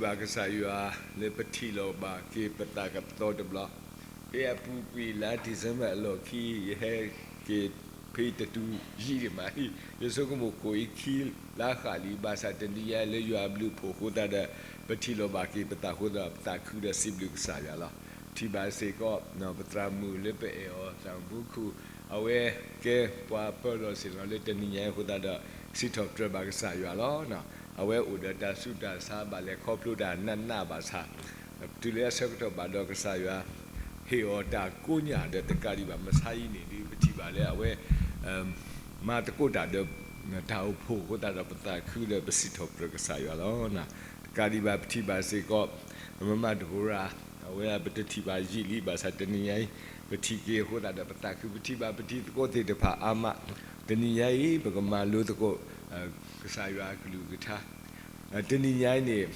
ဘၣ်ကစၢ်ယွၤလၢပထံၣ်လိာ်ဘၣ်က့ၤပသးကသီတဘျီ, ဖဲအပူၤကွံာ်လါ December အလီၢ်ခံ ယဟဲက့ၤ ဖဲတတုၤယံာ်ဒံးမးလံ, ယဆိကမိၣ်ကိးအံၤခံလါဃၣ်လံ, ဘၣ်ဆၣ်တနံၤညါလၢယွၤအဘျုးအဖှိၣ်အဃိသတးဒီး ပထံၣ်လိာ်ဘၣ်က့ၤပသးအဃိသတးဒီး ပသးခုဒီးစံးဘျုးကစၢ်ယွၤလီၤ. ထံၣ်ဘၣ်စ့ၢ်ကီး ပသရၣ်မုၣ်လၢပအဲၣ်အီၤ သရၣ်မုၣ်ဖိခိၣ်, အဝဲကဲပှၤပၢၤလီၢ်ဆ့ၣ်နီၤလၢတနံၤညါအံၤအဃိသတးဒီး စံးထီၣ်ပတြၢၤဘၣ်ကစၢ်ယွၤလီၤ. အဝဲအိၣ်ဒီးတၢ်ဆူးတၢ်ဆါဘၣ်လဲၤခီဖျိတၢ်နးနးဘၣ်ဆၣ်, တုၤလၢအဆၢကတီၢ်ဘၣ်ဒီးကစၢ်ယွၤ ဟ့ၣ်အီၤတၢ်ကိးညၣ်ဒီးတကးဒံးဘၣ် မဆါအံၤန့ၣ်ဒုး ပထံၣ်ဘၣ်လၢအဝဲ မၤသကိးတၢ်ဒီး တၢ်အိၣ်ဖှိၣ်အဃိသတးဒီး ပသးခုဒီးပစံးထီၣ်ပတြၢၤကစၢ်ယွၤလီၤ. တကးဒံးဘၣ် ပထံၣ်ဘၣ်စ့ၢ်ကီး မမၤဒိၣ်ရၤ အဝဲဒၣ်ပတထံၣ်ဘၣ်ယံာ်လံ ဘၣ်ဆၣ်တနံၤညါအံၤ ပထံၣ်က့ၤအဃိသတးဒီး ပသးခု ပထံၣ်ဘၣ်ပတံၤသကိးသ့ၣ်တဖၣ်အါမး, တနံၤညါအံၤ ပကမၤလိသကိး ကစၢ်ယွၤအကလုၢ်ကထါ တနံၤညါအံၤန့ၣ်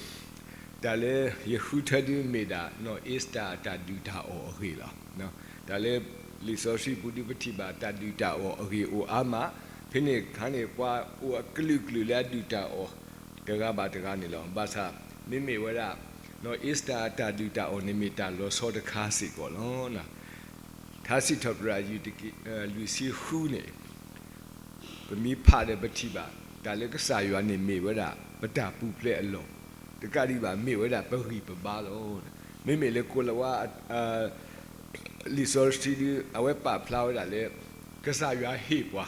တၢ်လၢယဃုထၢဒုးမ့ၢ်ဒၣ် နီၢ်အ့စတၢၤအတၢ်ဒုၣ်တၢ်အီၣ်အဂ့ၢ်လီၤ. တၢ်လၢလံာ်စီဆှံပူၤဒုး ပထံၣ်ဘၣ်တၢ်ဒုၣ်တၢ်အီၣ်အဂ့ၢ်အိၣ်အါမး, ဖဲန့ၣ်အခါန့ၣ် ပှၤအိၣ်အကလုာ်ကလုာ်လၢအဒုၣ်တၢ်အီၣ် တဂၤဘၣ်တဂၤန့ၣ်လီၤ. ဘၣ်ဆၣ် မ့မ့ၢ်ဝဲဒၣ် နီၢ်အ့စတၢၤအတၢ်ဒုၣ်တၢ်အီၣ်န့ၣ်မ့ၢ်တၢ်လီၤဆီတခါစ့ၢ်ကီးလီၤ. ထါစံးထီၣ်ပတြၢၤအယုၢ်တက့ၢ် လွံၢ်ဆံဃုန့ၣ် ပမ့ၢ်ဖးဒီးပထံၣ်ဘၣ် တၢ်လၢကစၢ်ယွၤန့ၣ်မ့ၢ်ဝဲဒၣ် ပတၢ်ပူၤဖျဲးအလီၢ်, တကးဒံးဘၣ် မ့ၢ်ဝဲဒၣ်ပဂံၢ်ပဘါလီၤ. မ့မ့ၢ်လၢကိၤလၤဝါ လံာ်စီဆှံဒုး အဝဲပာ်ဖျါဝဲဒၣ်လၢ ကစၢ်ယွၤဟ့ၣ်ပှၤ,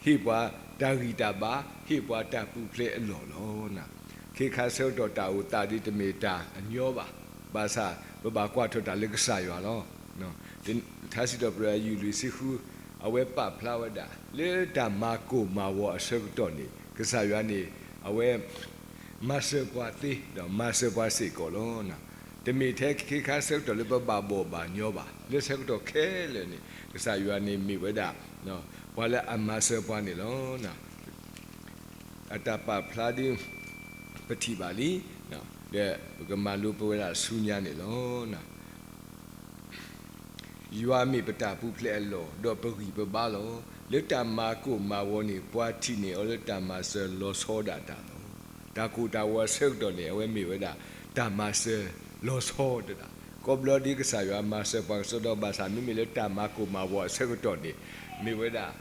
ဟ့ၣ်ပှၤတၢ်ဂံၢ်တၢ်ဘါ, ဟ့ၣ်ပှၤတၢ်ပူၤဖျဲးအလီၢ်လီၤ. ခဲခါဆၢကတီၢ်တၢ်အိၣ်သးဒ်တမ့ၢ်တၢ်အညီဘၣ်, ဘၣ်ဆၣ်ပဘၣ်ကွၢ်ထီၣ်တၢ်လၢကစၢ်ယွၤလီၤ. ထါစံးထီၣ်ပတြၢၤအယုၢ်လွံၢ်ဆံဃု အဝဲပာ်ဖျါဝဲဒၣ် လၢတၢ်မၤကိၢ်မၤဝီၤအဆၢကတီၢ်န့ၣ် ကစၢ်ယွၤန့ၣ် အဝဲ မၤစၢၤပှၤသ့ ဒီးမၤစၢၤပှၤစ့ၢ်ကီးလီၤ. တမ့ၢ်ထဲခဲခါဆၢကတီၢ်လၢပဘၣ်ဘီၣ်ဘၣ်ညီဘၣ်, လၢဆၢကတီၢ်ခဲလၢာ်န့ၣ် ကစၢ်ယွၤန့ၣ်မ့ၢ်ဝဲဒၣ် ပှၤလၢအမၤစၢၤပှၤန့ၣ်လီၤ. အတၢ်ပာ်ဖျါဒ် ပထံၣ်ဘၣ်လံ, ဒီးပကမၤလိပဝဲဒၣ်ဆူညါန့ၣ်လီၤ. ယွၤမ့ၢ်ပတၢ်ပူၤဖျဲးအလီၢ် ဒီးပဂံၢ်ပဘါလီၤ. လၢတၢ်မၤကိၢ်မၤဝီၤန့ၣ် ပှၤထံၣ်န့ၢ်အီၤလၢတၢ်မၤစၢၤလီၤဆီဒၣ်တၢ်လီၤ. တၢ်ကိၢ်တၢ်ဂီၤအဆၢကတီၢ်န့ၣ် အဝဲမ့ၢ်ဝဲဒၣ် တၢ်မၤစၢၤလီၤဆီတဒၣ်. ကိးဘျီဒ်ကစၢ်ယွၤမၤစၢၤပှၤကစီဒီ ဘၣ်ဆၣ်မ့မ့ၢ်လၢတၢ်မၤကိၢ်မၤဝီၤအဆၢကတီၢ်န့ၣ် မ့ၢ်ဝဲဒၣ်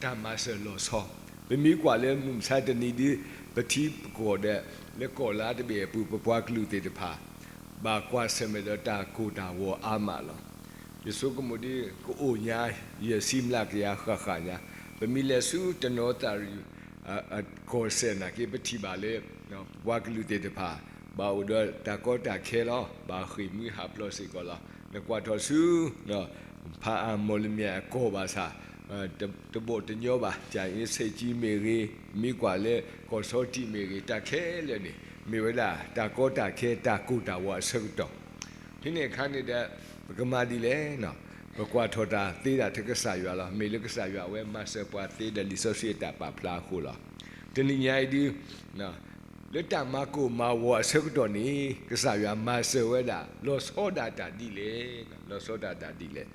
တၢ်မၤစၢၤလီၤဆီ. ပမ့ၢ်ကွၢ်လၢမုၢ်မဆါတနံၤဒ် ပထံပကီၢ်ဒီး လၢကီၢ်လါတဘ့ၣ်အပူၤ ပပှၤကလုာ်သ့ၣ်တဖၣ် ဘၣ်ကွၢ်ဆၢၣ်မဲာ်ဒီးတၢ်ကိၢ်တၢ်ဂီၤအါမးလီၤ. ယဆိကမိၣ်ဒ် ကအိၣ်ညါ ယဲၢ်ဆံမျးကယၤဃၣ်ဃၣ်ညါ, ပမ့ၢ်လဲၤဆူတနီသရံၣ် ကီၢ်စဲၣ်နာ်က့ ပထံၣ်ဘၣ်လၢ ပပှၤကလုာ်သ့ၣ်တဖၣ် ဘၣ်အိၣ်ဒီးတၢ်ကီတၢ်ခဲလီၤ, ဘၣ်ဃ့ၢ်မှံဟးဖျိးစ့ၢ်ကီးလီၤ. နကွၢ်ထီၣ်ဆူ ဖၣ်အၣ်မီၣ်လမၠဲၣ်အကီၢ်ဘၣ်ဆၣ် တဘီၣ်တညီဘၣ်, ကၠၤအ့ဆ့ၣ်ကၠံမ့ၢ်ဂ့ၤ, မ့ၢ်ကွၢ်လၢကီၢ်ဆီတံၣ်မ့ၢ်ဂ့ၤ, တၢ်ခဲလၢာ်န့ၣ် မ့ၢ်ဝဲဒၣ်တၢ်ကီတၢ်ခဲ တၢ်ကိၢ်တၢ်ဂီၤအဆၢကတီၢ်. ဖဲန့ၣ်အခါန့ၣ်ဒီး ပကမၤဒ်လဲၣ်, ပကွၢ်ထီၣ်တၢ်သ့ဒၣ်ထဲကစၢ်ယွၤလီၤ. မ့ၢ်လၢကစၢ်ယွၤအဝဲမၤစၢၤပှၤသ့ဒီးလံာ်စီဆှံအတၢ်ပာ်ဖျါအဃိလီၤ. တနံၤညါအံၤဒုး လၢတၢ်မၤကိၢ်မၤဂီၤအဆၢကတီၢ်န့ၣ် ကစၢ်ယွၤမၤစၢၤဝဲဒၣ် လီၤဆီဒၣ်တၢ်ဒ်လဲၣ်, လီၤဆီဒၣ်တၢ်ဒ်လဲၣ်.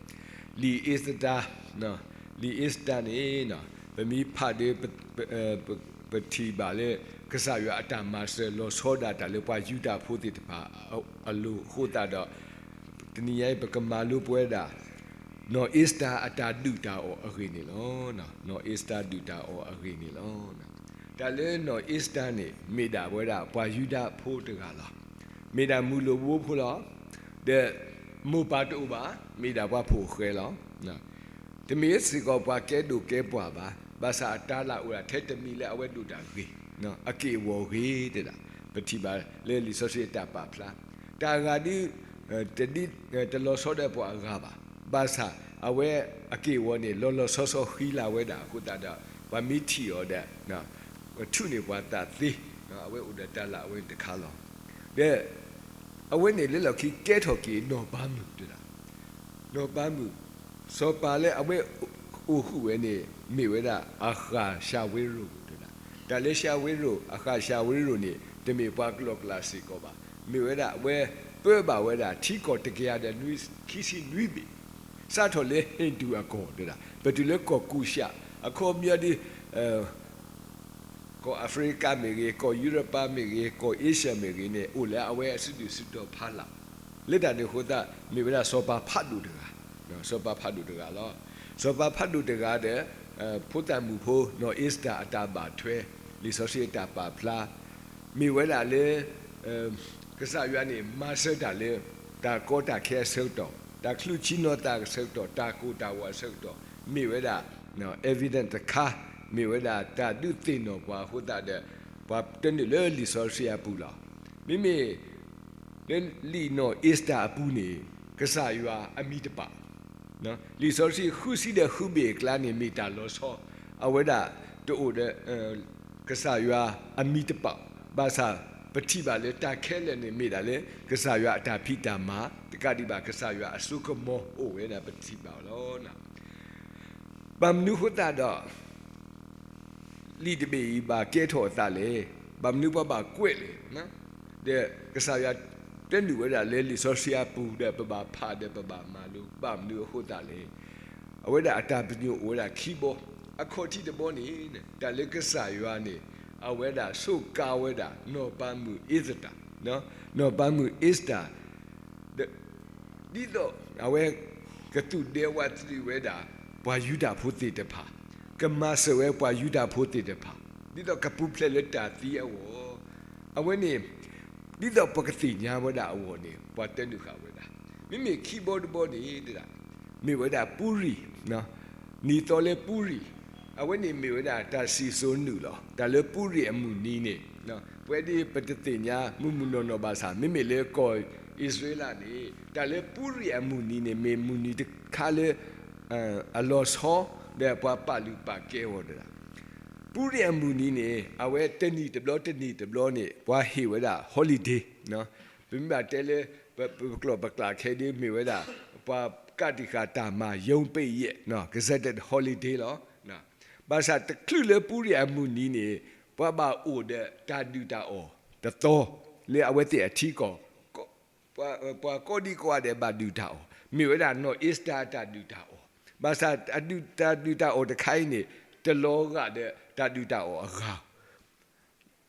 လံာ်အ့စတၢၤ, လံာ်အ့စတၢၤန့ၣ် ပမ့ၢ်ဖးဒီး ပထံၣ်ဘၣ်လၢ ကစၢ်ယွၤအတၢ်မၤစၢၤလီၤဆီဒၣ်တၢ်လၢပှၤယူဒၤဖိသ့ၣ်တဖၣ်အလိၤအဃိသတးဒီး တနံၤညါအံၤ ပကမၤလိပဝဲဒၣ် နီၢ်အ့စတၢၤအတၢ်ဒုၣ်တၢ်အီၣ်အဂ့ၢ်န့ၣ်လီၤ. နီၢ်အ့စတၢၤဒုၣ်တၢ်အီၣ်အဂ့ၢ်န့ၣ်လီၤ. တၢ်လၢနီၢ်အ့စတၢၤန့ၣ် မ့ၢ်ဒၣ်ဝဲဒၣ်ပှၤယူဒၤဖိတဂၤလီၤ. မ့ၢ်ဒၣ်မုၢ်လိၣ်ဘိဖိလီၤ. ဒီးမိၢ်ပၢ်တအိၣ်ဘၣ်, မ့ၢ်ဒၣ်ပှၤဖိၣ်ဃဲလီၤ. တမ့ၢ်စ့ၢ်ကီးပှၤကဲဒိၣ်ကဲပှၢ်ဘၣ်, ဘၣ်ဆၣ်အတၢ်လၢ်အိၣ်ဒၣ်ထဲတမံၤလၢအဝဲဒိၣ်တၢ်ဂ့ၤ, အက့ၢ်အဂီၤဂ့ၤတဲဒၣ်, ပထံၣ်ဘၣ်လၢလံာ်စီဆှံအတၢ်ပာ်ဖျါ, တၢ်အဂၤဒုး တဒ် တလီၤဆီဒီးပှၤအဂၤဘၣ်, ဘၣ်ဆၣ်အဝဲအက့ၢ်အဂီၤန့ၣ် လီၤလီၤဆီဆီဃံလၤဝဲဒၣ်အဃိသတးဒီး ပှၤမ့ၢ်ထံၣ်အီၤဒီး ထုးန့ၢ်ပှၤသးသ့, အဝဲအိၣ်ဒီးတၢ်လၢ်အဝဲန့ၣ်တခါလီၤ. ဒီး အဝဲန့ၣ်လၢလီၢ်ခံကဲထီၣ်က့ၤနီၢ်ပၤမုၣ်တဲဒၣ်, နီၢ်ပၤမုၣ်, စီၤပၤလၢအဝဲအိၣ်ဃုာ်ဝဲန့ၣ် မ့ၢ်ဝဲဒၣ်အဃၣ်ၡၤဝ့ရိၤတဲဒၣ်, တၢ်လၢၡၤဝ့ရိၤ အဃၣ်ၡၤဝ့ရိၤန့ၣ် တမ့ၢ်ပှၤကလီၤကျၢ်စ့ၢ်ကီးဘၣ်, မ့ၢ်ဝဲဒၣ်အဝဲပၢဘၣ်ဝဲဒၣ်ထံကီၢ်တကယၤဒီးနွံ ခံဆံနွံဘ့ၣ်, စးထီၣ်လၢဟ့ၣ်ဒူၣ်အကီၢ်တဲဒၣ် ပတုၤလၢကီၢ်ကူၡၣ်, အခီပညီဒ် ကီၢ်အဖရံကၤမ့ၢ်ဂ့ၤ, ကီၢ်ယူရပၤမ့ၢ်ဂ့ၤ, ကီၢ်အ့ရှၢၣ်မ့ၢ်ဂ့ၤန့ၣ် အိၣ်လၢအဝဲအစုဒုၣ်စုတီၤဖးလၢ်. လၢတၢ်န့ၣ်အဃိသတး မ့ၢ်ဝဲဒၣ်စီၤပၤဖးဒိၣ်တဂၤ, စီၤပၤဖးဒိၣ်တဂၤလီၤ. စီၤပၤဖးဒိၣ်တဂၤဒီး ဖိသၣ်မုၣ်ဖိ နီၢ်အ့စတၢၤအတၢ်ဘၣ်ထွဲ, လံာ်စီဆှံအတၢ်ပာ်ဖျါ, မ့ၢ်ဝဲဒၣ်လၢ ကစၢ်ယွၤန့ၣ် မၤစၢၤတၢ်လၢ တၢ်ကီတၢ်ခဲအဆၢကတီၢ်, တၢ်ချုးဆံနီၤသးအဆၢကတီၢ်, တၢ်ကိၢ်တၢ်ဂီၤအဆၢကတီၢ်, မ့ၢ်ဝဲဒၣ် evidence တခါ, မ့ၢ်ဝဲဒၣ်တၢ်ဒုးသ့ၣ်နီၣ်ပှၤအဃိသတးဒီး ပှၤတနုာ်လၢလံာ်စီဆှံအပူၤလီၤ. မ့မ့ၢ် လၢလံာ်နီၢ်အ့စတၢၤအပူၤန့ၣ် ကစၢ်ယွၤအမံၤတပာ် လံာ်စီဆှံဃုဆံဒီးဃုဘ့ၣ်အကျါန့ၣ် မ့ၢ်တၢ်လီၤဆီ, အဝဲဒၣ်တအိၣ်ဒီး ကစၢ်ယွၤအမံၤတပာ်, ဘၣ်ဆၣ်ပထံၣ်ဘၣ်လၢတၢ်ခဲလၢာ်န့ၣ်မ့ၢ်ဒၣ်လၢ ကစၢ်ယွၤအတၢ်ဖံးတၢ်မၤ တကးဒံးဘၣ်ကစၢ်ယွၤအစိကမီၤအိၣ်ဝဲဒၣ်ပထံၣ်ဘၣ်လီၤ. ဘၣ်မနုၤအဃိသတးဒီး လံာ်တဘ့ၣ်အံၤဘၣ်ကဲထီၣ်အသးလဲၣ်, ဘၣ်မနုၤပှၤဘၣ်ကွဲးလဲၣ်, ဒီးကစၢ်ယွၤတနုာ်ဝဲဒၣ်လၢလံာ်စီဆှံအပူၤဒီးပဘၣ်ဖးဒီးပဘၣ်မၤလိ ဘၣ်မနုၤအဃိသတးလဲၣ်. အဝဲဒၣ်အတၢ်ပညိၣ်အိၣ်ဝဲဒၣ်ခံဘီ, အခီၣ်ထံးတဘီန့ၣ် တၢ်လၢကစၢ်ယွၤန့ၣ် အဝဲဒၣ်ဆိးကါဝဲဒၣ်နီၢ်ပၤမုၣ်အ့စတၢၤ, နီၢ်ပၤမုၣ်အ့စတၢၤ ဒ်သိးအဝဲကသူၣ်ဒဲဝးတရံးဝဲဒၣ် ပှၤယူဒၤဖိသ့ၣ်တဖၣ်, ကမၤစၢၤဝဲပှၤယူဒၤဖိသ့ၣ်တဖၣ်, ဒ်သိးကပူၤဖျဲးလၢတၢ်သံအဂီၢ်, အဝဲန့ၣ် ဒ်သိးပကသ့ၣ်ညါဝဲဒၣ်အဂီၢ်န့ၣ် ပှၤတဲနုာ်ဃာ်ဝဲဒၣ်, မ့မ့ၢ်ခံဘီတဘီန့ၣ် မ့ၢ်ဝဲဒၣ်ပူၤရံၣ် နံၣ်သီလၢပူၤရံၣ်, အဝဲန့ၣ်မ့ၢ်ဝဲဒၣ်တၢ်စံၣ်စိၤနုာ်လီၤ. တၢ်လၢပူၤရံၣ်အမုၢ်နံၤန့ၣ် ပဝဲဒၣ်ပတသ့ၣ်ညါမုၢ်မုၢ်နီၢ်နီၢ်ဘၣ်ဆၣ် မ့မ့ၢ်လၢကီၢ်အံၣ်စရ့လးန့ၣ် တၢ်လၢပူၤရံၣ်အမုၢ်နံၤန့ၣ် မ့ၢ်မုၢ်နံၤတခါလၢ အလီၤဆီ ဒီးပှၤပာ်လုၢ်ပာ်ကဲအီၤတဒၣ်. ပူၤရံၣ်အမုၢ်နံၤန့ၣ် အဝဲတနံၣ်တဘျီတနံၣ်တဘျီန့ၣ် ပှၤဟ့ၣ်ဝဲဒၣ် holiday, ပမ့ၢ်ဘၣ်တဲလၢ ပကျိာ်ပကျးခဲဒ်မ့ၢ်ဝဲဒၣ် ပှၤကးတံာ်ဃာ်တၢ်မၤ ရုံးပိတ်ရက် gazetted holiday လီၤ. ဘၣ်ဆၣ်တချုးလၢပူၤရံၣ်အမုၢ်နံၤန့ၣ် ပှၤဘၣ်အိၣ်ဒီးတၢ်ဒုၣ်တၢ်အီၣ်တသီ လၢအဝဲသ့ၣ်အထံကီၢ် ပှၤကိးဒံကိးဂၤဒဲးဘၣ်ဒုၣ်တၢ်အီၣ်, မ့ၢ်ဝဲဒၣ်နီၢ်အ့စတၢၤအတၢ်ဒုၣ်တၢ်အီၣ်, ဘၣ်ဆၣ်အဒုၣ်တၢ်ဒုၣ်တၢ်အီၣ်တခါအံၤန့ၣ် တလီၤဂာ်ဒီးတၢ်ဒုၣ်တၢ်အီၣ်အဂၤ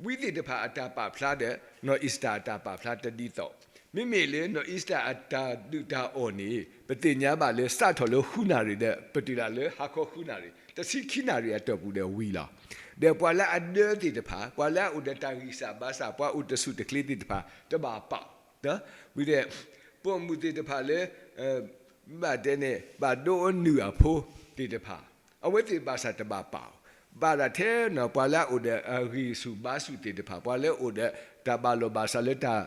ဝံသ့ၣ်တဖၣ်အတၢ်ပာ်ဖျါဒီး နီၢ်အ့စတၢၤအတၢ်ပာ်ဖျါတဒ်သိး, မ့မ့ၢ်လၢနီၢ်အ့စတၢၤအတၢ်ဒုၣ်တၢ်အီၣ်န့ၣ် ပသ့ၣ်ညါဘၣ်လၢစးထီၣ်လၢဃုနၣ်ရံၣ်ဒီး ပတုၤဒၣ်လၢဟါခီဃုနၣ်ရံၣ် တဆံခံနၣ်ရံၣ်အတီၢ်ပူၤဒီးဝံၤလီၤ. ဒီးပှၤလၢအဒၢသ့ၣ်တဖၣ်, ပှၤလၢအအိၣ်ဒီးတၢ်ဂံၢ်စၢ်ဘါစၢ်, ပှၤအိၣ်တဆူၣ်တချ့သ့ၣ်တဖၣ် တဘၣ်ပာ်အီၤ, ဝံၤဒီး ပိာ်မုၣ်သ့ၣ်တဖၣ်လၢ ဘၣ်တဲန့ၣ် ဘၣ်ဒိအနုၢ်အဖိသ့ၣ်တဖၣ် အဝဲသ့ၣ်ဘၣ်ဆၣ်တဘၣ်ပာ်အီၤ, ဘၣ်ဒၣ်ထဲပှၤလၢအအိၣ်ဒီးအဂံၢ်ဆူၣ်ဘါဆူၣ်သ့ၣ်တဖၣ်, ပှၤလၢအအိၣ်ဒီးတၢ်ဘၣ်လိာ်ဘၣ်စးလၢ တၢ်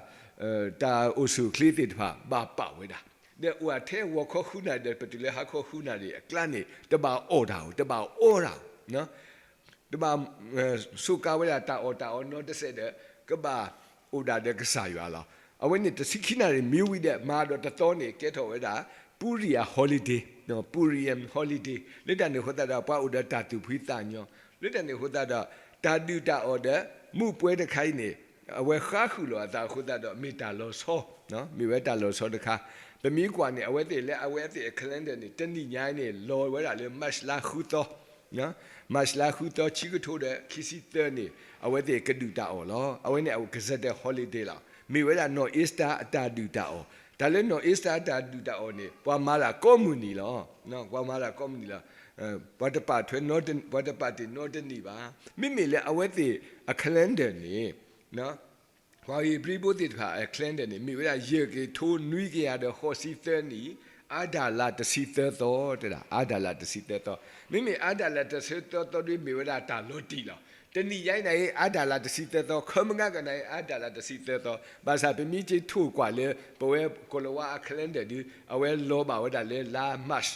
အိၣ်ဆူၣ်အိၣ်ချ့သ့ၣ်တဖၣ် ဘၣ်ပာ်ဝဲဒၣ်, ဒီးအိၣ်ထဲဂီၤခီဃုနၣ်ရံၣ်ဒီး ပတုၤလၢဟါခီဃုနၣ်ရံၣ်အကျါန့ၣ် တဘၣ်အီၣ်တၢ်အီၣ်, တဘၣ်အီတၢ်အီၣ် တဘၣ် ဆိးကါဝဲဒၣ်တၢ်အီၣ်တၢ်အီနီတစဲးဒီး ကဘၣ်အိၣ်ဒၣ်ဒီးကစၢ်ယွၤလီၤ. အဝဲန့ၣ်တဆံခံနၣ်ရံၣ်မ့ၢ်ဝံၤဒီး မၤဒီးတသီန့ၣ် ကဲထီၣ်ဝဲဒၣ် ပူၤရံၣ်အ holiday, Purim holiday လၢတၢ်န့ၣ်အဃိသတးဒီး ပှၤအိၣ်ဒီးတၢ်သူၣ်ဖှံသးညီ, လၢတၢ်န့ၣ်အဃိသတးဒီး တၢ်ဒုၣ်တၢ်အီၣ်ဒီး မူးပွဲတခါအံၤန့ၣ် အဝဲဃါဃုာ်လိာ်အသးအဃိသတးဒီး မ့ၢ်တၢ်လီၤဆီ, မ့ၢ်ဝဲတၢ်လီၤဆီတခါ, ပမ့ၢ်ကွၢ်န့ၣ် အဝဲသ့ၣ်လၢအဝဲသ့ၣ်အ calendar န့ၣ် တနံၣ်ညါအံၤန့ၣ် လီၤဝဲဒၣ်လၢ March လါဃုသီ March လါဃုသီ ခံကထိဒီးခံဆံသၢန့ၣ် အဝဲသ့ၣ်ကဒုၣ်တၢ်အီၣ်လီၤ. အဝဲန့ၣ်အ gazetted holiday လီၤ. မ့ၢ်ဝဲဒၣ်နီၢ် Easter အတၢ်ဒုၣ်တၢ်အီၣ်, တၢ်လၢနီၢ် Easter အတၢ်ဒုၣ်တၢ်အီၣ်န့ၣ် ပှၤမၤတၢ်ကိးမုၢ်နံၤလီၤ. ပှၤမၤတၢ်ကိးမုၢ်နံၤလီၤ. ပှၤတပာ်ထွဲ, ပှၤတပာ်တ့ၢ်နီတနံၣ်ဘၣ်. မ့မ့ၢ်လၢအဝဲသ့ၣ်အ calendar န့ၣ် ပှၤဧ့ၤဘြံၤဖိသ့ၣ်တဖၣ်အ calendar န့ၣ် မ့ၢ်ဝဲဒၣ် ယဲၢ်ကထိနွံကယၤဒီးဃိးဆံသၢနံၣ်, အါဒၣ်လါတဆံသၢသီ, တဲဒၣ် အါဒၣ်လါတဆံသၢသီ. မ့မ့ၢ်အါဒၣ်လါတဆံသၢသီဒီး မ့ၢ်ဝဲဒၣ်တၢ်လီၤတံၢ်လီၤ. တနံၣ်ညါအံၤန့ၣ် အါဒၣ်လါတဆံသၢသီ, ခၢမုၢ်နၤကနၤအံၤ အါဒၣ်လါတဆံသၢသီ, ဘၣ်ဆၣ်ပမ့ၢ်က့ၤထိၣ်ကွၢ်လၢ ပဝဲကိၤလၤဝါအ calendar ဒီး အဝဲလီၤဘၣ်ဝဲဒၣ်လၢလါ March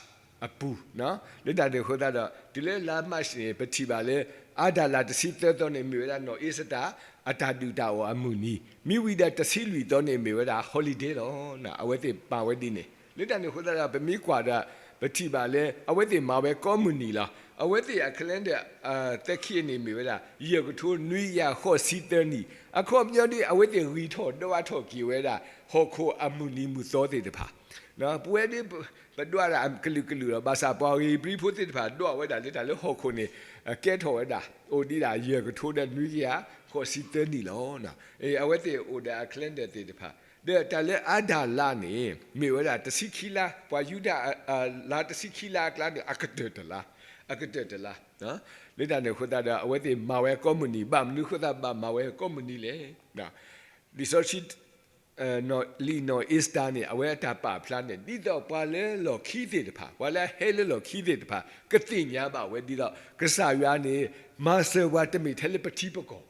အပူၤ, လၢတၢ်န့ၣ်အဃိသတးဒီး တုၤလၢလါ March န့ၣ် ပထံၣ်ဘၣ်လၢ အါဒၣ်လါတဆံသၢသီန့ၣ် မ့ၢ်ဝဲဒၣ်နီၢ် Easter အတၢ်ဒုၣ်တၢ်အီၣ်အမုၢ်နံၤ, မ့ၢ်ဝံၤဒီးတဆံလွံၢ်သီန့ၣ် မ့ၢ်ဝဲဒၣ် holiday လီၤ. အဝဲသ့ၣ်ပာ်ဝဲဒ်န့ၣ်, လၢတၢ်န့ၣ်အဃိသတးဒီး ပမ့ၢ်ကွၢ်ဒီး ပထံၣ်ဘၣ်လၢ အဝဲသ့ၣ်မၤဝဲကိးမုၢ်နံၤလီၤ. အဝဲသ့ၣ်အ calendar သဲခံအန့ၣ်မ့ၢ်ဝဲဒၣ် ယဲၢ်ကထိနွံကယၤဃိးဆံသၢနံၣ်, အခီပညီဒ် အဝဲသ့ၣ်ဂံၢ်ထီၣ်ဒွးထီၣ်က့ၤဝဲဒၣ် ဟီၣ်ခိၣ်အမုၢ်နံၤမုၢ်သီသ့ၣ်တဖၣ်, ပဝဲဒ် ပဒွးဒၣ်ကလုာ်ကလုာ်လီၤ. ဘၣ်ဆၣ်ပှၤဧ့ၤဘြံၤဖိသ့ၣ်တဖၣ်ဒွးဝဲဒၣ်လၢတၢ်လၢဟီၣ်ခိၣ်န့ၣ် ကဲထီၣ်ဝဲဒၣ် အိၣ်ဒံးဒၣ်ယဲၢ်ကထိဒီးနွံကယၤဃိးဆံသၢနံၣ်လီၤ. အဝဲသ့ၣ်အိၣ်ဒီးအ calendar သ့ၣ်တဖၣ်, ဒီးတၢ်လၢအၤဒၣ်လါန့ၣ် မ့ၢ်ဝဲဒၣ်တဆံခံလါ, ပှၤယူဒၤ လါတဆံခံလါအကျါန့ၣ် အကတၢၢ်တလါ, အကတၢၢ်တလါ. လၢတၢ်န့ၣ်အဃိသတးဒီး အဝဲသ့ၣ်မၤဝဲကိးမုၢ်နံၤ, ဘၣ်မနုၤအဃိသတးဘၣ်မၤဝဲကိးမုၢ်နံၤလဲၣ်. လံာ်စီဆှံ လံာ်နီၢ်အ့စတၢၤန့ၣ် အဝဲအတၢ်ပာ်ဖျါန့ၣ် ဒ်သိးပှၤလၢလီၢ်ခံသ့ၣ်တဖၣ်, ပှၤလၢအဟဲလၢလီၢ်ခံသ့ၣ်တဖၣ် ကသ့ၣ်ညါဘၣ်ဝဲဒ်သိး ကစၢ်ယွၤန့ၣ် မၤစၢၤပှၤတမ့ၢ်ထဲလၢပထံပကီၢ်ဘၣ်,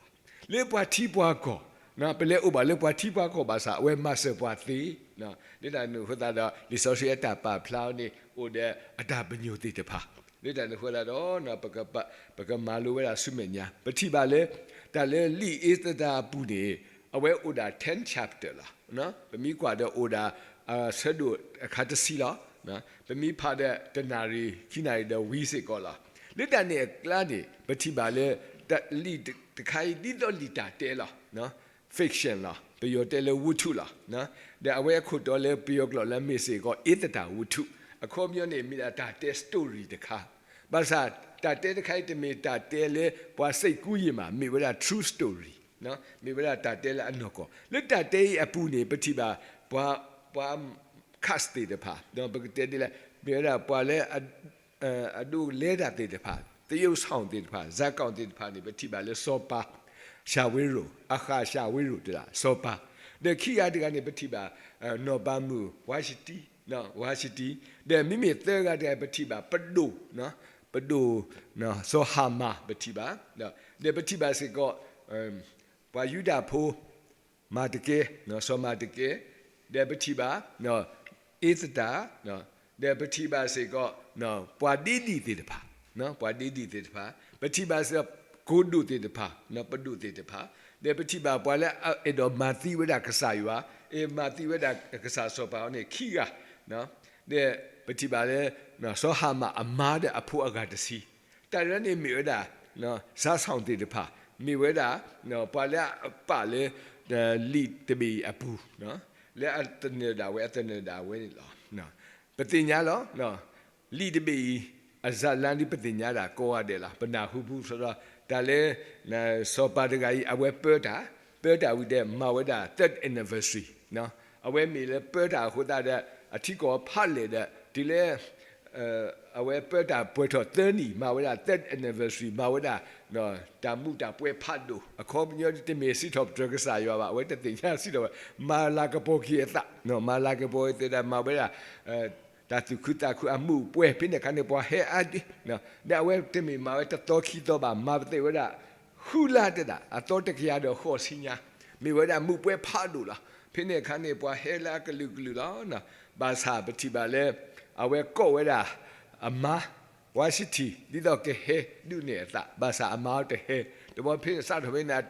လၢပှၤထံပှၤကီၢ်, ပလဲၤအိၣ်ဘၣ်လၢပှၤထံပှၤကီၢ်ဘၣ်ဆၣ် အဝဲမၤစၢၤပှၤသ့. လၢတၢ်န့ၣ်အဃိသတးဒီး လံာ်စီဆှံအတၢ်ပာ်ဖျါန့ၣ် အိၣ်ဒီးအတၢ်ပညိၣ်သ့ၣ်တဖၣ်, လၢတၢ်န့ၣ်အဃိသတးဒီး ပကမၤလိဝဲဒၣ်ဆူမဲာ်ညါ ပထံၣ်ဘၣ်လၢ တၢ်လၢလံာ်အ့စတၢၤအပူၤန့ၣ် အဝဲအိၣ်ဒၣ် ten chapter လီၤ. ပမ့ၢ်ကွၢ်ဒီးအိၣ်ဒၣ် ဆၢဒိၣ်အခါတဆံလီၤ. ပမ့ၢ်ဖးဒီးတနၣ်ရံၣ် ခံနၣ်ရံၣ်ဒီးဝံၤစ့ၢ်ကီးလီၤ. လၢတၢ်န့ၣ်အကျါန့ၣ် ပထံၣ်ဘၣ်လၢ လံာ်တခါအံၤ ဒ်သိးလံာ်တၢ်တဲလီၤ. fiction လီၤ. ပယီၤတဲလၢ ဝတ္ထု လီၤ. ဒီးအဝဲအခိၣ်တီလၢပယီၤကျိာ်လၢအမ့ၢ်စ့ၢ်ကီး အ့စတၢၤ ဝတ္ထု. အခီပညီန့ၣ် မ့ၢ်ဒၣ်တၢ်တဲ story တခါ, ဘၣ်ဆၣ်တၢ်တဲတခါအံၤ တမ့ၢ်တၢ်တဲလၢပှၤစဲးကူယံာ်မး, မ့ၢ်ဝဲဒၣ် true story, မ့ၢ်ဝဲဒၣ်တၢ်တဲလၢအနီၢ်ကီၢ်. လၢတၢ်တဲအံၤအပူၤန့ၣ် ပထံၣ်ဘၣ် ပှၤ ပှၤ cast သ့ၣ်တဖၣ်, ပကတဲဒ်လဲၣ်, မ့ၢ်ဝဲဒၣ်ပှၤလၢ အဒိးလဲတၢ်သ့ၣ်တဖၣ်, သရုပ်ဆောင် သ့ၣ်တဖၣ်, ဇာတ်ကောင် သ့ၣ်တဖၣ်န့ၣ် ပထံၣ်ဘၣ်လၢစီၤပၤ ရှၤဝ့ရိၣ်, အဃၣ်ရှၤဝ့ရိၣ်တဒၣ် စီၤပၤ, ဒီးခံဂၤတဂၤန့ၣ် ပထံၣ်ဘၣ် နီၢ်ပၤမုၣ် ဝါရှတံ, ဝါရှတံ, ဒီးမ့မ့ၢ်သၢဂၤတဂၤ ပထံၣ်ဘၣ် ပဒိၣ်, ပဒိၣ် စီၤဟၤမၣ် ပထံၣ်ဘၣ်, ဒီးပထံၣ်ဘၣ်စ့ၢ်ကီး ပှၤယူဒၤဖိ မၤတကဲ, စီၤမၤတကဲ, ဒီးပထံၣ်ဘၣ် အ့စတၢၤ, ဒီးပထံၣ်ဘၣ်စ့ၢ်ကီး ပှၤဒ့ဒံၣ်သ့ၣ်တဖၣ်, ပှၤဒ့ဒံၣ်သ့ၣ်တဖၣ်, ပထံၣ်ဘၣ်စ့ၢ်ကီး ကိၣ်ဒိၣ်သ့ၣ်တဖၣ်, ပဒိၣ်သ့ၣ်တဖၣ်, ဒီးပထံၣ်ဘၣ်ပှၤလၢအအဲၣ်ဒိးမၤသံဝဲဒၣ်ကစၢ်ယွၤ, အ့ၣ် မၤသံဝဲဒၣ်ကစၢ်စီၤပၤအီၤန့ၣ် ခံဂၤ, ဒီးပထံၣ်ဘၣ်လၢ စီၤဟၤမၣ်အမါဒီးအဖိအဂၤတဆံ, တၢ်လၢန့ၣ်မ့ၢ်ဝဲဒၣ် ဇာတ်ဆောင် သ့ၣ်တဖၣ်, မ့ၢ်ဝဲဒၣ် ပှၤလၢအပာ်လၢ လံာ်တဘ့ၣ်အံၤအပူၤ, လၢအသနၢၣ်ဒၣ်ဝဲ အသနၢၣ်ဒၣ်ဝဲန့ၣ်လီၤ. ပသ့ၣ်ညါလီၤ. လံာ်တဘ့ၣ်အံၤ အဇာတ်လမ်း ဒ်ပသ့ၣ်ညါဒၣ်ကိးဂၤဒဲးလီၤ. ပနၢ်ဟူပူၤစရီ, တၢ်လၢ စီၤပၤတဂၤအံၤ အဝဲပၢတၢ်, ပၢတၢ်ဝံၤဒီး မၤဝဲဒၣ် third anniversary, အဝဲမ့ၢ်လၢပၢတၢ်အဃိသတးဒီး အထံကီၢ်ဖးလဲၢ်ဒီး တုၤလၢ အဝဲပၢတၢ်ပှဲၤထီၣ်သၢနံၣ် မၤဝဲဒၣ် third anniversary, မၤဝဲဒၣ် တၢ်မူးတၢ်ပွဲဖးဒိၣ်, အခီပညီတမ့ၢ်စံးထီၣ်ပတြၢၤကစၢ်ယွၤဘၣ်, အဝဲတသ့ၣ်ညါစံးထီၣ်ဝဲ, မၤလၤကပီၤက့ၤအသး, မၤလၤကပီၤက့ၤသးဒီး မၤဝဲဒၣ် တၢ်သူၣ်ခုသးခုအမူးအပွဲ, ဖဲန့ၣ်အခါန့ၣ် ပှၤဟဲအါဒံး, ဒီးအဝဲတမ့ၢ်မၤဝဲတသီခံသီဘၣ်, မၤပသ့ၣ်ဝဲဒၣ် ဃုလါတဒၣ်, အသီတကယၤဒီးဃိးဆံညါ, မ့ၢ်ဝဲဒၣ်မူးပွဲဖးဒိၣ်လီၤ. ဖဲန့ၣ်အခါန့ၣ် ပှၤဟဲလၢအကလုာ်ကလုာ်လီၤ. ဘၣ်ဆၣ်ပထံၣ်ဘၣ်လၢ အဝဲကိးဝဲဒၣ် အမါ ဝါရှံထံၣ် ဒ်သိးကဟဲဒုးနဲၣ်အသး, ဘၣ်ဆၣ်အမါတဟဲ, တဘျီဖဲန့ၣ်စးထီၣ်ဖဲန့ၣ်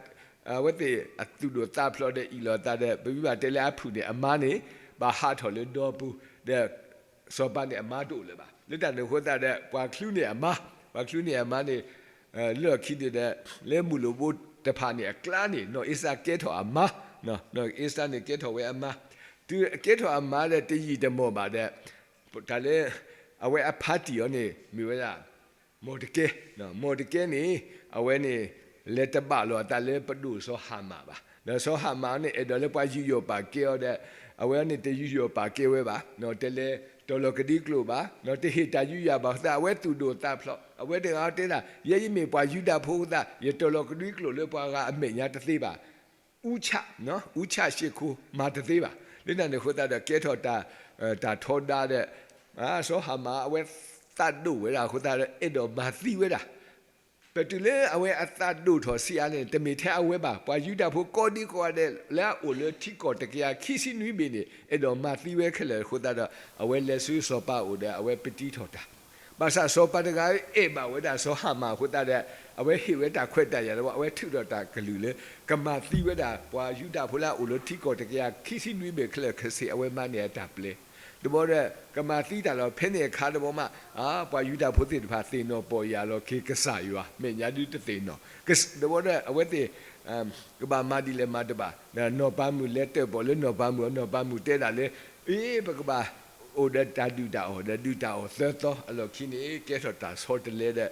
အဝဲသ့ၣ်အသူၣ်ဒိၣ်သးဖျိးဒီးအ့ၣ်လိာ်သးဒီး ပမ့ၢ်ဘၣ်တဲလၢအဖုၣ်န့ၣ် အမါန့ၣ် ဘၣ်ဟးထီၣ်လၢဒီပူၤ, ဒီးစီၤပၤန့ၣ်အမါတအိၣ်လၢၤဘၣ်. လၢတၢ်န့ၣ်အဃိသတးဒီး ပှၤချုးန့ၢ်အမါ, ပှၤချုးန့ၢ်အမါန့ၣ် လၢခံန့ၣ်ဒီး လၢမုၢ်လိၣ်ဘိတဖၣ်န့ၣ်အကျါန့ၣ် နီၢ်အ့စတၢၤကဲထီၣ်အမါ, နီၢ်အ့စတၢၤန့ၣ်ကဲထီၣ်ဝဲအမါ, တုၤအကဲထီၣ်အမါဒီးတယံာ်တမီၢ်ဘၣ်ဒီး တၢ်လၢ အဝဲအဖါတံၢ်အီၤန့ၣ် မ့ၢ်ဝဲဒၣ် မိၢ်တကဲ, မိၢ်တကဲန့ၣ် အဝဲန့ၣ် လဲၤတဘၣ်လိာ်အသးလၢပဒိၣ်စီၤဟၤမၣ်ဘၣ်. ဒီးစီၤဟၤမၣ်န့ၣ် အဲၣ်ဒိးလၢပှၤယူးယီၣ်ပာ်ကဲအီၤဒီး အဝဲန့ၣ်တယူးယီၣ်ပာ်ကဲဝဲဘၣ်, တလဲၤတီၤလီၤကဒွံကျိာ်ဘၣ်, တဟ့ၣ်တၢ်ယူးယီၣ်ဘၣ်အဃိသတး အဝဲသူၣ်ဒိၣ်သးဖျိး, အဝဲတဂၤတဲဒၣ် ယဲယမ့ၢ်ပှၤယူဒၤဖိအဃိသတး ယတီၤလီၤကဒွံကျိာ်လၢပှၤဂၤအမဲာ်ညါတသ့ဘၣ် အူဆၣ်, အူဆၣ်ရှ့ၣ်ခိၣ်မၤတသ့ဘၣ်. လၢတၢ်န့ၣ်အဃိသတးဒီး ကဲထီၣ်တၢ် တၢ်ထီဒါဒီး စီၤဟၤမၣ် အဝဲသးဒိၣ်ဝဲဒၣ်အဃိသတးဒီး အဲၣ်ဒိးမၤသံဝဲဒၣ်. ပတုၤလၢအဝဲအသးဒိၣ်ထီၣ်ဆံးအါန့ၣ် တမ့ၢ်ထဲအဝဲဘၣ်, ပှၤယူဒၤဖိကိးဒံကိးဂၤဒဲး လၢအအိၣ်လၢထံကီၢ်တကယၤခံဆံနွံဘ့ၣ်န့ၣ် အဲၣ်ဒိးမၤသံဝဲခဲလၢာ်အဃိသတးဒီး အဝဲလဲၤဆူစီၤပၤအအိၣ်ဒီး အဝဲပတံထီၣ်တၢ် ဘၣ်ဆၣ်စီၤပၤတဂၤအဲၣ်ဘၣ်ဝဲဒၣ်စီၤဟၤမၣ်အဃိသတးဒီး အဝဲဟ့ၣ်ဝဲတၢ်ခွဲးတၢ်ယာ်လၢ အဝဲထုးထီၣ်တၢ်ကလုၢ်လၢ ကမၤသံဝဲဒၣ် ပှၤယူဒၤဖိလၢအအိၣ်လၢထံကီၢ်တကယၤခံဆံနွံဘ့ၣ်ခဲလၢာ်ခဲဆ့ အဝဲမၤန့ၢ်အတၢ်ပျဲ တဘီဒီး ကမၤသံတၢ်လီၤ. ဖဲန့ၣ်အခါတဘီမး ပှၤယူဒၤဖိသ့ၣ်တဖၣ်သ့ၣ်နီၣ်ပီၢ်ယၢ်လီၤက့ၤကစၢ်ယွၤ, မဲာ်ညါဒုတသ့ၣ်နီၣ်. တဘီဒီး အဝဲသ့ၣ် ကဘၣ်မၤဒ်လဲၣ်မၤတဘၣ်, နီၢ်ပၤမုၣ်လဲၤတၢၣ်ပီၣ်လၢနီၢ်ပၤမုၣ်အအိၣ်, နီၢ်ပၤမုၣ်တဲဒၣ်လၢ အ့ ပကဘၣ်အိၣ်ဒီးတၢ်ဒုၣ်တၢ်အီၣ်, ဒီးဒုၣ်တၢ်အီၣ်သၢသီအလီၢ်ခံန့ၣ် ကဲထီၣ်တၢ်ဆီတလဲဒီး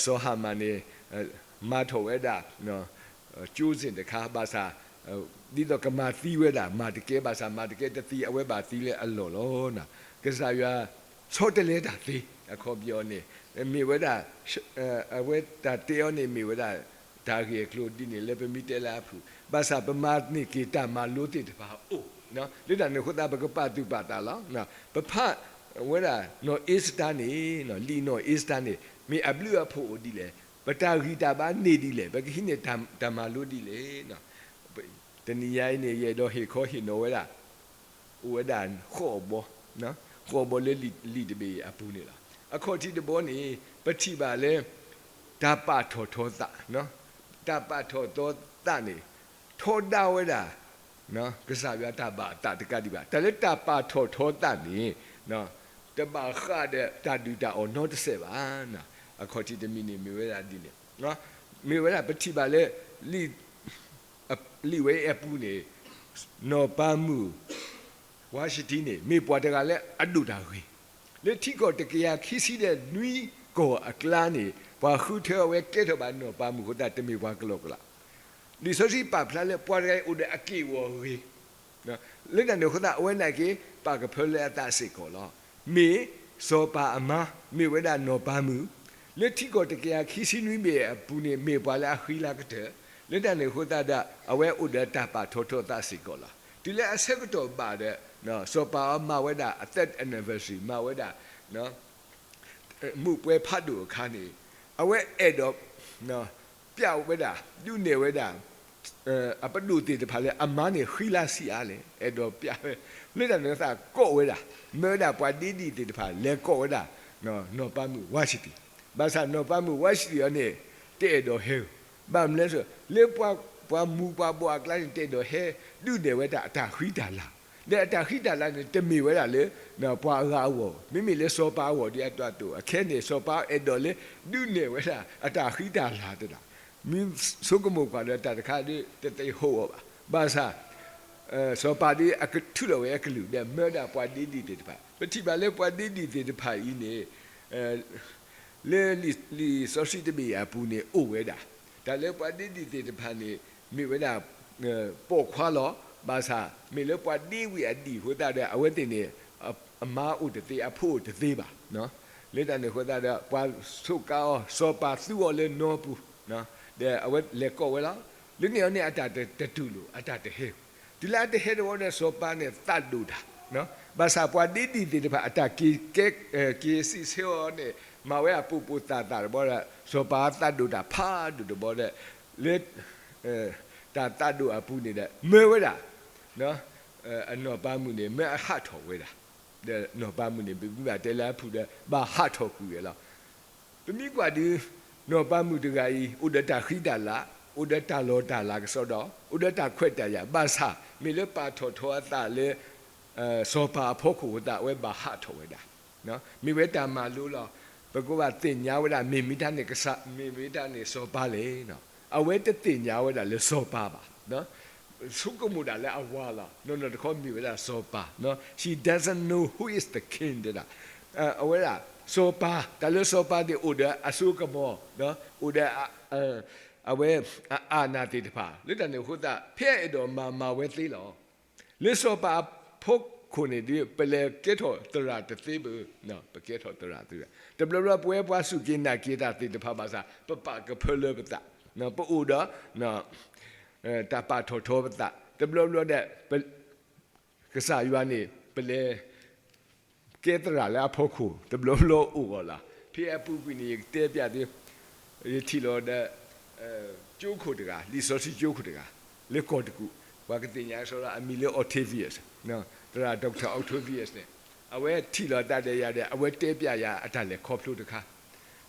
စီၤဟၤမၣ်န့ၣ် မၤထီၣ်ဝဲဒၣ် ကၠိစ့ၣ်တခါ ဘၣ်ဆၣ် ဒ်သိးကမၤသံဝဲဒၣ် မၤတကဲ, ဘၣ်ဆၣ်မၤတကဲတသံ အဝဲဘၣ်သံလၢအလီၢ်လီၤ. ကစၢ်ယွၤဆီတလဲတၢ်သ့ အခီပညီန့ၣ် မ့ၢ်ဝဲဒၣ် အဝဲတၢ်တဲအီၤန့ၣ် မ့ၢ်ဝဲဒၣ် တၢ်ဂ့ၢ်အကျိၤဒ်န့ၣ် လၢပမ့ၢ်တဲလၢအဖုၣ် ဘၣ်ဆၣ်ပမၤန့ၢ်က့ၤတၢ်မၤလိသ့ၣ်တဖၣ်အိၣ် လၢတၢ်န့ၣ်အဃိသတး ပကပာ်သူၣ်ပာ်သးလီၤ. ပဖးဝဲဒၣ် နီၢ်အ့စတါန့ၣ် လံာ်နီၢ်အ့စတါန့ၣ် မ့ၢ်အဘျုးအဖှိၣ်အိၣ်ဒ်လဲၣ်, ပတၢ်ဂံၢ်တၢ်ဘါန့ၢ်ဒ်လဲၣ်, ပကဟံးန့ၢ်တၢ်မၤလိဒ်လဲၣ်. တနံၤညါအံၤန့ၣ် ယအဲၣ်ဒိးဟ့ၣ်ခီဟ့ၣ်နီၤဝဲဒၣ် အိၣ်ဝဲဒၣ်ဃိးဘီ, ဃိးဘီလၢလံာ်တဘ့ၣ်အပူၤန့ၣ်လီၤ. အခီၣ်ထံးတဘီန့ၣ် ပထံၣ်ဘၣ်လၢ တၢ်ပာ်ထီၣ်ထီသး, တၢ်ပာ်ထီၣ်ထီသးန့ၣ် ထီဒါဝဲဒၣ် ကစၢ်ယွၤတၢ်ဘၣ်အသးတကးဒံးဘၣ်. တၢ်လၢတၢ်ပာ်ထီၣ်ထီသးန့ၣ် တဘၣ်ဃးဒီးတၢ်ဒုၣ်တၢ်အီၣ်နီတစဲးဘၣ်. အခီၣ်ထံးတမံၤန့ၣ် မ့ၢ်ဝဲဒၣ်ဒ်န့ၣ်, မ့ၢ်ဝဲဒၣ်ပထံၣ်ဘၣ်လၢ လံာ်ဝဲအပူၤန့ၣ် နီၢ်ပၤမုၣ် Washington န့ၣ် မ့ၢ်ပှၤတဂၤလၢအဒိၣ်တၢ်ဂ့ၤ, လၢထံကီၢ်တကယၤခံဆံဒီးနွံကီၢ်အကျါန့ၣ် ပှၤဃုထၢအဝဲကဲထီၣ်ဘၣ်နီၢ်ပၤမုၣ်အဃိသတး တမ့ၢ်ပှၤကလီကလီ. လံာ်စီဆှံပာ်ဖျါလၢပှၤတဂၤအံၤအိၣ်ဒီးအက့ၢ်အဂီၤဂ့ၤ လၢတၢ်န့ၣ်အဃိသတး အဝဲန့ၣ်က့ၤ ပာ်ကဖၢလၢအသးစ့ၢ်ကီးလီၤ. မ့ၢ်စီၤပၤအမါ မ့ၢ်ဝဲဒၣ်နီၢ်ပၤမုၣ်, လၢထံကီၢ်တကယၤခံဆံနွံဘ့ၣ်အပူၤန့ၣ် မ့ၢ်ပှၤလၢအဃံလၤကတၢၢ်, လၢတၢ်န့ၣ်အဃိသတးဒီး အဝဲအိၣ်ဒီးတၢ်ပာ်ထီၣ်ထီသးစ့ၢ်ကီးလီၤ. တုၤလၢအဆၢကတီၢ်ဘၣ်ဒီး စီၤပၤအီၤမၤဝဲဒၣ်အ third anniversary မၤဝဲဒၣ် မူးပွဲဖးဒိၣ်အခါန့ၣ် အဝဲအဲၣ်ဒိး ပျးဝဲဒၣ် ဒုးနဲၣ်ဝဲဒၣ် အပဒိၣ်သ့ၣ်တဖၣ်လၢအမါန့ၣ်ဃံလၤဆံးအါလဲၣ် အဲၣ်ဒိးပျးဝဲ, လၢတၢ်န့ၣ်အဃိသတးကိးဝဲဒၣ် မၢဝဲဒၣ်ပှၤဒ့ဒံၣ်သ့ၣ်တဖၣ် လဲၤကိးဝဲဒၣ် နီၢ်ပၤမုၣ် Washington, ဘၣ်ဆၣ်နီၢ်ပၤမုၣ် Washington အံၤန့ၣ် တအဲၣ်ဒိးဟဲဧိၤ, ဘၣ်မနုၤလဲၣ်, လၢပှၤမူးပှၤဘိးအကျါန့ၣ် တအဲၣ်ဒိးဟဲ ဒုးနဲၣ်ဝဲဒၣ်အတၢ်ဃံတၢ်လၤ, ဒီးအတၢ်ဃံတၢ်လၤန့ၣ် တမ့ၢ်ဝဲဒၣ်လၢ ပှၤအဂၤအဂီၢ်, မ့မ့ၢ်လၢစီၤပၤအဂီၢ်ဒ်အသိး, အခဲန့ၣ် စီၤပၤအဲၣ်ဒိးလၢ ဒုးနဲၣ်ဝဲဒၣ်အတၢ်ဃံတၢ်လၤတဒၣ်, မ့ၢ်ဆိကမိၣ်ကွၢ်ဒီးတၢ်တခါဒီး တသ့ဟိးအီၤဘၣ်, ဘၣ်ဆၣ် စီၤပၤဒ်အကထုးထီၣ်ဝဲအကလုၢ်ဒီး မၢဝဲဒၣ်ပှၤဒ့ဒံၣ်သ့ၣ်တဖၣ်, ပထံၣ်ဘၣ်လၢပှၤဒ့ဒံၣ်သ့ၣ်တဖၣ်အံၤန့ၣ် လၢလံာ်စီဆှံတဘ့ၣ်အပူၤန့ၣ်အိၣ်ဝဲဒၣ်, တၢ်လၢပှၤဒ့ဒံၣ်သ့ၣ်တဖၣ်န့ၣ် မ့ၢ်ဝဲဒၣ် ပိာ်ခွါလီၤ, ဘၣ်ဆၣ် မ့ၢ်လၢပှၤဒ့ဝံၤအဒံၣ်အဃိသတးဒီး အဝဲသ့ၣ်န့ၣ် အမါအိၣ်တသ့ အဖိအိၣ်တသ့ဘၣ်, လၢတၢ်န့ၣ်အဃိသတးဒီး ပှၤစူးကါအီၤ စီၤပၤသူအီၤလၢနီပူၤ, ဒီးအဝဲလဲၤကိးဝဲလီၤ, လၢန့ၣ်အီၤန့ၣ်အတၢ်တတူၢ်လိာ် အတၢ်တဟဲဧိၤ, တုၤလၢအတဟဲတဘျီဒီး စီၤပၤန့ၣ်သးဒိၣ်တၢ် ဘၣ်ဆၣ်ပှၤဒ့ဒံၣ်သ့ၣ်တဖၣ် အတၢ်က့ၤကဲ က့ၤစံးဆၢအီၤန့ၣ် မၤဝဲအပိာ်ပိာ်သၣ်သၣ်တဘျီဒီး စီၤပၤသးဒိၣ်တၢ်ဖးဒိၣ်တဘျီဒီး လၢ တၢ်သးဒိၣ်အပူၤန့ၣ်ဒီး မၢဝဲဒၣ် အနီၢ်ပၤမုၣ်န့ၣ် မၢအဟးထီၣ်ဝဲဒၣ်, ဒီးနီၢ်ပၤမုၣ်န့ၣ် ပမ့ၢ်ဘၣ်တဲလၢအဖုၣ်ဒီး ဘၣ်ဟးထီၣ်ကွံာ်ဝဲလီၤ. ပမ့ၢ်ကွၢ်ဒုး နီၢ်ပၤမုၣ်တဂၤအံၤ အိၣ်ဒီးတၢ်ဃံတၢ်လၤ, အိၣ်ဒီးတၢ်လီၢ်တၢ်လၤကစီဒီ, အိၣ်ဒီးတၢ်ခွဲးတၢ်ယာ်, ဘၣ်ဆၣ် မ့ၢ်လၢပာ်ထီၣ်ထီအသးလၢ စီၤပၤအဖီခိၣ်အဃိသတး အဝဲဘၣ်ဟးထီၣ်ဝဲဒၣ်, မ့ၢ်ဝဲတၢ်မၤလိလီၤ. ပကဘၣ်သ့ၣ်ညါဝဲဒၣ် မ့ၢ်မ့ၢ်တၢ်န့ၣ်ကစၢ်, မ့ၢ်မ့ၢ်တၢ်န့ၣ်စီၤပၤလဲၣ်. အဝဲတသ့ၣ်ညါဝဲဒၣ်လၢစီၤပၤဘၣ်. ဆိကမိၣ်ဒၣ်လၢအဝၤလီၤ. နီၢ်နီၢ်တခီမ့ၢ်ဝဲဒၣ်စီၤပၤ, She doesn't know who is the king တဲဒၣ်, အဝဲဒၣ် စီၤပၤ, တၢ်လၢစီၤပၤန့ၣ်အိၣ်ဒီးအစိကမီၤ, အိၣ်ဒီး အဝဲ အအၣ်နၢ်သ့ၣ်တဖၣ်, လၢတၢ်န့ၣ်အဃိသတး ဖဲအအဲၣ်ဒိးမၤမၤဝဲသ့လီၤ. လၢစီၤပၤအဖီခိၣ်န့ၣ်ဒီး ပလဲၤကဲထီၣ်သရၣ်တသ့ဘၣ်, ပကဲထီၣ်သရၣ်သ့, တဘျီဘျီပဝဲပှၤစူၢ်က့ၤနာ်က့ၤတၢ်သ့ၣ်တဖၣ်ဘၣ်ဆၣ် ပပာ်ကဖၢလၢပသး, ပအိၣ်ဒီး တၢ်ပာ်ထီၣ်ထီပသး, တဘျီဘျီဒီး ကစၢ်ယွၤန့ၣ် ပလဲၤကဲသရၣ်လၢအဖီခိၣ် တဘျီဘျီအိၣ်ဂီၢ်လီၤ. ဖဲအပူၤကွံာ်န့ၣ် ယကတဲပျးသု, ယထံၣ်လီၤဒီး ကၠိခိၣ်တဂၤ, လံာ်စီဆှံကၠိခိၣ်တဂၤ လၢကီၢ်တကူၣ်, ပှၤကသ့ၣ်ညါကစီဒီ အမံၤလၢ Octavius, သရၣ် Doctor Octavius န့ၣ်, အဝဲထံၣ်လီၤသးဒီးယၤဒီး အဝဲတဲပျးယၤအတၢ်လဲၤခီဖျိတခါ,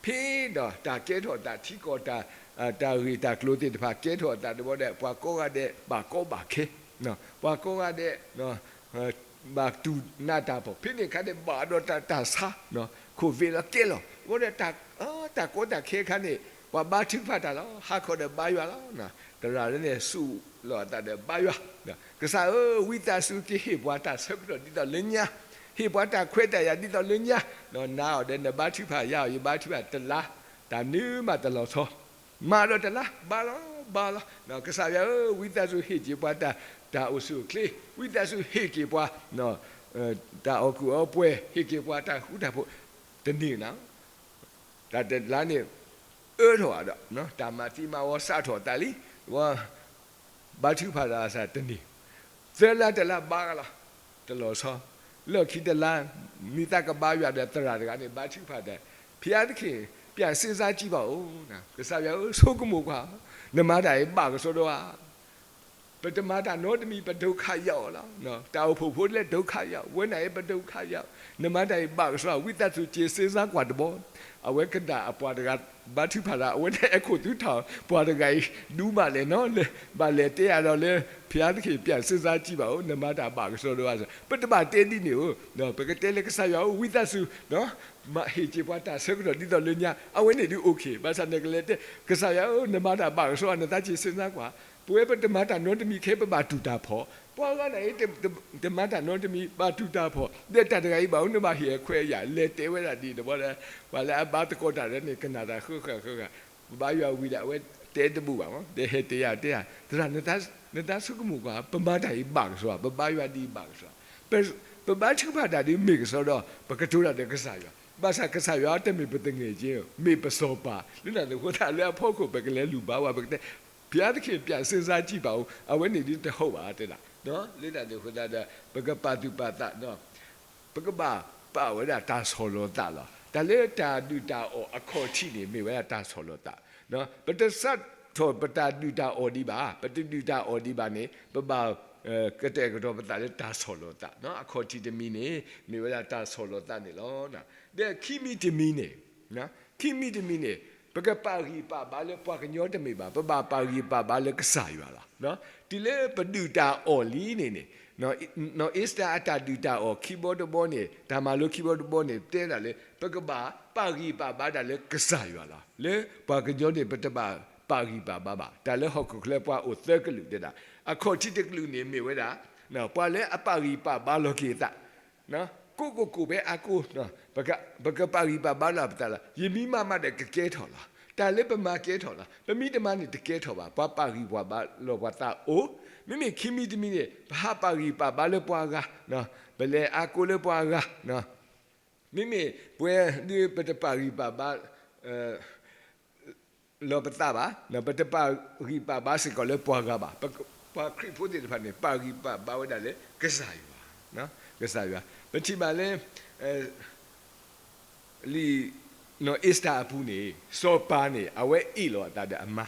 ဖဲဒီးတၢ်ကဲထီၣ်သးထံကီၢ် တၢ်ဂ့ၢ်တၢ်ကျိၤသ့ၣ်တဖၣ် ကဲထီၣ်အသးတဘျီဒီး ပှၤကိးဂၤဒဲးဘၣ်ကီဘၣ်ခဲ, ပှၤကိးဂၤဒဲး ဘၣ်တူၢ်နးတၢ်ဖှီၣ် ဖဲန့ၣ်အခါန့ၣ် ဘၣ်ဒီးတၢ်ဆါ ခိၣ်ဝ့ၤလီၤကဲလီၤ အဃိဒီး တၢ်ကီတၢ်ခဲအခါန့ၣ် ပှၤဘါထုကဖၣ်တၢ်လီၤ ဟးခီဒီးဘါယွၤလီၤ သရၣ်လၢန့ၣ် စူးလီၤအသးဒီးဘါယွၤ ကစၢ်ဧၢ ဝံသးစူၤကဟ့ၣ်ပှၤတၢ်ဆၢကတီၢ်ဒ်သိးလၢညါ, ဟ့ၣ်ပှၤတၢ်ခွဲးတၢ်ယာ်ဒ်သိးလၢညါ, နၤအီၤဒီးနဘါထုကဖၣ် ယၤအီၤယဘါထုကဖၣ် တလါ တၢ်နုာ်မးတလီၤဆီ မၤဒီးတလါ ဘါလီၤ ဘါလီၤ ကစၢ်ယွၤဧၢ ဝံသးစူၤဟ့ၣ်က့ၤပှၤတၢ် တၢ်အိၣ်ဆူၣ်အိၣ်ချ့, ဝံသးစူၤဟ့ၣ်က့ၤပှၤ တၢ်အီၣ်ကူၣ်အီပှဲၤ, ဟ့ၣ်က့ၤပှၤတၢ်ဃူတၢ်ဖိး, တနံၤနၤ တၢ်တလါန့ၣ် အၢထီၣ်ဒီး တၢ်မၤသံမၤဝီစးထီၣ်သးလံ, ဘါထုကဖၣ်တၢ်စးတနံၤ, သၢလါတလါဘါလီၤ, တလီၤဆီ, လၢခံတလါ မ့ၢ်သးကဘါယွၤဒီးသရၣ်တဂၤန့ၣ် ဘါထုကဖၣ်ဒီး ဘုရားသခင် ပြန်စဉ်းစားကြည့်ပါဦး, ကစၢ်ယွၤဧၢ ဆိကမိၣ်ကွၢ်, နမၤတၢ်အံၤဘၣ်ကစီဒီဧါ ပတမၤတၢ်နီတမံၤ ပဒုက္ခရောက်လီၤ, တၢ်အိၣ်ဖှိၣ်ဖိလၢ ဒုက္ခရောက်, ဝဲန့ၣ်အံၤ ပဒုက္ခရောက်, နမၤတၢ်အံၤဘၣ်ကစီဒီဧါ, ဝံသးစူၤ က့ၤစဉ်းစားကွၢ်တဘျီ, အဝဲကနၣ်အပှၤတဂၤ ဘါထုကဖၣ်တၢ် အဝဲန့ၣ်အခိၣ်သူထီၣ် ပှၤတဂၤအံၤ ဒူဘၣ်လဲၣ်နီၤ, ဘၣ်လဲၤတဲအါဒီးလၢ ဘုရားသခင် ပြန်စဉ်းစားကြည့်ပါဦး, နမၤတၢ်ဘၣ်ကစီဒီဧါ, ပတဘၣ်တဲဒ်န့ၣ်ဧိၤ, ပကတဲလၢကစၢ်ယွၤဧၢ ဝံသးစူၤ ဟ့ၣ်က့ၤပှၤတၢ်ဆၢကတီၢ်ဒ်သိးလၢညါ, အဝဲန့ၣ်ဒုး okay, ဘၣ်ဆၣ်နကလဲၤတဲ ကစၢ်ယွၤဧၢ နမၤတၢ်ဘၣ်ကစီဒီဧါ, နသးက့ၤစဉ်းစားကွၢ်, ပဝဲပတမၤတၢ်နီတမံၤခဲ ပဘၣ်တူၢ်တၢ်ဖှီၣ်, ပှၤဂၤန့ၣ်အံၤ တမၤတၢ်နီတမံၤ ဘၣ်တူၢ်တၢ်ဖှီၣ်, ဒီးတၢ်တဂၤအံၤဘၣ်အိၣ် နဘၣ်ဟ့ၣ်အခွဲးအယာ် လဲၤတဲဝဲဒၣ်ဒ်န့ၣ်တဘျီဒီး ပှၤလၢအဘါသကိးတၢ်လၢန့ၣ် ကနၣ်တၢ်ဃၢဃၢဃၢဃၢ, ဘါယွၤဝံၤဒီးအဝဲတဲတဘူၣ်ဘၣ်မး, ဒီးဟဲတဲယၤတဲယၤ သရၣ် နသးဆိကမိၣ်ကွၢ် ပမၤတၢ်အံၤဘၣ်ကစီဒီဧါ, ပဘါယွၤဒ်အံၤဘၣ်ကစီဒီဧါ, ပဘါထုကဖၣ်တၢ်ဒ်မ့ၢ်ကစီဒီ ပကတိၤတၢ်ဒီးကစၢ်ယွၤ, ဘၣ်ဆၣ်ကစၢ်ယွၤတမ့ၢ်ပသူငယ်ချင်း, မ့ၢ်ပစီၤပၤ, လၢတၢ်န့ၣ်အဃိသတးလၢအဖီခိၣ် ပကလဲၤလူၤဘါဝဲ ပကတဲ ဘုရားသခင် ပြန်စဉ်းစားကြည့်ပါဦး, အဝဲန့ၣ်ဒ်တဟီၣ်ဘၣ်တဲဒၣ်, လၢတၢ်န့ၣ်အဃိသတးဒီး ပကပာ်သူၣ်ပာ်သး ပကဘၣ်ပာ်ဝဲဒၣ်တၢ်ဆီၣ်လီၤသးလီၤ. တၢ်လၢတၢ်ဒုၣ်တၢ်အီၣ်အခီၣ်ထံးန့ၣ် မ့ၢ်ဝဲဒၣ်တၢ်ဆီၣ်လီၤသး, ပတစးထီၣ်ပတၢ်ဒုၣ်တၢ်အီၣ်ဒံးဘၣ်, ပတဒုၣ်တၢ်အီၣ်ဒံးဘၣ်န့ၣ် ပဘၣ် ကတဲာ်ကတီၤပသးလၢတၢ်ဆီၣ်လီၤသး, အခီၣ်ထံးတမံၤန့ၣ် မ့ၢ်ဝဲဒၣ်တၢ်ဆီၣ်လီၤသးန့ၣ်လီၤ. ဒီးခံမံၤတမံၤန့ၣ်, ခံမံၤတမံၤန့ၣ် ပကပာ်ဂံၢ်ပာ်ဘါလၢပှၤကညီတမ့ၢ်ဘၣ်, ပဘၣ်ပာ်ဂံၢ်ပာ်ဘါလၢကစၢ်ယွၤလီၤ. တုၤလၢပဒုၣ်တၢ်အီၣ်လံန့ၣ်န့ၣ် နီၢ်အ့စတၢၤအတၢ်ဒုၣ်တၢ်အီၣ်ခံဘီတဘီန့ၣ် တၢ်မၤလိခံဘီတဘီန့ၣ် တဲဒၣ်လၢ ပကဘၣ်ပာ်ဂံၢ်ပာ်ဘါဒၣ်လၢကစၢ်ယွၤလီၤ. လၢပှၤကညီန့ၣ် ပတဘၣ်ပာ်ဂံၢ်ပာ်ဘါဘၣ်. တၢ်လၢဟီၣ်ခိၣ်ချၢပှၤအိၣ်သၢကလုာ်တဲဒၣ်, အခီၣ်ထံးတကလုာ်န့ၣ်မ့ၢ်ဝဲဒၣ် ပှၤလၢအပာ်ဂံၢ်ပာ်ဘါလီၤက့ၤအသး ကိးကကိးဖဲအါကိး, ပကပာ်ဂံၢ်ပာ်ဘါလီၤပသးလီၤ. ယမံမၤမးဒီးကကဲထီၣ်လီၤ. တၢ်လၢပမၤကဲထီၣ်လီၤ. ပမံတမၤန့ၣ်တကဲထီၣ်ဘၣ်. ပှၤပာ်ဂံၢ်ပာ်ဘါလီၤပှၤသးအိၣ်, မ့မ့ၢ်ခံမံၤတမံၤန့ၣ် ပဟးပာ်ဂံၢ်ပာ်ဘါလၢပှၤဂၤ, ပလဲၤအါကိးလၢပှၤဂၤ, မ့မ့ၢ်ပဝဲဒၣ်ပတပာ်ဂံၢ်ပာ်ဘါ လီၤပသးဘၣ်, ပတပာ်ဂံၢ်ပာ်ဘါစ့ၢ်ကီးလၢပှၤဂၤဘၣ်. ပှၤခရံာ်ဖိသ့ၣ်တဖၣ်န့ၣ် ပာ်ဂံၢ်ပာ်ဘါဝဲဒၣ်လၢကစၢ်ယွၤ, ကစၢ်ယွၤ. ပထံၣ်ဘၣ်လၢ လံာ်နီၢ်အ့စတၢၤအပူၤန့ၣ် စီၤပၤန့ၣ် အဝဲအ့ၣ်လိာ်အသးဒီးအမါ,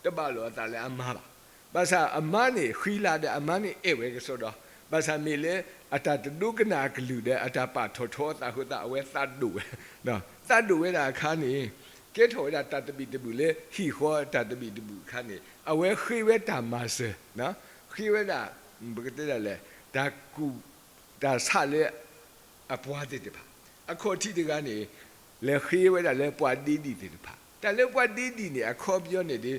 တဘၣ်လိာ်အသးလၢအမါဘၣ်. ဘၣ်ဆၣ်အမါန့ၣ် ဃံလၤဒီးအမါန့ၣ်အဲၣ်ဝဲကစီဒီ, ဘၣ်ဆၣ်မ့ၢ်လၢအတၢ်တဒိကနၣ်အကလုၢ်ဒီး အတၢ်ပာ်ထီၣ်ထီအသးအဃိသတး အဝဲသးဒိၣ်ဝဲ, သးဒိၣ်ဝဲဒၣ်အခါန့ၣ် ကဲထီၣ်ဝဲဒၣ်တၢ်သဘံၣ်သဘုၣ်လၢဟံၣ်ဃီတၢ်သဘံၣ်သဘုၣ်အခါန့ၣ် အဝဲဃ့ဝဲတၢ်မၤစၢၤ, ဃ့ဝဲဒၣ် ပကတဲဒၣ်လဲၣ် တၢ်ကူၣ်တၢ်ဆးလၢအပှၤသ့ၣ်တဖၣ်, အခီၣ်ထံးတဂၤန့ၣ် လဲၤဃ့ဝဲဒၣ်လၢပှၤဒ့ဒံၣ်သ့ၣ်တဖၣ်, တၢ်လၢပှၤဒ့ဒံၣ်န့ၣ် အခီပညီန့ၣ်ဒီး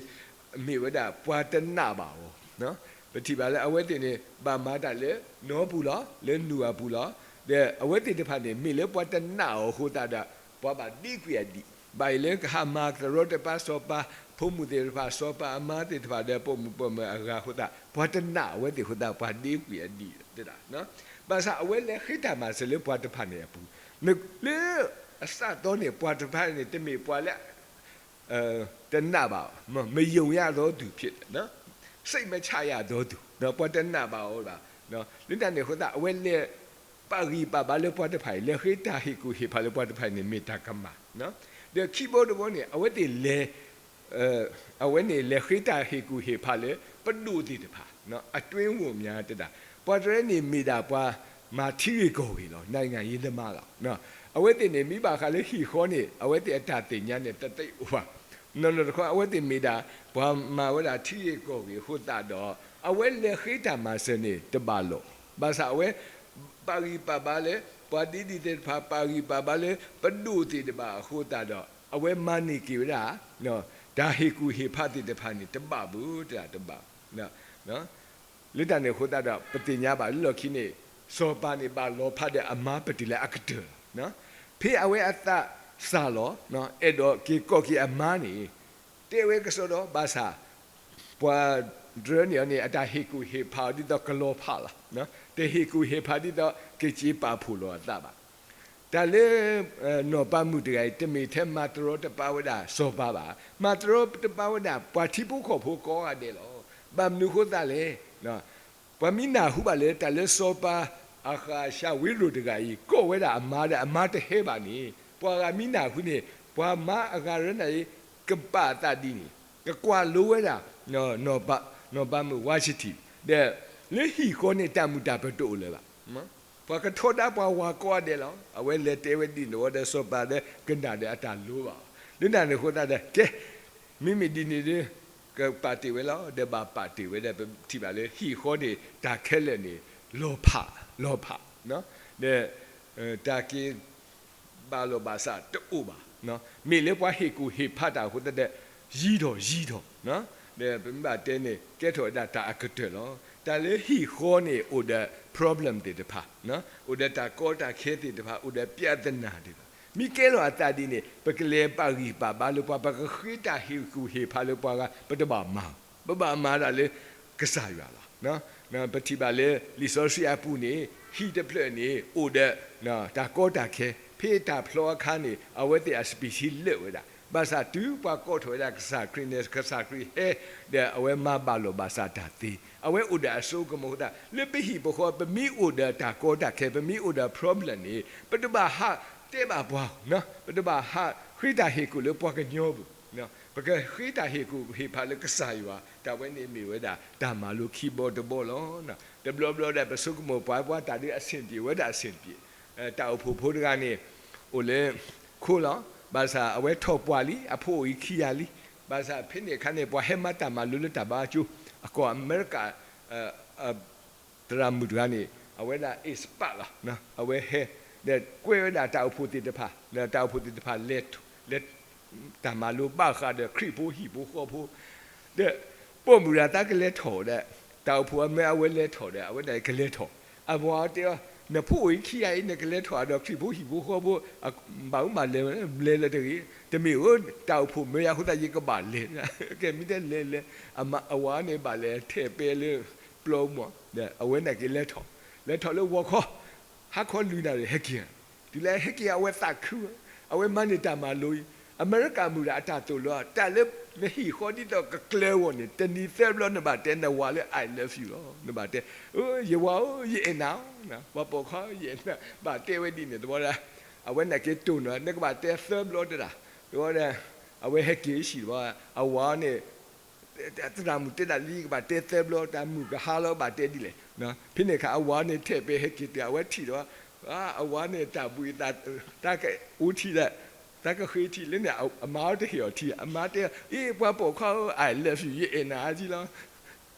မ့ၢ်ဝဲဒၣ်ပှၤတနာ်ဘၣ်အီၤ, ပထံၣ်ဘၣ်လၢအဝဲသ့ၣ်န့ၣ် ဘၣ်မၤတၢ်လၢနီပူၤလီၤ, လၢနူၢ်အပူၤလီၤ, ဒီးအဝဲသ့ၣ်တဖၣ်န့ၣ် မ့ၢ်လၢပှၤတနာ်အီၤအဃိသတးဒီး ပှၤဘၣ်ဒ့ကွံာ်အဒံၣ်, ဘၣ်အံၤလၢကဟးမၤသရီတပါစီၤပၤဖိမုၣ်သ့ၣ်တဖၣ် စီၤပၤအမါသ့ၣ်တဖၣ်ဒီး ပိာ်မုၣ်ပိာ်မၢၤအဂၤအဃိသတး ပှၤတနာ်အဝဲသ့ၣ်အဃိသတး ပှၤဒ့ကွံာ်အဒံၣ်သဒၣ်, ဘၣ်ဆၣ်အဝဲလဲၤဃ့တၢ်မၤစၢၤလၢပှၤတဖၣ်န့ၣ်အပူၤ, လၢအစးသီန့ၣ် ပှၤတဖၣ်န့ၣ် တမ့ၢ်ပှၤလၢ တနာ်ဘၣ်အီၤ, မယုံရသောသူဖြစ်, စိတ်မချရသောသူ, ပှၤတနာ်ဘၣ်အီၤဘၣ်, လၢတၢ်န့ၣ်အဃိသတး အဝဲလဲၤပာ်ဂံၢ်ပာ်ဘါလၢပှၤတဖၣ်အံၤ လဲၤဃ့တၢ်ဟ့ၣ်ကူၣ်ဟ့ၣ်ဖးလၢပှၤတဖၣ်အံၤန့ၣ် မ့ၢ်တၢ်ကမၣ်, ဒီးခံဘီတဘီန့ၣ် အဝဲသ့ၣ်လဲၤ အဝဲန့ၣ်လဲၤဃ့တၢ်ဟ့ၣ်ကူၣ်ဟ့ၣ်ဖးလၢ ပဒိၣ်သ့ၣ်တဖၣ်, အတွင်းဝန်များတဲဒၣ်, ပှၤတရၢန့ၣ်မ့ၢ်ဒၣ်ပှၤမၤထံဂ့ၢ်ကီၢ်ဂ့ၢ်လီၤ, နိုင်ငံရေးသမားလီၤ, အဝဲသ့ၣ်န့ၣ် မ့ၢ်ဘၣ်ဃးလၢဟံၣ်ဃီန့ၣ် အဝဲသ့ၣ်အတၢ်သ့ၣ်ညါန့ၣ် တသ့အိၣ်ဘၣ်, နီၢ်နီၢ်တခီ အဝဲသ့ၣ်မ့ၢ်ဒၣ် ပှၤမၤဝဲဒၣ်ထံဂ့ၢ်ကီၢ်ဂ့ၢ်အဃိသတးဒီး အဝဲလဲၤဃ့တၢ်မၤစၢၤန့ၣ် တဘၣ်လိာ် ဘၣ်ဆၣ်အဝဲ ပာ်ဂံၢ်ပာ်ဘါလၢ ပှၤဒ်န့ၣ်သ့ၣ်တဖၣ် ပာ်ဂံၢ်ပာ်ဘါလၢ ပဒိၣ်သ့ၣ်တဖၣ်အဃိသတးဒီး အဝဲမၤန့ၢ်က့ၤဝဲဒၣ် တၢ်ဟ့ၣ်ကူၣ်ဟ့ၣ်ဖးသ့ၣ်တဖၣ်န့ၣ် တဘၣ်ဘူးတၢ်တဘၣ် လၢတၢ်န့ၣ်အဃိသတးဒီး ပသ့ၣ်ညါဘၣ်လၢလီၢ်ခံန့ၣ် စီၤပၤန့ၣ်ဘၣ်လီၤဖးဒီးအမါပတုၤလၢအကတၢၢ်လီၤ. ဖဲအဝဲအသးစၢ်လီၤ အဲၣ်ဒိးက့ၤကိးက့ၤအမါန့ၣ် တဲဝဲကစီဒီ ဘၣ်ဆၣ် ပှၤတရၢန့ၣ်အီၤန့ၣ် အတၢ်ဟ့ၣ်ကူၣ်ဟ့ၣ်ဖးအီၤဒ်သိးကလီၤဖးလီၤ. တဟ့ၣ်ကူၣ်ဟ့ၣ်ဖးဒ်သိးကစ့ပာ်ဖှိၣ်လီၤအသးဘၣ်. တၢ်လၢ နီၢ်ပၤမုၣ်တဂၤအံၤ တမ့ၢ်ထဲမၤတရီတပါဝဲဒၣ်စီၤပၤဘၣ်. မၤတရီတပါဝဲဒၣ် ပှၤထံဖိကီၢ်ဖိကိးဂၤဒဲးလီၤ. ဘၣ်မနုၤအဃိသတးလဲၣ် ပှၤမ့ၢ်နၢ်ဟူဘၣ်လၢ တၢ်လၢစီၤပၤအဃၣ်ရှၤဝ့ရိၣ်တဂၤအံၤ ကိးဝဲဒၣ်အမါဒီး အမါတဟဲဘၣ်န့ၣ် ပှၤဂၤမ့ၢ်နၢ်ဟူန့ၣ် ပှၤမါအဂၤရၢနၤအံၤ ကပာ်အသးဒ်န့ၣ် ကကွၢ်လိဝဲဒၣ် နီၢ်ပၤမုၣ်ဝါၡထံၣ် ဒီး လၢဟံၣ်ဃီန့ၣ် တၢ်မုာ်တၢ်ပၢၤတအိၣ်လၢၤဘၣ်. ပှၤကထီဒါပှၤဝၤကိးဂၤဒဲးလီၤ. အဝဲလဲၤတဲဝဲဒ်န့ၣ်ဝဲဒီး စီၤပၤဒီးကနၣ်ဒီးအတၢ်လိဘၣ်. လၢတၢ်န့ၣ်အဃိသတးဒီး ကဲ မ့မ့ၢ်ဒ်န့ၣ်ဒီး ကပာ်တ့ၢ်ဝဲလီၤ. ဒီးဘၣ်ပာ်တ့ၢ်ဝဲဒီး ပထံၣ်ဘၣ်လၢဟံၣ်ဃီန့ၣ် တၢ်ခဲလၢာ်န့ၣ် လီၤဖး လီၤဖး ဒီး တၢ်က့ၤ ဘၣ်လီၢ်ဘၣ်စးတအိၣ်ဘၣ်. မ့ၢ်လၢပှၤဟ့ၣ်ကူၣ်ဟ့ၣ်ဖးတၢ်အဃိသတးဒီး ယံၤထီၣ်ယံၤထီၣ် ဒီးပမ့ၢ်ဘၣ်တဲန့ၣ် ကဲထီၣ်ဝဲဒၣ်တၢ်အကတၢၢ်လီၤ. တၢ်လၢဟံၣ်ဃီန့ၣ် အိၣ်ဒီး problem သ့ၣ်တဖၣ် အိၣ်ဒီးတၢ်ကီတၢ်ခဲသ့ၣ်တဖၣ် အိၣ်ဒီး ပြဿနာ သ့ၣ်တဖၣ် မ့ၢ်ကဲလီၤအသးဒ်န့ၣ် ပကလဲၤပာ်ဂံၢ်ပာ်ဘါလၢပှၤ ပကဃ့တၢ်ဟ့ၣ်ကူၣ်ဟ့ၣ်ဖးလၢပှၤဂၤ ပတဘၣ်မၤ ပဘၣ်မၤတၢ်လၢကစၢ်ယွၤလီၤ. ပထံၣ်ဘၣ်လၢလံာ်စီဆှံအပူၤန့ၣ် ဟံၣ်တဖျၢၣ်န့ၣ် အိၣ်ဒီး တၢ်ကီတၢ်ခဲ ဖဲတၢ်ဖျီအခါန့ၣ် အဝဲသ့ၣ်အ speech လၢာ်ဝဲဒၣ် ဘၣ်ဆၣ်တုၤပှၤကိးထီၣ်ဝဲဒၣ်ကစၢ်ခရံာ်န့ၣ် ကစၢ်ခရံာ်ဟဲ ဒီးအဝဲမၤဘၣ်လီၢ်ဘၣ်စးတၢ်သ့ အဝဲအိၣ်ဒီးအစိကမီၤအဃိသတး လၢပဟံၣ်ပဃီ ပမ့ၢ်အိၣ်ဒီးတၢ်ကီတၢ်ခဲ ပမ့ၢ်အိၣ်ဒီး problem န့ၣ် ပတဘၣ်ဟးတဲဘၣ်ပှၤ ပတဘၣ်ဟးဃ့တၢ်ဟ့ၣ်ကူၣ်လၢပှၤကညီပူၤ ပကဃ့တၢ်ဟ့ၣ်ကူၣ်ဟ့ၣ်ဖးလၢကစၢ်ယွၤ တၢ်ဝဲန့ၣ်မ့ၢ်ဝဲဒၣ် တၢ်မၤလိခံဘီတဘီလီၤ. တဘျီဘျီဒီး ပဆိကမိၣ်ပှၤ ပှၤတၢ်ဒ်အဆင်ပြေဝဲဒၣ်အဆင်ပြေ တၢ်အိၣ်ဖှိၣ်ဖိတဂၤန့ၣ် အိၣ်လၢ ခိလီၤ. ဘၣ်ဆၣ်အဝဲထီၣ်ပှၢ်လံ အဖိအိၣ်အံၤခံဂၤလံ. ဘၣ်ဆၣ်ဖဲန့ၣ်အခါန့ၣ် ပှၤဟဲမၤတၢ်မၤလိလၢတၢ်ဘါကၠိ အကီၢ်အမဲရကၤ သရၣ်မုၣ်တဂၤန့ၣ် အဝဲဒၣ် expert လီၤ. အဝဲဟဲ ဒီးကွဲးဝဲဒၣ်တၢ်အိၣ်ဖှိၣ်သ့ၣ်တဖၣ် ဒီးတၢ်အိၣ်ဖှိၣ်သ့ၣ်တဖၣ်လဲၤ လဲၤ တၢ်မၤလိဘၣ်ဃးဒီးခရံာ်ဖိဟံၣ်ဖိဃီဖိ ဒီး ပိာ်မုၣ်တဂၤသးကလဲၤထီၣ်ဒီး တၢ်အိၣ်ဖှိၣ်အမဲအဝဲလဲၤထီၣ်ဒီး အဝဲဒၣ်ကလဲၤထီၣ် အဝၤတဲအီၤ နဖိအိၣ်အံၤခံဂၤအံၤ နကလဲၤထီၣ်ဒီးခရံာ်ဖိဟံၣ်ဖိဃီဖိ ဘၣ်မူဘၣ်လဲၤ လဲၤလၢတဂ့ၤ တမ့ၢ်ဧိၤ တၢ်အိၣ်ဖှိၣ်မၢယၤအဃိသတး ယကဘၣ်လဲၤ ကဲမ့ၢ်တဲလဲၤလဲၤ အဝၤန့ၣ်ဘၣ်လဲၤထဲးပဲလၢပျီမး ဒီးအဝဲန့ၣ်က့ၤလဲၤထီၣ် လဲၤထီၣ်လၢဝီၤခီ ဟါခီလွံၢ်နၣ်ရံၣ်ဟဲက့ၤ တုၤလၢဟဲက့ၤအဝဲသးခု အဝဲမၤန့ၢ်တၢ်မၤလိအံၤ အမဲရကၤမုၣ်ဒီးအတၢ်သိၣ်လိ တၢ်လၢနဟံၣ်ဃီဒ်သိးကကျၢၤအဂီၢ်န့ၣ် တနံၤသၢဘျီနဘၣ်တဲနဝၤလၢ I love you လီၤ. နဘၣ်တဲ ယဝၤဧၢ ယအဲၣ်နၤ ပှၤပိာ်ခွါဧၢ ယအဲၣ်နၤ ဘၣ်တဲဝဲဒ်န့ၣ်သဝီဒၣ် အဝဲန့ၣ်က့ၤတိၢ်နီၣ် နကဘၣ်တဲသၢဘျီတဒၣ် သဝီဒၣ် အဝဲဟဲက့ၤဆံးတဘျီ အဝၤန့ၣ် သရၣ်မုၣ်တဲဒၣ်လံ ကဘၣ်တဲသၢဘျီ တၢ်မုၣ်ကဟါလီၤ ဘၣ်တဲဒ်လဲၣ်. ဖဲန့ၣ်အခါ အဝၤန့ၣ်ထဲးပဲဟဲက့ၤတုၤ အဝဲထံၣ်ဒီး အဝၤန့ၣ်တၢ်ဘှံး သးကအိၣ်ထံၣ်ဒီး သးကဃ့ထံၣ်လၢန့ၣ် အမါတဟ့ၣ်အီၤထံၣ် အမါတဲ အ့ ပှၤပိာ်ခွါဧၢ I love you ယအဲၣ်နၤအါကံလီၤ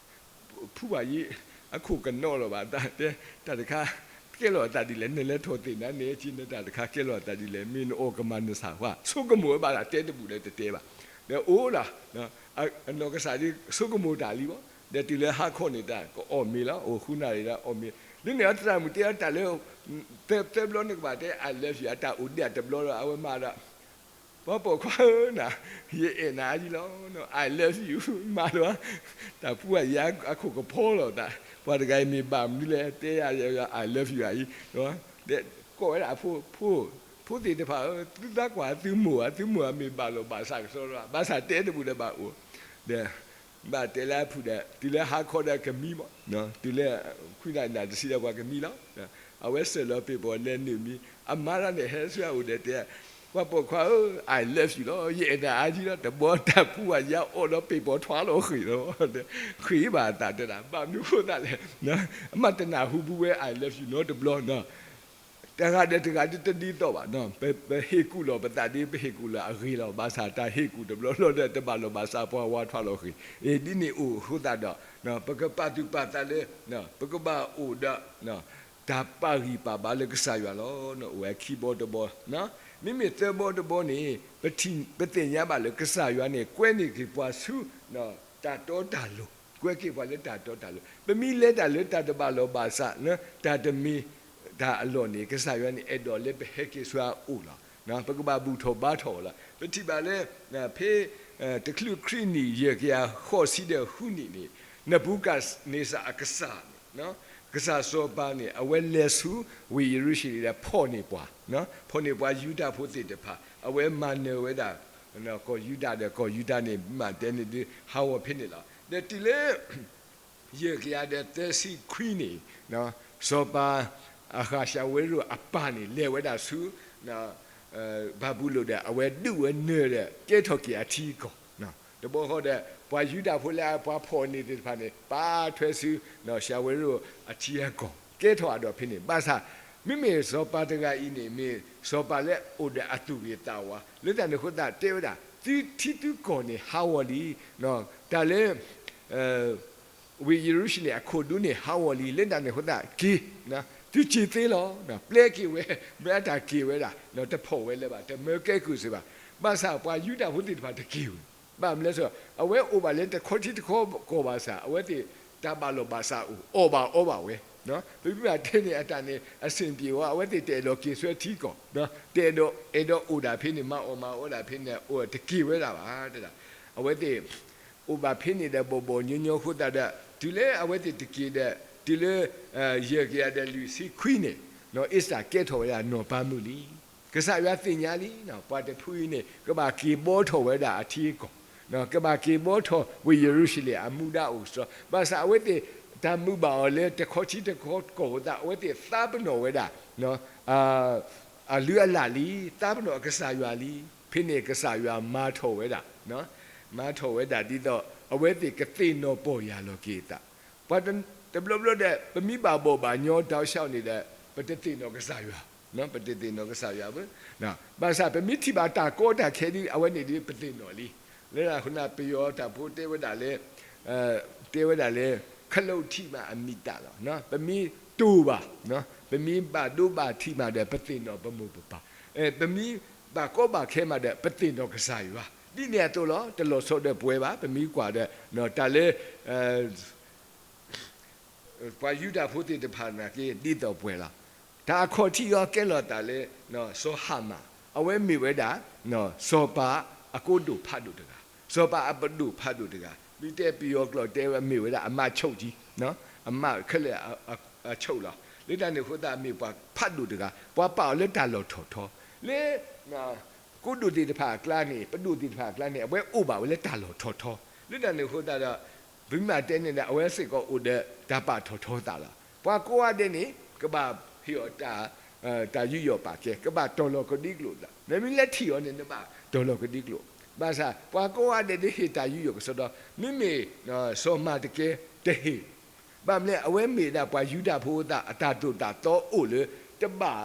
ဖုဘၣ်ယံၤ အခိၣ်ကနီၤလီၤဘၣ် တၢ်တဲ တၢ်တခါ ကဲလီၤအသးဒ်လဲၣ် နလဲၤထီၣ်သ့ၣ်နၤန့ၣ် က့ၤနတၢ်တခါကဲလီၤအသးဒ်လဲၣ် မ့ၢ်နအီၣ်ကမၤနဆၣ်ဝါ ဆိကမိၣ်ဝဲဘၣ်ဒၣ်တဲတဘူၣ်ဒီးတတဲဘၣ် ဒီးအိၣ်လီၤ အနီၢ်ကစၢ်ဒ်ဆိကမိၣ်တၢ်လံဘၣ် ဒီးတုၤလၢဟါခီန့ၣ်တၢ် ကအီၣ်မ့ၤလီၤ အိၣ်ဃုနၣ်ရံၣ်ဒီးအီၣ်မ့ၤ လၢန့ၣ်အသရၣ်မုၣ်တဲအီၤတၢ်လၢ သၢဘျီနကဘၣ်တဲ I love you အတၢ်အိၣ်ဒံးအတဘျီဒီး အဝဲမၤဒီး ပှၤပိာ်ခွါဧၢနၤ ယအဲၣ်နၤအါကံလီၤ I love you မၤဒီး တၢ်ဖုဘၣ်ယံၤအခိၣ်ကဖီလီၤသး ပှၤတဂၤအံၤမ့ၢ်ဘၣ်မနုၤလဲၣ် တဲယၤ I love you အံၤ ကိးဝဲဒၣ်အဖိ ဖိ ဖိသ့ၣ်တဖၣ်ဧၢ သုသးကွၢ်သုမိၢ်ဧါ သုမိၢ်ဧါမ့ၢ်ဘၣ်လိာ်ဘၣ်စးကစီဒီ ဘၣ်ဆၣ်တဲတဘူၣ်ဒီးဘၣ်အိၣ် ဒီး ဘၣ်တဲလၢအဖုၣ်ဒီး တုၤလၢဟါခီဒီးကမံမး တုၤလၢ ခွံနၣ်ရံၣ်နၣ်တဆံဒီးပှၤကမံလီၤ အဝဲစၢၢ်လီၤပ့ၤပိာ်လဲၤနုာ်မံ အမါတၢ်န့ၣ်ဟဲဆူအအိၣ်ဒီးတဲ ပှၤပိာ်ခွါဧၢ I love you လီၤ ယအဲၣ်နၤအါကံလီၤ တဘျီတၢ်ဖုဘၣ်ယံၤအီၣ်ဒီးပ့ၤပိာ်ထွါလီၤဃံၤလီၤ ဃံၤဘၣ်အသးတဲဒၣ် ဘၣ်မနုၤအဃိသတးလဲၣ် အမါတနၢ်ဟူဘူးဝဲ I love you နီတဘျီနီၤ တဂၤဒီးတဂၤဒ်တဒ်သိးဘၣ်, ပဟ့ၣ်ကူၣ်လီၤပသးဒ်ပဟ့ၣ်ကူၣ်လီၤအဂ့ၤလီၤ. ဘၣ်ဆၣ်တၢ်ဟ့ၣ်ကူၣ်တဘျီဘျီဒီး တဘၣ်လီၤဘၣ်စးပှၤဝါထွါလီၤဃံၤ. အ့ ဒ်န့ၣ်အိၣ်အဃိသတးဒီး ပကပာ်သူၣ်ပာ်သးလၢ ပကဘၣ်အိၣ်ဒီး တၢ်ပာ်ဂံၢ်ပာ်ဘါလၢကစၢ်ယွၤလီၤ. အိၣ်ဝဲခံဘီတဘီ, မ့မ့ၢ်သၢဘီတဘီန့ၣ် ပသ့ၣ်ညါဘၣ်လၢကစၢ်ယွၤန့ၣ် ကွဲန့ၢ်က့ၤပှၤဆူ တၢ်တီတၢ်လိၤ, ကွဲက့ၤပှၤလၢတၢ်တီတၢ်လိၤ. ပမ့ၢ်လဲၤတၢ်လၢတၢ်တဘၣ်လီၤဘၣ်စး လၢတၢ်တမ့ၢ်တၢ်အလီၢ်န့ၣ် ကစၢ်ယွၤန့ၣ် အဲၣ်ဒိးလၢပဟဲက့ၤဆူအအိၣ်လီၤ. ပကဘၣ်ဘူၣ်ထီၣ်ဘါထီၣ်အီၤလီၤ. ပထံၣ်ဘၣ်လၢ ဖဲ တချုးခရံာ်နံၣ်ယဲၢ်ကယၤဃိးဆံဒီးဃုနံၣ်န့ၣ် နဘူၤခၣ်န့စၢ်အကစၢ်န့ၣ် ကစၢ်စီၤပၤန့ၣ် အဝဲလဲၤဆူဝ့ၢ်ယရူၤၡလ့ၣ်ဒီးဖီၣ်န့ၢ်ပှၤ, ဖီၣ်န့ၢ်ပှၤယူဒၤဖိသ့ၣ်တဖၣ်, အဝဲမၤနၢၤဝဲဒၣ် ကီၢ်ယူဒၤဒီးကီၢ်ယူဒၤန့ၣ် မ့ၢ်တဲန့ၣ်ဒ်ဟးဂီၤဖဲန့ၣ်လီၤ. ဒီးတုၤလၢ ယဲၢ်ကယၤဒီးသၢဆံခွံန့ၣ် စီၤပၤ အဃၣ်ၡၤဝ့ရိၣ်အပၢ်န့ၣ် လဲၤဝဲဒၣ်ဆူ ဘၤဘူလိၣ်ဒီး အဝဲဒုးဝဲနၢၤဒီး ကဲထီၣ်က့ၤအထံအကီၢ်, တဘျီဃီဒီး ပှၤယူဒၤဖိလၢပှၤဖီၣ်န့ၢ်သ့ၣ်တဖၣ်န့ၣ် ပာ်ထွဲဆူ ၡၤဝ့ရိၣ်အထံအကီၢ် ကဲထီၣ်အဒီးဖဲန့ၣ်. ဘၣ်ဆၣ် မ့မ့ၢ်စီၤပၤတဂၤအံၤန့ၣ် မ့ၢ်စီၤပၤလၢအိၣ်ဒီးအသူၣ်ဂ့ၤသးဝါ, လၢတၢ်န့ၣ်အဃိသတးတဲဝဲဒၣ် သုထံသုကီၢ်န့ၣ်ဟးဂီၤလံ, တၢ်လၢ ဝ့ၢ်ယရူၤၡလ့ၣ်အခိၣ်ဒူန့ၣ် ဟးဂီၤလံ, လၢတၢ်န့ၣ်အဃိသတးက့ၤ, သုစ့ၤသ့လီၤ, ပျဲက့ၤဝဲ, မ့ၢ်အတၢ်က့ၤဝဲဒၣ် တဖီၣ်ဝဲလၢၤဘၣ်, တမၢကဲကုၢ်စ့ၢ်ဘၣ်. ဘၣ်ဆၣ်ပှၤယူဒၤဖိသ့ၣ်တဖၣ်တက့ၤဝဲ, ဘၣ်မနုၤလဲၣ်, အဝဲအိၣ်ဘၣ်လၢတခီထံတခီကီၢ်ဘၣ်ဆၣ် အဝဲသ့ၣ်တၢ်ဘၣ်လီၢ်ဘၣ်စးအိၣ်, အီၣ်ဘၣ်အီဘၣ်ဝဲ, ပမ့ၢ်တဲန့ၣ်အတၢ်န့ၣ် အဆင်ပြေဝဲ, အဝဲသ့ၣ်တအဲၣ်ဒိးက့ၤဆူထံကီၢ်, တအဲၣ်ဒိး အဲၣ်ဒိးအိၣ်ဒၣ်ဖဲန့ၣ် မၤအီၣ်မၤအီဒၣ်ဖဲန့ၣ် အိၣ်တက့ၤဝဲဒၣ်ဘၣ်, အဝဲသ့ၣ် အိၣ်ဘၣ်ဖဲန့ၣ်ဒီးဘီၣ်ဘီၣ်ညီညီအဃိသတးဒီး တုၤလၢအဝဲသ့ၣ်တက့ၤဒီး တုၤလၢ ယဲၢ်ကယၤဒီးလွံၢ်ဆံခွံန့ၣ် အ့စတၢ်ကဲထီၣ်ဝဲဒၣ်နီၢ်ပၤမုၣ်လံ. ကစၢ်ယွၤသ့ၣ်ညါလံ, ပှၤတဖုအံၤန့ၣ် ကဘၣ်က့ၤဘှီထီၣ်ဝဲဒၣ်အထံအကီၢ်, ကဘၣ်က့ၤဘှီထီၣ်ဝ့ၢ်ယရူၤၡလ့ၣ်အမူဒါအိၣ်ကတြီၤ, ဘၣ်ဆၣ်အဝဲသ့ၣ် တၢ်မုာ်ဘၣ်အီၤလၢတခီထံတခီကီၢ်အဃိသတး အဝဲသ့ၣ်သးပ့ၤနီၣ်ဝဲဒၣ် အလုၢ်အလၢ်လံ, သးပ့ၤနီၣ်အကစၢ်ယွၤလံ, ဖဲန့ၣ်ကစၢ်ယွၤမၤထီၣ်ဝဲဒၣ်, မၤထီၣ်ဝဲဒၣ်ဒ်သိး အဝဲသ့ၣ်ကသ့ၣ်နီၣ်ပီၢ်ယၢ်လီၤက့ၤအသး, ပှၤတဘျီဘျီဒီး ပမ့ၢ်ဘၣ်ဘီၣ်ဘၣ်ညီတၢ်ဆှီန့ၣ်ဒီး ပတသ့ၣ်နီၣ်ကစၢ်ယွၤ, ပတသ့ၣ်နီၣ်ကစၢ်ယွၤဘၣ်, ဘၣ်ဆၣ်ပမ့ၢ်ထံၣ်ဘၣ်တၢ်ကီတၢ်ခဲဒ်အဝဲန့ၣ်ဒီး ပသ့ၣ်နီၣ်လံ, လၢအဃိန့ၣ် ပယီၤတၢ်ဖိတဲဝဲဒၣ်လၢ တဲဝဲဒၣ်လၢ ခလုတ်ထံမးအမံၤတၢ်လီၤ, ပမ့ၢ်တိၢ်ဘၣ်, ပမ့ၢ်ဘၣ်ဒိဘၣ်ထံးမးဒီး ပသ့ၣ်နီၣ်ပမိၢ်ပပၢ်, ပမ့ၢ်ဘၣ်ကီဘၣ်ခဲမးဒီး ပသ့ၣ်နီၣ်ကစၢ်ယွၤ, ဒ်န့ၣ်အသိးလီၤ. တလီၤဆီဒီးပှဲၤဘၣ်, ပမ့ၢ်ကွၢ်ဒီး တၢ်လၢ ပှၤယူဒၤဖိသ့ၣ်တဖၣ်နာ်က့ ဒ်သိးပှဲၤလီၤ. တၢ်အခီၣ်ထံးအံၤကဲလီၤသးလၢ စီၤဟၤမၣ်, အဝဲမ့ၢ်ဝဲဒၣ် စီၤပၤအကိးဒိၣ်ဖးဒိၣ်တဂၤ, စီၤပၤအပဒိၣ်ဖးဒိၣ်တဂၤ, မ့ၢ်တဲပယီၤကျိာ်တဲဝဲမ့ၢ်ဝဲဒၣ် အမးချုပ်ကြီး, အမးခဲလၢာ်အချုပ်လီၤ. လၢတၢ်န့ၣ်အဃိသတး မ့ၢ်ပှၤဖးဒိၣ်တဂၤ, ပှၤပာ်အီၤလၢတၢ်လီၢ်ထီၣ်ထီ, လၢ ကိးဒိၣ်သ့ၣ်တဖၣ်အကျါန့ၣ် ပဒိၣ်သ့ၣ်တဖၣ်အကျါန့ၣ် အဝဲအိၣ်ဘၣ်ဝဲလၢတၢ်လီၢ်ထီၣ်ထီ, လၢတၢ်န့ၣ်အဃိသတးဒီး ပမ့ၢ်တဲန့ၣ်ဒီး အဝဲစ့ၢ်ကီးအိၣ်ဒီးတၢ်ပာ်ထီၣ်ထီသးလီၤ. ပှၤကိးဂၤဒဲးန့ၣ် ကဘၣ်ဟ့ၣ်အီၤတၢ် တၢ်ယူးယီၣ်ပာ်ကဲ, ကဘၣ်တီၢ်လီၤကဒံကလိာ်သး, နမ့ၢ်လဲၤထံၣ်အီၤန့ၣ် နဘၣ်တီၢ်လီၤကဒံကလိာ်, ဘၣ်ဆၣ် ပှၤကိးဂၤဒဲးဒ်ဟ့ၣ်တၢ်ယူးယီၣ်ကစီဒီ, မ့မ့ၢ် စီၤမၤတကဲ တဟ့ၣ်, ဘၣ်မနုၤလဲၣ် အဝဲမ့ၢ်ဒၣ်ပှၤယူဒၤဖိအသး အတၢ်သိၣ်တၢ်သီအိၣ်လၢ တဘၣ်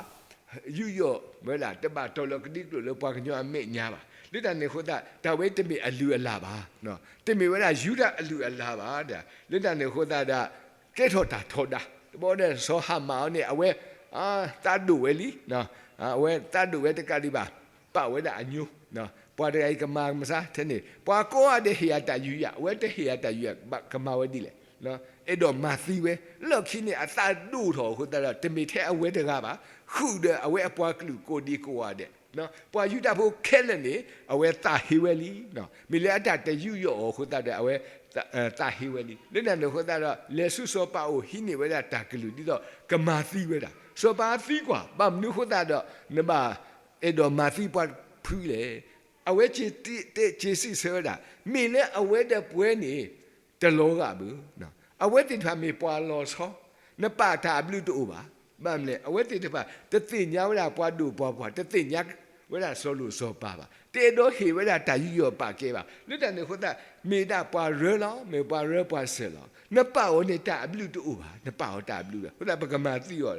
ယူးယီၣ်ဝဲဒၣ် တဘၣ်တီၢ်လီၤကဒံကလိာ်လၢပှၤကညီအမဲာ်ညါဘၣ်. လၢတၢ်န့ၣ်အဃိသတး တၢ်ဝဲတမ့ၢ်အလုၢ်အလၢ်ဘၣ်, တမ့ၢ်ဝဲဒၣ်ယူဒၤအလုၢ်အလၢ်ဘၣ်ဒီး လၢတၢ်န့ၣ်အဃိသတးဒီး ကဲထီၣ်တၢ်ထီဒါ, တဘျီဒီး စီၤဟၤမၣ်အီၤန့ၣ် အဝဲ သးဒိၣ်ဝဲလံ, အဝဲသးဒိၣ်ဝဲတကးဒံးဘၣ် ပာ်ဝဲဒၣ်အညိ, ပှၤတဂၤအံၤကမၤကမၤဆါထဲန့ၣ် ပှၤကိးဂၤဒဲးဟ့ၣ်အတၢ်ယူးယီၣ် အဝဲတဟ့ၣ်အတၢ်ယူးယီၣ် ကမၤဝဲဒ်လဲၣ်, အဲၣ်ဒိးမၤသံဝဲ, လီၢ်ခံန့ၣ် အသးဒိၣ်ထီၣ်အဃိသတးဒီး တမ့ၢ်ထဲအဝဲတဂၤဘၣ်, ဃုာ်ဒီးအဝဲအပှၤကလုာ်ကိးဒံကိးဂၤဒဲး, ပှၤယူဒၤဖိခဲလၢာ်န့ၣ် အဝဲသးဟ့ဝဲလံ, မ့ၢ်လၢအတၢ်တယူးယီၣ်အီၤအဃိသတးဒီး အဝဲ သးဟ့ဝဲလံ. လၢတၢ်န့ၣ်အဃိသတးဒီး လဲၤဆူစီၤပၤအအိၣ်ဟံးန့ၢ်ဝဲဒၣ်တၢ်ကလုၢ်ဒ်သိးကမၤသံဝဲဒၣ်. စီၤပၤသံကွၢ်, ဘၣ်မနုၤအဃိသတးဒီး နဘၣ်အဲၣ်ဒိးမၤသံပှၤဖုလဲၣ်. အဝဲစံးတဲစံးဆၢဝဲဒၣ်, မ့ၢ်လၢအဝဲဒီးပှၤန့ၣ် တလီၤဂာ်ဘၣ်. အဝဲသ့ၣ်တဖၣ်မ့ၢ်ပှၤလီၤဆီ, နပာ်တၢ်အဘျုးတအိၣ်ဘၣ်. ဘၣ်မနုၤလဲၣ် အဝဲသ့ၣ်တဖၣ် တသ့ၣ်ညါဝဲဒၣ်ပှၤဒိၣ်ပှၤပှၢ်, တသ့ၣ်ညါ ဝဲဒၣ်စီၤလိာ်စီၤပၤဘၣ်, တအဲၣ်ဒိးဟ့ၣ်ဝဲဒၣ်တၢ်ယူးယီၣ်ပာ်ကဲဘၣ်. လၢတၢ်န့ၣ်အဃိသတး မ့ၢ်ဒၣ်ပှၤရၢလီၤ, မ့ၢ်ပှၤရၢပှၤစၢၤလီၤ. နပာ်အီၤန့ၣ်တၢ်အဘျုးတအိၣ်ဘၣ်, နပာ်အီၤတၢ်အဘျုးလီၤ. အဃိသတးပကမၤသံအီၤ,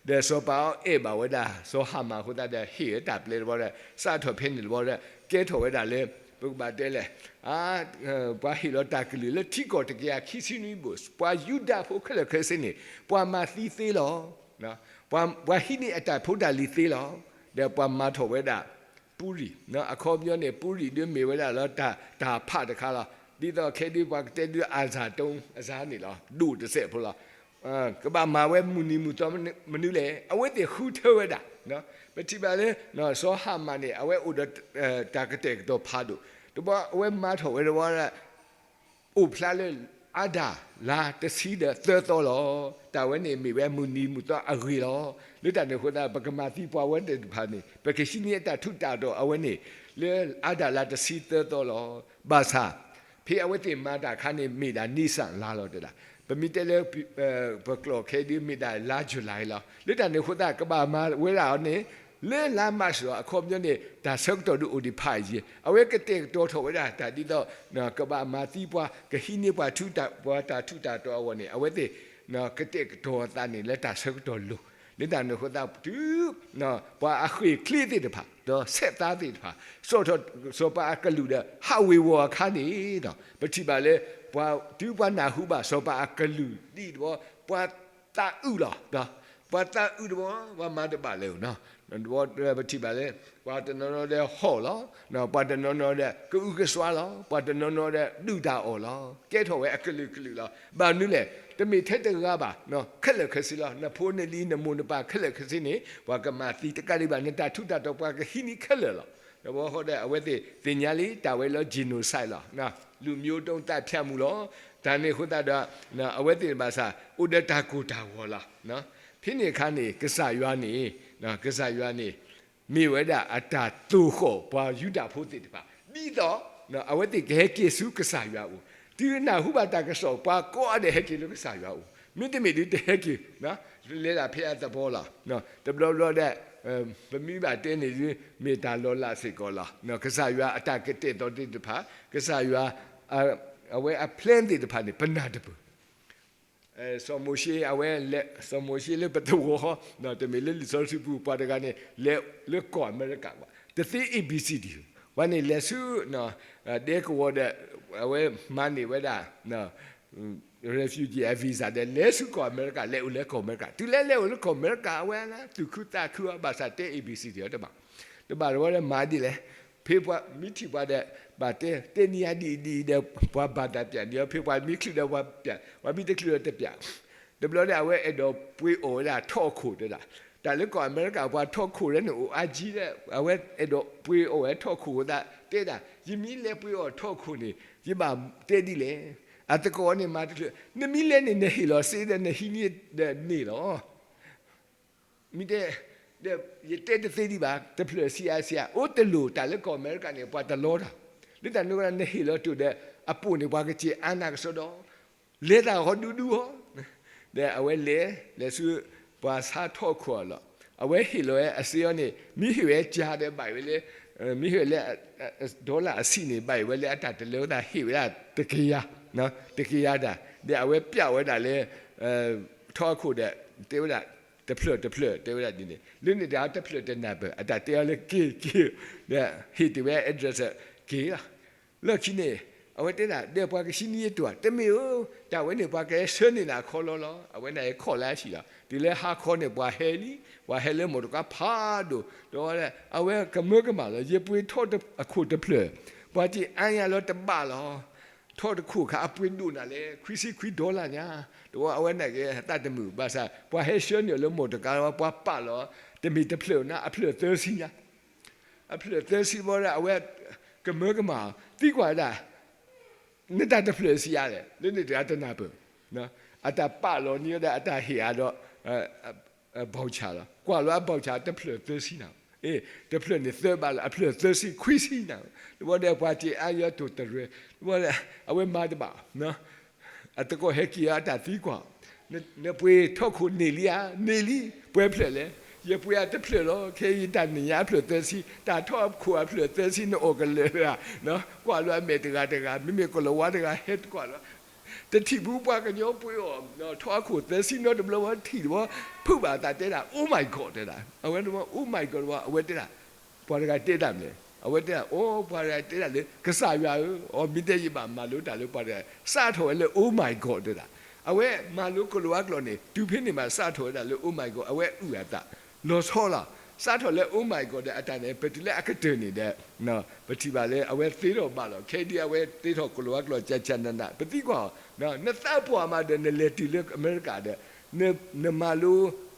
ဒီးစီၤပၤအီၤအဲၣ်ဘၣ်ဝဲဒၣ်စီၤဟၤမၣ်အဃိသတးဒီး ဟ့ၣ်ဝဲတၢ်ပျဲတဘျီဒီး စးထီၣ်ဖဲန့ၣ်တဘျီဒီး ကဲထီၣ်ဝဲဒၣ်လၢ ပကဘၣ်တဲလဲၣ်, ပှၤဟ့ၣ်လီၤတၢ်ကလုၢ်လၢထံကီၢ်တကယၤခံဆံနွံဘိၣ်, ပှၤယူဒၤဖိခဲလၢာ်ခဲဆ့န့ၣ် ပှၤမၤသံသ့လီၤ. ပှၤဟံးန့ၢ်အတၢ်ဖိတၢ်လံၤသ့လီၤ. ဒီးပှၤမၤထီၣ်ဝဲဒၣ် ပူရံၣ်, အခီပညီန့ၣ် ပူရံၣ်ဒ်မ့ၢ်ဝဲဒၣ်လၢတၢ်ဖးတခါလီၤ. ဒ်သိးခဲဒ်ပှၤကတဲဒ်အစၤတိအစၤန့ၣ်လီၤ, ဒိၣ်တစဲးဖိလီၤ. ကဘၣ်မၤဝဲမုၢ်နံၤမုၢ်သီမနုၤလဲၣ်, အဝဲသ့ၣ်ဃုထၢဝဲဒၣ်. ပထံၣ်ဘၣ်လၢ စီၤဟၤမၣ်န့ၣ် အဝဲအိၣ်ဒီးတၢ်ကတဲာ်ကတီၤဖးဒိၣ်, တဘျီအဝဲမၤထီၣ်ဝဲတဘျီ အိၣ်ဖျါလၢအါဒၣ်လါတဆံဒီးသၢသီလီၤ. တၢ်ဝဲန့ၣ်မ့ၢ်ဝဲမုၢ်နံၤမုၢ်သီအဂ့ၢ်လီၤ. လၢတၢ်န့ၣ်အဃိသတး ပကမၤသံပှၤဝဲသ့ၣ်တဖၣ်န့ၣ် ပကဟံးန့ၢ်အတၢ်ထူးတၢ်တီၤအဝဲန့ၣ် လၢအါဒၣ်လါတဆံသၢသီလီၤ. ဘၣ်ဆၣ် ဖဲအဝဲသ့ၣ်မၤတၢ်အခါန့ၣ် မ့ၢ်ဒၣ်နံၣ်စၣ်လါလီၤတဒၣ်. ပမ့ၢ်တဲလၢ ပကျိာ်ခဲဒ်မ့ၢ်ဒၣ်လါယူၤလံလီၤ. လၢတၢ်န့ၣ်အဃိသတး ကဘၣ်မၤဝဲဒၣ်အီၤန့ၣ် လၢလါမၢ်ၡးလီၤ. အခီပညီန့ၣ် တၢ်ဆၢကတီၢ်ဒုးအိၣ်ဒံးဖးယံၤ, အဝဲကတဲာ်ကတီၤထီၣ်ဝဲဒၣ်တၢ်ဒ်သိး ကဘၣ်မၤသံပှၤ ကဟံးန့ၢ်ပှၤထူးတၢ် ပှၤတၢ်ထူးတၢ်တီၤအဂီၢ်န့ၣ် အဝဲသ့ၣ် ကတဲာ်ကတီၤအသးန့ၣ်လၢတၢ်ဆၢကတီၢ်လိၤ. လၢတၢ်န့ၣ်အဃိသတး တုၤ ပှၤအဃ့ၢ်ချ့သ့ၣ်တဖၣ် ဒီးဆဲးသးသ့ၣ်တဖၣ် စိာ်ထီၣ်စီၤပၤအကလုၢ်ဒီး ဟးဝ့ၤဝီၤအခါန့ၣ်ဒီး ပထံၣ်ဘၣ်လၢ ပှၤတုၤပှၤနၢ်ဟူဘၣ်စီၤပၤအကလုၢ်ဒ်တဘျီ ပှၤသးအုးလီၤ. ပှၤသးအုးတဘျီ ပှၤမၤတဘၣ်လၢၤနီၤ. ပထံၣ်ဘၣ်လၢ ပှၤတနီၤနီၤဒီးဟီၣ်လီၤ, ပှၤတနီၤနီၤဒီးကအုကစွါလီၤ, ပှၤတနီၤနီၤဒီးဒုၣ်တၢ်အီၣ်လီၤ. ကဲထီၣ်ဝဲအကလုာ်ကလုာ်လီၤ. ဘၣ်မနုၤလဲၣ်, တမ့ၢ်ထဲတဂၤဘၣ်, ခဲလၢာ်ခဲဆ့လီၤ. နဖိနလံၤနမိၢ်နပၢ်ခဲလၢာ်ခဲဆ့န့ၣ် ပှၤကမၤသံတကးဒံးဘၣ် နတၢ်ထူးတၢ်တီၤ ပှၤကဟံးန့ၢ်ခဲလၢာ်လီၤ. တဘျီဃီဒီး အဝဲသ့ၣ်သ့ၣ်ညါလံ တၢ်ဝဲလၢ genocide လီၤ. လူမျိုးတုံးသတ်ဖြတ်မှု လီၤ. တၢ်န့ၣ်အဃိသတးဒီး အဝဲသ့ၣ်ဘၣ်ဆၣ် အိၣ်ဒီးတၢ်ကိၢ်တၢ်ဂီၤလီၤ. ဖဲန့ၣ်အခါန့ၣ် ကစၢ်ယွၤန့ၣ် ကစၢ်ယွၤန့ၣ် မ့ၢ်ဝဲဒၣ်အတၢ်သိၣ်ဃီၣ်ပှၤယူဒၤဖိသ့ၣ်တဖၣ် ဒ်သိး အဝဲသ့ၣ်ကဟဲက့ၤဆူကစၢ်ယွၤအအိၣ်, တုၤနၢ်ဟူဘၣ်တၢ်ကစီၣ် ပှၤကိးဂၤဒဲးဟဲက့ၤလၢကစၢ်ယွၤအအိၣ်, မ့တမ့ၢ်ဒုးတဟဲက့ၤ, လဲၤဒၣ်ဖဲအသဘီလီၤ. တဘျီဘျီဒီး ပမ့ၢ်ဘၣ်တဲန့ၣ်ဒုး မ့ၢ်တၢ်လီၤလးစ့ၢ်ကီးလီၤ. ကစၢ်ယွၤအတၢ်ကတဲာ်ကတီၤသ့ၣ်တဖၣ်, ကစၢ်ယွၤ အဝဲအ plan သ့ၣ်တဖၣ်န့ၣ် ပနၢ်တပၢၢ် စီၤမိၤၡ့ အဝဲ စီၤမိၤၡ့လၢပသဝီ, တမ့ၢ်လၢလံာ်စီဆှံပူၤ ပှၤတဂၤန့ၣ် လဲၤလၢကီၢ်အမဲရကၤဘၣ်, တသ့ A B C D, ပှၤန့ၣ်လဲၤဆူ ဒဲကဝီၤဒီး အဝဲမၤန့ၢ်ဝဲဒၣ် refugee အ visa ဒီး လဲၤဆူကီၢ်အမဲရကၤ, လဲၤအိၣ်လၢကီၢ်အမဲရကၤ, တုၤလဲၤလဲၤအိၣ်လၢကီၢ်အမဲရကၤ အဝဲသူၣ်ခုသးခုအီၤ ဘၣ်ဆၣ်တဲ A B C D အီၤတဘၣ်, တဘၣ်တဝီဒီးမၤဒ်လဲၣ် ဖဲပှၤမ့ၢ်ထံၣ်ပှၤဒီး ဘၣ်တဲ တဲနံၤအါဒ်အံၤဒ်အံၤဒီး ပှၤဘၣ်တၢ်ပျးန့ၣ် ဖဲပှၤမ့ၢ်ချုးဒီးပှၤပျး, ပှၤမ့ၢ်တချုးဒီးတပျး, တဘျီဒီး အဝဲအဲၣ်ဒိးပှ့ၤအီၣ်ဝဲဒၣ်ထီၣ်ခိၣ်တဲဒၣ်, တၢ်လၢကီၢ်အမဲရကၤ ပှၤထီၣ်ခိၣ်လၢန့ၣ်အိၣ်အါကံဒီး အဝဲအဲၣ်ဒိးပှ့ၤအီၣ်ဝဲထီၣ်ခိၣ်အဃိသတး တဲဒၣ် ယမ့ၢ်လဲၤပှ့ၤအီၣ်ထီၣ်ခိၣ်န့ၣ် ယဘၣ်တဲဒ်လဲၣ်, အသကိးန့ၣ်မၤတချုး, နမ့ၢ်လဲၤန့ၣ် နဟ့ၣ်လီၤစ့ဒီးနဟံးန့ၢ်ဒီးန့ၢ်လီၤ မ့ၢ်တဲ, ဒီးယတဲတသ့ဒံးဘၣ်, တဖျၢၣ်ဆံးအါဆံးအါ အိၣ်တလိၣ်တၢ်လၢကီၢ်အမဲရကၤန့ၣ် ပှၤတလီတၢ်, လၢတၢ်န့ၣ်ဝဲဒၣ် နဟ့ၣ်လီၤတိၢ်ဒီး အပိာ်န့ၣ် ပှၤကစံးအါနၤကစီဒီ, လဲၤတၢ်ဃီဒူဒူဃီ, ဒီးအဝဲလဲၤ, လဲၤဆူ ပှၤဆါထီၣ်ခိၣ်အလီၢ်, အဝဲဟ့ၣ်လီၤဝဲအစ့အီၤန့ၣ် မ့ၢ်ဟ့ၣ်ဝဲကၢ်ဒီးဘၣ်ဝဲလၢ မ့ၢ်ဟ့ၣ်ဝဲလၢ dollar အဆံးန့ၣ် ဘၣ်ဝဲလၢအတၢ်တလၢသး ဟ့ၣ်ဝဲဒၣ်တကယၤ, တကယၤတၢ်, ဒီးအဝဲပျးဝဲဒၣ်လၢ ထီၣ်ခိၣ်ဒီး တဲဝဲဒၣ် တဖျၢၣ်တဖျၢၣ် တဲဝဲဒၣ်ဒ်န့ၣ် လၢန့ၣ်တၢ်တဖျၢၣ်တနၢ်ပၢၢ် အတၢ်တဲအီၤလၢက့ၤက့ၤ, ဒီးဟ့ၣ်တ့ၢ်ဝဲ address က့ၤလီၤ. လီၢ်ခံန့ၣ် အဝဲတဲဒၣ် ဒီးပှၤကဟံးန့ၢ်ယတိၢ်ဧါ, တမ့ၢ်ဧိၤ, တၢ်ဝဲန့ၣ် ပှၤကဟဲဆှၢန့ၢ်နၤအခီလီၤလီၤ, အဝဲန့ၣ်ဟဲခီၣ်လၢအဟံၣ်လီၤ. တုၤလၢဟါခီန့ၣ် ပှၤဟဲလံ, ပှၤဟဲလၢမိၢ်တကါဖးဒိၣ်, ဒီးအဝဲကမၢကမၣ်လီၤ, ယပှ့ၤထီၣ်အခိၣ်တဖျၢၣ်, ပှၤစံးအါယၤလီၤတဘၣ်လီၤ. ထီၣ်တခိၣ်ခါအပှ့ၤဒိၣ်နၤလဲၣ်, ခွံဆံခွံ dollar ညါ, ဒီးအဝဲန့ၣ်က့ၤသးတမုာ်, ဘၣ်ဆၣ် ပှၤဟဲဆှၢန့ၢ်အီၤလၢမိၢ်တကါလီၤ, ပှၤပာ်လီၤ, တမ့ၢ်တဖျၢၣ်နၤ, အဖျၢၣ်သၢဆံညါ, အဖျၢၣ်သၢဆံဘၣ်ဒီး အဝဲကမၢကမၣ်, သံကွၢ်ဝဲဒၣ် နတၢ်တဖျၢၣ်ဆံးအါလဲၣ်, လၢန့ၣ်တဂၤတနၢ်ပၢၢ်, အတၢ်ပာ်လီၤန့ၢ်ဝဲဒၣ်အတၢ်ဟ့ၣ်အါဒီး voucher လီၤ, ကွၢ်လီၤအ voucher တဖျၢၣ်သၢဆံနၤ, အ့ တဖျၢၣ်န့ၣ်သၢဘးလီၤ, အဖျၢၣ်သၢဆံခွံဆံနၤ, တဘျီဒီးပှၤစံးအါယၤတိၢ်တရဲၣ်, တဘျီဒီး အဝဲမၤတဘၣ် အသကိးဟဲက့ၤအတၢ်သံကွၢ်, နပှ့ၤထီၣ်ခိၣ်န့ၢ်လံဧါ, န့ၢ်လံ, ပှဲၤဖျၢၣ်လဲၣ်, ယပှ့ၤအတဖျၢၣ်လီၤ. ခဲအံၤတၢ်နံၣ်ညါအဖျၢၣ်သၢဆံ, တၢ်ထီအခိၣ်အဖျၢၣ်သၢဆံ နအီၣ်ကလၢာ်လၢ, ကွၢ်လီၤအမဲာ်တဂၤတဂၤ, မ့မ့ၢ်ကီၤလၤဝါတဂၤဟဲကွၢ်လီၤ, တထံၣ်ဘူးပှၤကညီပှ့ၤအီၤ, ထီအခိၣ်သၢဆံနီတဘျီဝဲထံၣ်တဘျီ, ဖုးဘၣ်အသးတဲဒၣ် Oh my God တဲဒၣ်, အဝဲ Oh my God တဘျီ အဝဲတဲဒၣ်, ပှၤတဂၤတဲတၢ်မနုၤလဲၣ်, အဝဲတဲဒၣ် အိ ပှၤတဂၤတဲဒၣ်လၢ ကစၢ်ယွၤဧၢ, အီ မ့ၢ်တဲယဘၣ်မၤလိတၢ်လၢပှၤတဂၤ, စးထီၣ်ဝဲလၢ Oh my God တဲဒၣ်, အဝဲမၤလိကီၤလၤဝါကျိာ်န့ၣ် တုၤဖဲန့ၣ်မးစးထီၣ်ဝဲဒၣ်လၢ Oh my God အဝဲအုၣ်အသး, လီၤဆီလီၤ, စးထီၣ်လၢ Oh my God ဒီးအတၢ်န့ၣ် ပတုၤလၢအကတၢၢ်န့ၣ်ဒီး, ပထံၣ်ဘၣ်လၢအဝဲသ့ထီၣ်ဘၣ်လီၤ, ခဲဒ်အဝဲသ့ထီၣ်ကီၤလၤဝါကျိာ် ကၠးကၠးနးနး, ပသံကွၢ်အီၤ, နသးပှၢ်မးဒီးနလဲၤတုၤလၢအမဲရကၤဒီး, နမၤလိ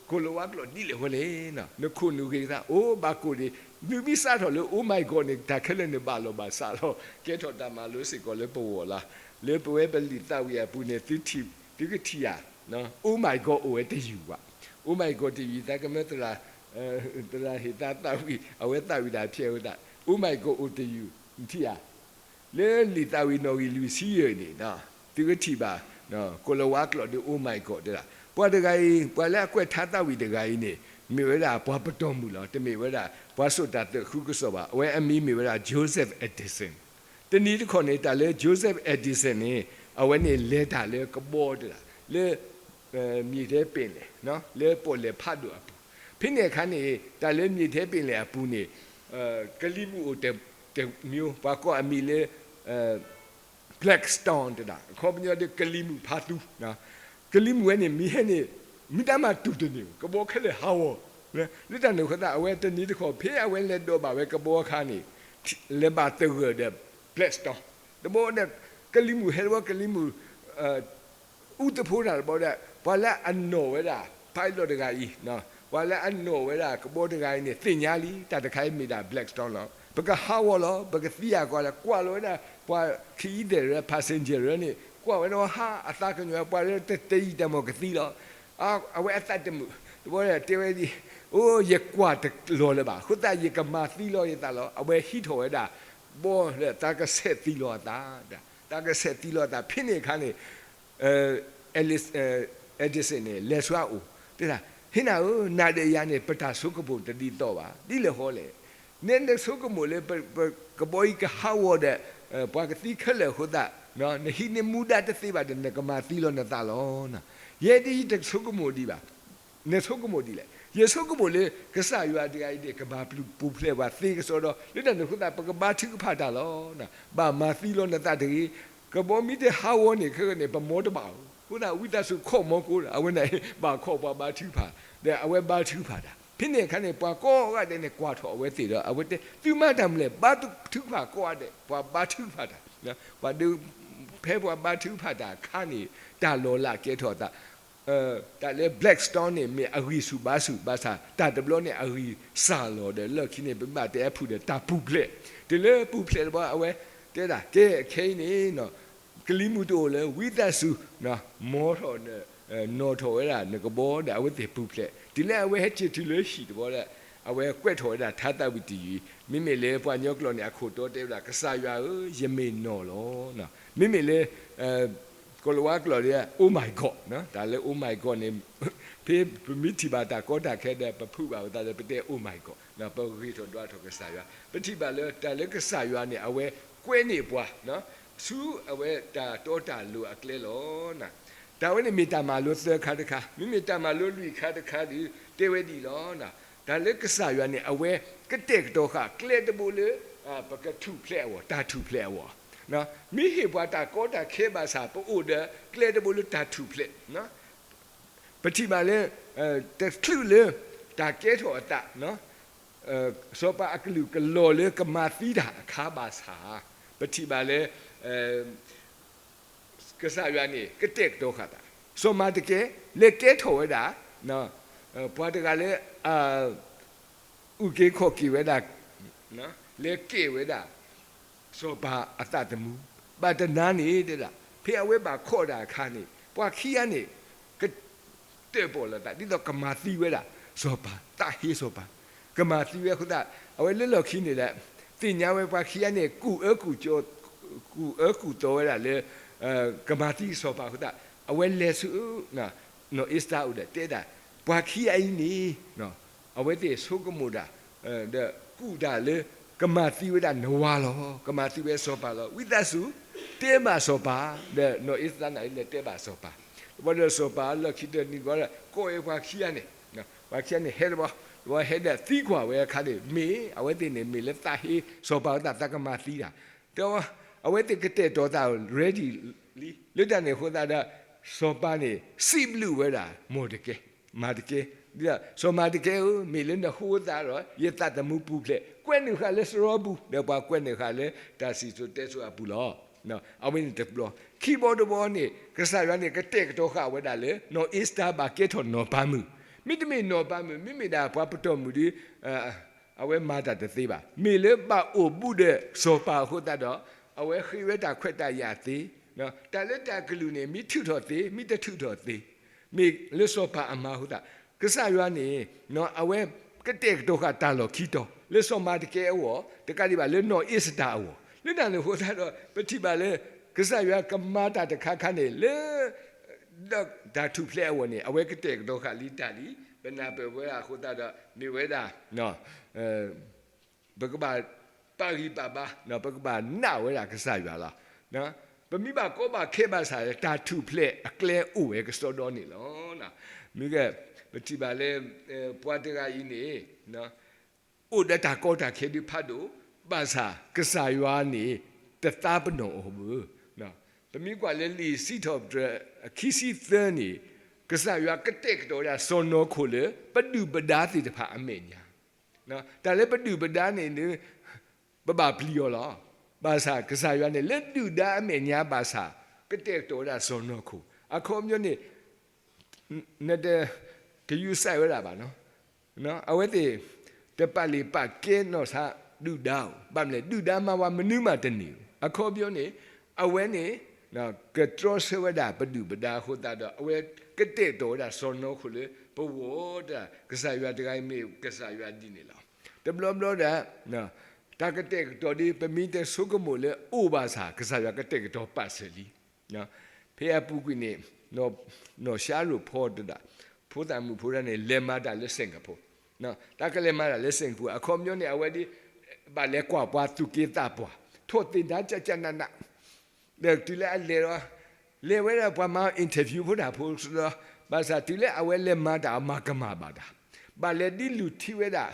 ကီၤလၤဝါကျိာ်ဒ်လဲၣ်ဝဲလဲၣ်, နခိၣ်နူာ်ဂ့ၤသး အိ ဘၣ်ကိၣ်ဒံး, နမ့ၢ်စးထီၣ်လၢ Oh my God န့ၣ် တၢ်ခဲလၢာ်န့ၣ်ဘၣ်လီၤဘၣ်စးလီၤ, ကဲထီၣ်တၢ်မၤလိစ့ၢ်ကီးလၢပဂီၢ်လီၤ, လၢပဝဲပလံာ်သးဝံၣ်အပူၤန့ၣ် သုကထံၣ်ဧါ, Oh my God အိၣ်ဝဲတယုၢ်ဘၣ်, Oh my God တယုၢ် သးကမၢသရၣ်, သရၣ်ဟ့ၣ်သးသးဝံၣ် အဝဲသးဝံၣ်တၢ်ဖျဲးဝဲသး, Oh my God အိၣ်တယုၢ်, နထံၣ်ဧါ လၢလံာ်သးဝံၣ်နီၣ်ဂံၢ်လွံၢ်ဆံယဲၢ်န့ၣ်, သုကထံၣ်ဘၣ်, ကီၤလၤဝါကျိာ်ဒီး Oh my God တဲဒၣ်, ပှၤတဂၤအံၤ ပှၤလၢအကွဲးထါသးဝံၣ်တဂၤအံၤန့ၣ် မ့ၢ်ဝဲဒၣ်ပှၤပတီၢ်မုၢ်လီၤ, တမ့ၢ်ဝဲဒၣ် ပှၤစိာ်တၢ်သးခုကစီၣ်ဘၣ်, အဝဲအမံၤမ့ၢ်ဝဲဒၣ် Joseph Edison, တနံၤတခီန့ၣ် တၢ်လၢ Joseph Edison န့ၣ် အဝဲန့ၣ်လဲၤတၢ်လၢကဘီတဲဒၣ်, လၢ မြေထဲပင်လယ်, လၢပီၣ်လဲၣ်ဖးဒိၣ်အပူၤ, ဖဲန့ၣ်အခါန့ၣ် တၢ်လၢ မြေထဲပင်လယ် အပူၤန့ၣ် ကလံၤမုၢ်အိၣ်တမျိုး ပှၤကိးအမံၤလၢ Black Stone တဲဒၣ်, အခီပညီဒီး ကလံၤမုၢ်ဖးသူ, ကလံၤမုၢ်ဝဲန့ၣ် မ့ၢ်ဟဲန့ၣ် မ့ၢ်တၢ်မၤတူၢ်တန့ၢ် ကဘီခဲလၢာ်ဟးဂီၤ, လၢတၢ်န့ၣ်အဃိသတး အဝဲတနံၤတခီ ဖဲအဝဲလဲၤဒိးဘၣ်ဝဲကဘီအခါန့ၣ် လဲၤဘၣ်သဂၢၢ်ဒီး Black Stone တဘျီဒီး ကလံၤမုၢ်ဟဲတဘျီ ကလံၤမုၢ် အူသဖိတၢ်တဘျီဒီး ပှၤလၢအနီၣ်ဝဲဒၣ် pilot တဂၤအံၤ, ပှၤလၢအနီၣ်ဝဲဒၣ်ကဘီတဂၤအံၤန့ၣ် သ့ၣ်ညါလံ တၢ်တခါအံၤမ့ၢ်ဒၣ် Black Stone လီၤ. ပကဟးဂီၤလီၤ ပကသံအဂီၢ်လီၤ ကွၢ်လီၤဝဲဒၣ် ပှၤခ့အံသဲး passenger န့ၣ် ကွၢ်ဝဲဒၣ်ဟး အသးကညီၤ ပှၤလၢတတယံာ်တမီၢ်ကသံလီၤ. အဝဲအသးတမုာ် တဘျီဒီးတဲဝဲဒ်အံၤ, အိ ယကွၢ်တလီၤလၢၤဘၣ် အဃိသတး ယကမၤသံလီၤယသးလီၤ. အဝဲဟံးထီၣ်ဝဲဒၣ် ဘီဒီး သးကဆဲးသံလီၤအသး, သးကဆဲးသံလီၤအသး ဖဲန့ၣ်အခါန့ၣ် Edison န့ၣ် လဲၤဆူအအိၣ် တဲဒၣ်, ဟ့နၤဧၢ, နၤဒီးယၤန့ၣ် ပတၢ်ဆိကမိၣ်တဒ်သိးဘၣ်. ဒ်လဲၣ်ဃီလဲၣ်. နဲနဆိကမိၣ်လၢ ကဘီအံၤကဟးဂီၤဒီး ပှၤကသံခဲလၢာ်အဃိသတး နဟံးန့ၢ်မူဒါတသ့ဘၣ်ဒီး နကမၤသံလီၤနသးလီၤ. ယဲဒၣ်ယတဆိကမိၣ်ဒံးဘၣ်. နဆိကမိၣ်ဒ်လဲၣ်. ယဆိကမိၣ်လၢ ကစၢ်ယွၤတဂၤအံၤန့ၣ် ကဘၣ်ပူၤဖျဲးပှၤသ့ကစီဒီ လၢတၢ်န့ၣ်အဃိသတး ပကဘါထုကဖၣ်တၢ်လီၤ. ဘၣ်မၤသံလီၤနသးတဂ့ၤ. ကဘီမ့ၢ်တဟးဂီၤန့ၣ် ခဲကနံၣ် ပမီတဘၣ်ဧိၤ. အဃိသတး ဝံသးစူၤခိးမီကိးဒီး အဝဲန့ၣ် ဘၣ်ခိးပှၤဘါထုကဖၣ်, ဒီးအဝဲဘါထုကဖၣ်တၢ်. ဖဲန့ၣ်အခါန့ၣ် ပှၤကိးဂၤဒဲးန့ၣ် ကွၢ်ထီၣ်အဝဲသ့ၣ်ဒီး အဝဲတဲ သုမၤတၢ်မနုၤလဲၣ်, ဘါထုကဖၣ်ကိးဂၤဒဲး, ပှၤဘါထုကဖၣ်တၢ်. ပှၤဒုး ဖဲပှၤဘါထုကဖၣ်တၢ်အခါန့ၣ် တၢ်လီၤလးကဲထီၣ်အသး တၢ်လၢ Black Stone န့ၣ် မ့ၢ်အဂံၢ်ဆူၣ်ဘါဆူၣ်ဘၣ်ဆၣ် တၢ်တဘျီန့ၣ် အဂံၢ်စၢ်လီၤဒီး လၢခံန့ၣ် ပမ့ၢ်ဘၣ်တဲအဖုၣ်ဒီး တၢ်ပူၤဖျဲး, တုၤလၢပူၤဖျဲးတဘျီ အဝဲတဲဒၣ် ကဲ ခဲအံၤန့ၣ် ကလံၤမုၢ်တအိၣ်လၢၤ ဝံသးစူၤ မီထီၣ် နီၣ်ထီၣ်ဝဲဒၣ်နကဘီဒီး အဝဲသ့ၣ်ပူၤဖျဲး, တုၤလၢအဝဲဟဲက့ၤတုၤလၢဟံၣ်တဘျီဒီး အဝဲကွဲးထီၣ်ဝဲဒၣ်ထါသးဝံၣ်တယုၢ်, မ့မ့ၢ်လၢပှၤကညီကျိာ်န့ၣ် အခိၣ်တီတဲဝဲဒၣ် ကစၢ်ယွၤဧၢ, ယမ့ၢ်နီၢ်လီၤ. မ့မ့ၢ်လၢ ကီၤလၤဝါကျိာ်ဒီး Oh my God တၢ်လၢ Oh my God န့ၣ် ဖဲပမ့ၢ်ထံၣ်ဘၣ်တၢ်ကီတၢ်ခဲဒီး ပဖုးဘၣ်ဝဲသးဒီး ပတဲ Oh my God ပဂ့ၤထီၣ်ဒွးထီၣ်ကစၢ်ယွၤ, ပထံၣ်ဘၣ်လၢ တၢ်လၢကစၢ်ယွၤန့ၣ် အဝဲကွဲန့ၢ်ပှၤ ဆူအဝဲတၢ်တီတၢ်လိၤအကျဲလီၤ. တၢ်ဝဲန့ၣ်မ့ၢ်တၢ်မၤလိသၢခါတခါ, မ့မ့ၢ်တၢ်မၤလိလွံၢ်ခါတခါဒီး တဲဝဲဒ်အံၤလီၤ. တၢ်လၢကစၢ်ယွၤန့ၣ် အဝဲကတဲာ်ကတီၤဃာ်ကျဲတဘိလၢ ပကထူၣ်ဖျဲးအဂီၢ်, တၢ်ထူၣ်ဖျဲးအဂီၢ်, မ့ၢ်ဟ့ၣ်ပှၤတၢ်ကီတၢ်ခဲဘၣ်ဆၣ် ပအိၣ်ဒီးကျဲတဘိလၢတၢ်ထူၣ်ဖျဲး ပထံၣ်ဘၣ်လၢ တချုးလၢ တၢ်ကဲထီၣ်အသး စီၤပၤအကလုာ်ကလီၤလၢကမၤသံတၢ်အခါဘၣ်ဆၣ်, ပထံၣ်ဘၣ်လၢ ကစၢ်ယွၤန့ၣ် ကတဲာ်ကတီၤဃာ်သး, စီၤမၤတကဲ လဲၤကဲထီၣ်ဝဲဒၣ် ပှၤတဂၤလၢ အုၣ်က့ၤခီၣ်က့ၤဝဲဒၣ်, လဲၤကဲဝဲဒၣ် စီၤပၤအသးသမူ, ဘၣ်တနၤန့ၣ်တဲဒၣ် ဖဲအဝဲဘၣ်ခိးတၢ်အခါန့ၣ် ပှၤခံဂၤန့ၣ် ကတၢၣ်ပီၣ်လိာ်သး ဒ်သိးကမၤသံဝဲဒၣ် စီၤပၤ သးဟ့စီၤပၤ, ကမၤသံဝဲအဃိသတး အဝဲလၢလီၢ်ခံန့ၣ်ဒီး သ့ၣ်ညါဝဲပှၤခံဂၤန့ၣ် ကူၣ်အၢကူၣ်သီ, ကူၣ်အၢကူၣ်သီဝဲဒၣ်လၢ ကမၤသံစီၤပၤအဃိသတး အဝဲလဲၤဆူ နီၢ်အ့စတၢ်အိၣ်ဒီးတဲဒၣ် ပှၤခံဂၤအံၤန့ၣ် အဝဲသ့ၣ်ဆိကမိၣ်တၢ် ဒီးကူၣ်တၢ်လၢ ကမၤသံဝဲဒၣ်နဝၤလီၤ, ကမၤသံဝဲစီၤပၤလီၤ. ဝံသးစူၤ တဲဘၣ်စီၤပၤ, ဒီးနီၢ်အ့စတၢ်န့ၣ်လဲၤတဲဘၣ်စီၤပၤ. တဘျီဒီးစီၤပၤလီၢ်ခံတနံၤတဘျီဒီး ကိးဝဲပှၤခံဂၤန့ၣ်, ပှၤခံဂၤန့ၣ်ဟဲတဘျီ, တဘျီဟဲဒီးသံကွၢ်ဝဲအခါန့ၣ် မ့ၢ်အဝဲသ့ၣ်န့ၣ် မ့ၢ်လၢသးဟ့စီၤပၤအသး သးကမၤသံတၢ် ဒီးအဝဲသ့ၣ်ကတဲာ်ကတီၤသး ready လံ. လၢတၢ်န့ၣ်အဃိသတးဒီး စီၤပၤန့ၣ် စံးဘျုးဝဲဒၣ် မီၣ်တကဲ, မၤတကဲ, ဒီးစီၤမၤတကဲဧၢ, မ့ၢ်လၢနဃိသတးဒီး ယသးသမူပူၤဖျဲး, ကွဲးနုာ်ဃာ်လၢစရီပူၤ, ဒီးပှၤကွဲးနုာ်ဃာ်လၢတၢ်စံၣ်စိၤတဲစိၤအပူၤလီၤ. အဝဲန့ၣ်တဘျီ, ခံဘျီတဘျီန့ၣ် ကစၢ်ယွၤန့ၣ် ကတဲာ်ကတီၤဃာ်ဝဲဒၣ်လၢ နီၢ်အ့စတၢ်ဘၣ်ကဲထီၣ်နီၢ်ပၤမုၣ်, မ့တမ့ၢ်နီၢ်ပၤမုၣ် မ့မ့ၢ်ဒၣ်ပှၤပတီၢ်မုၣ်ဒီး အဝဲမၤတၢ်တသ့ဘၣ်. မ့ၢ်လၢဘၣ်အိၣ်ဘူးဒီးစီၤပၤအဃိသတးဒီး အဝဲဃ့ဝဲတၢ်ခွဲးတၢ်ယာ်သ့, တၢ်လၢတၢ်ကလုၢ်န့ၣ် မ့ၢ်ထုးထီၣ်သ့ မ့ၢ်တထုးထီၣ်သ့, မ့ၢ်လၢစီၤပၤအမၤအဃိသတး, ကစၢ်ယွၤန့ၣ် အဝဲကတဲာ်ကတီၤဃာ်တၢ်လီၢ်ခံတီၤ လၢစီၤမၤတကဲအဂီၢ် တကးဒံးဘၣ်လၢနီၢ်အ့စတၢ်အဂီၢ်, လၢတၢ်န့ၣ်အဃိသတးဒီး ပထံၣ်ဘၣ်လၢ ကစၢ်ယွၤကမၤတၢ်တခါခါန့ၣ် လၢ ဒီးတၢ်ထူၣ်ဖျဲးအဂီၢ်န့ၣ် အဝဲကတဲာ်ကတီၤဃာ်လံတၢ်လံ, ပနၢ်ပၢၢ်ဝဲဒၣ်အဃိသတးဒီး မ့ၢ်ဝဲဒၣ် ပကဘၣ်ပာ်ဂံၢ်ပာ်ဘါ, ပကဘၣ်နာ်ဝဲဒၣ်ကစၢ်ယွၤလီၤ. ပမ့ၢ်ဘၣ်ကီဘၣ်ခဲဘၣ်ဆၣ် တၢ်ထူၣ်ဖျဲးအကျဲအိၣ်ဝဲကစီဒီန့ၣ်လီၤ. မ့ၢ်ဂ့ၢ် ပထံၣ်ဘၣ်လၢ ပှၤတဂၤအံၤန့ၣ် အိၣ်ဒီးတၢ်ကီတၢ်ခဲဒုးဖးဒိၣ်, ဘၣ်ဆၣ်ကစၢ်ယွၤန့ၣ် တသးပ့ၤနီၣ်အီၤဘၣ်. ပမ့ၢ်ကွၢ်လၢလံာ်စံးထီၣ်ပတြၢၤ အခံဆံသၢန့ၣ်, ကစၢ်ယွၤကတဲာ်ကတီၤဝဲဒၣ်စီၢ်နီၤခိၣ်လၢ ပဒုၣ်ပဒါသ့ၣ်တဖၣ်အမဲာ်ညါ, တၢ်လၢပဒုၣ်ပဒါန့ၣ် ပဘၣ်ပျံၤအီၤလီၤ. ဘၣ်ဆၣ်ကစၢ်ယွၤန့ၣ် လၢဒုၣ်ဒါအမဲာ်ညါဘၣ်ဆၣ် ကတဲာ်ကတီၤဝဲဒၣ်စီၢ်နီၤခိၣ်, အခီပညီန့ၣ် နတ ဂရုစိုက်ဝဲဒၣ်ဘၣ်နီၤ. အဝဲသ့ၣ် တပာ်လုၢ်ပာ်ကဲနီၢ်ဆါဒုၣ်ဒါဧိၤ, ဘၣ်မနုၤလဲၣ် ဒုၣ်ဒါမၤဝဲမနုၤမးတန့ၢ်ဧိၤ, အခီပညီန့ၣ် အဝဲန့ၣ် ကတြီဆၢဝဲဒၣ်ပဒုၣ်ပဒါအဃိသတးဒီး အဝဲကတဲာ်ကတီၤဝဲဒၣ်စီၢ်နီၤခိၣ်လၢ ပဂီၢ်တၢ် ကစၢ်ယွၤတဂၤအံၤမ့ၢ်ကစၢ်ယွၤဒ်န့ၣ်လီၤ. တဘျီဘျီဒီး တၢ်ကတဲာ်ကတီၤဒ် ပမ့ၢ်တဆိကမိၣ်လၢအိၣ်ဘၣ်ဆၣ် ကစၢ်ယွၤကတဲာ်ကတီၤပာ်စၢၤလံ. ဖဲအပူၤကွံာ်န့ၣ် နီၢ်ၡါရိၣ်ဖီတဒၣ် ဖိသၣ်မုၣ်ဖိတဂၤန့ၣ် လဲၤမၤတၢ်လၢ Singapore, တၢ်ကလဲၤမၤတၢ်လၢ Singapore အခီပညီန့ၣ် အဝဲဒ် ဘၣ်လဲၤကွၢ်ပှၤသူၣ်က့သးပှၢ် ထီၣ်သ့ၣ်ဒါကၠးကၠးနးနး, ဒီးတုၤလၢအလဲၤဒီး လဲၤဝဲဒၣ်ပှၤမၤ interview ဖိတၢ်ဖိဒီး ဘၣ်ဆၣ်တုၤလၢအဝဲလဲၤမၤတၢ်အမၤကမၣ်ဘၣ်တၢ်, ဘၣ်လဲၤဒ်လုၢ်ထံဝဲဒၣ်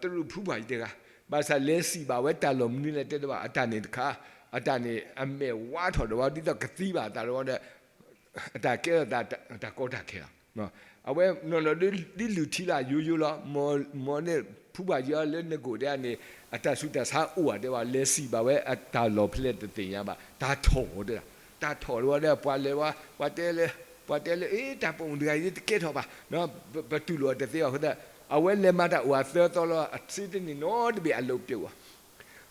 တရူးဖုပှၢ်ယံၤတဂၤ, ဘၣ်ဆၣ်လဲၤစံးဘၣ်ဝဲတၢ်လီၢ်မနုၤလဲၣ်တဲတဘၣ် အတၢ်န့ၣ်တခါ, အတၢ်န့ၣ် အမဲာ်ဝါထီၣ်ဒီးဝဲဒ်သိးကသံဘၣ်အသးဒီးဝဲဒီး အတၢ်ကဲထီၣ်သးတၢ်ကီတၢ်ခဲလီၤ. အဝဲနီၢ်နီၢ်ဒ်လုၢ်ထံလၢယိယိလီၤ. မ်န့ၣ်ဖုပှၢ်ယံၤလၢနကိာ်တဲန့ၣ် အတၢ်ဆူးတၢ်ဆါအိၣ်ဧါတဲဘၣ် လဲၤစံးဘၣ်ဝဲအတၢ်လီၢ်ဖဲလဲၣ်တသ့ၣ်ညါဘၣ် တၢ်ထီၣ်တဲဒၣ်, တၢ်ထီၣ်ဒီးဝဲဒီး ပှၤလဲၤဝဲ ပှၤတဲလၢ ပှၤတဲလၢ အ့ တၢ်ပိာ်မုၣ်တဂၤအံၤတကဲထီၣ်ဘၣ်, ပတူၢ်လိာ်အီၤတသ့ဘၣ်အဃိသတး အဝဲလဲၤမၤတၢ်အိၣ်အသၢသီလီၤ အစ့တန့ၢ်နီတဘ့ၣ်အလိးပျိာ်ဘၣ်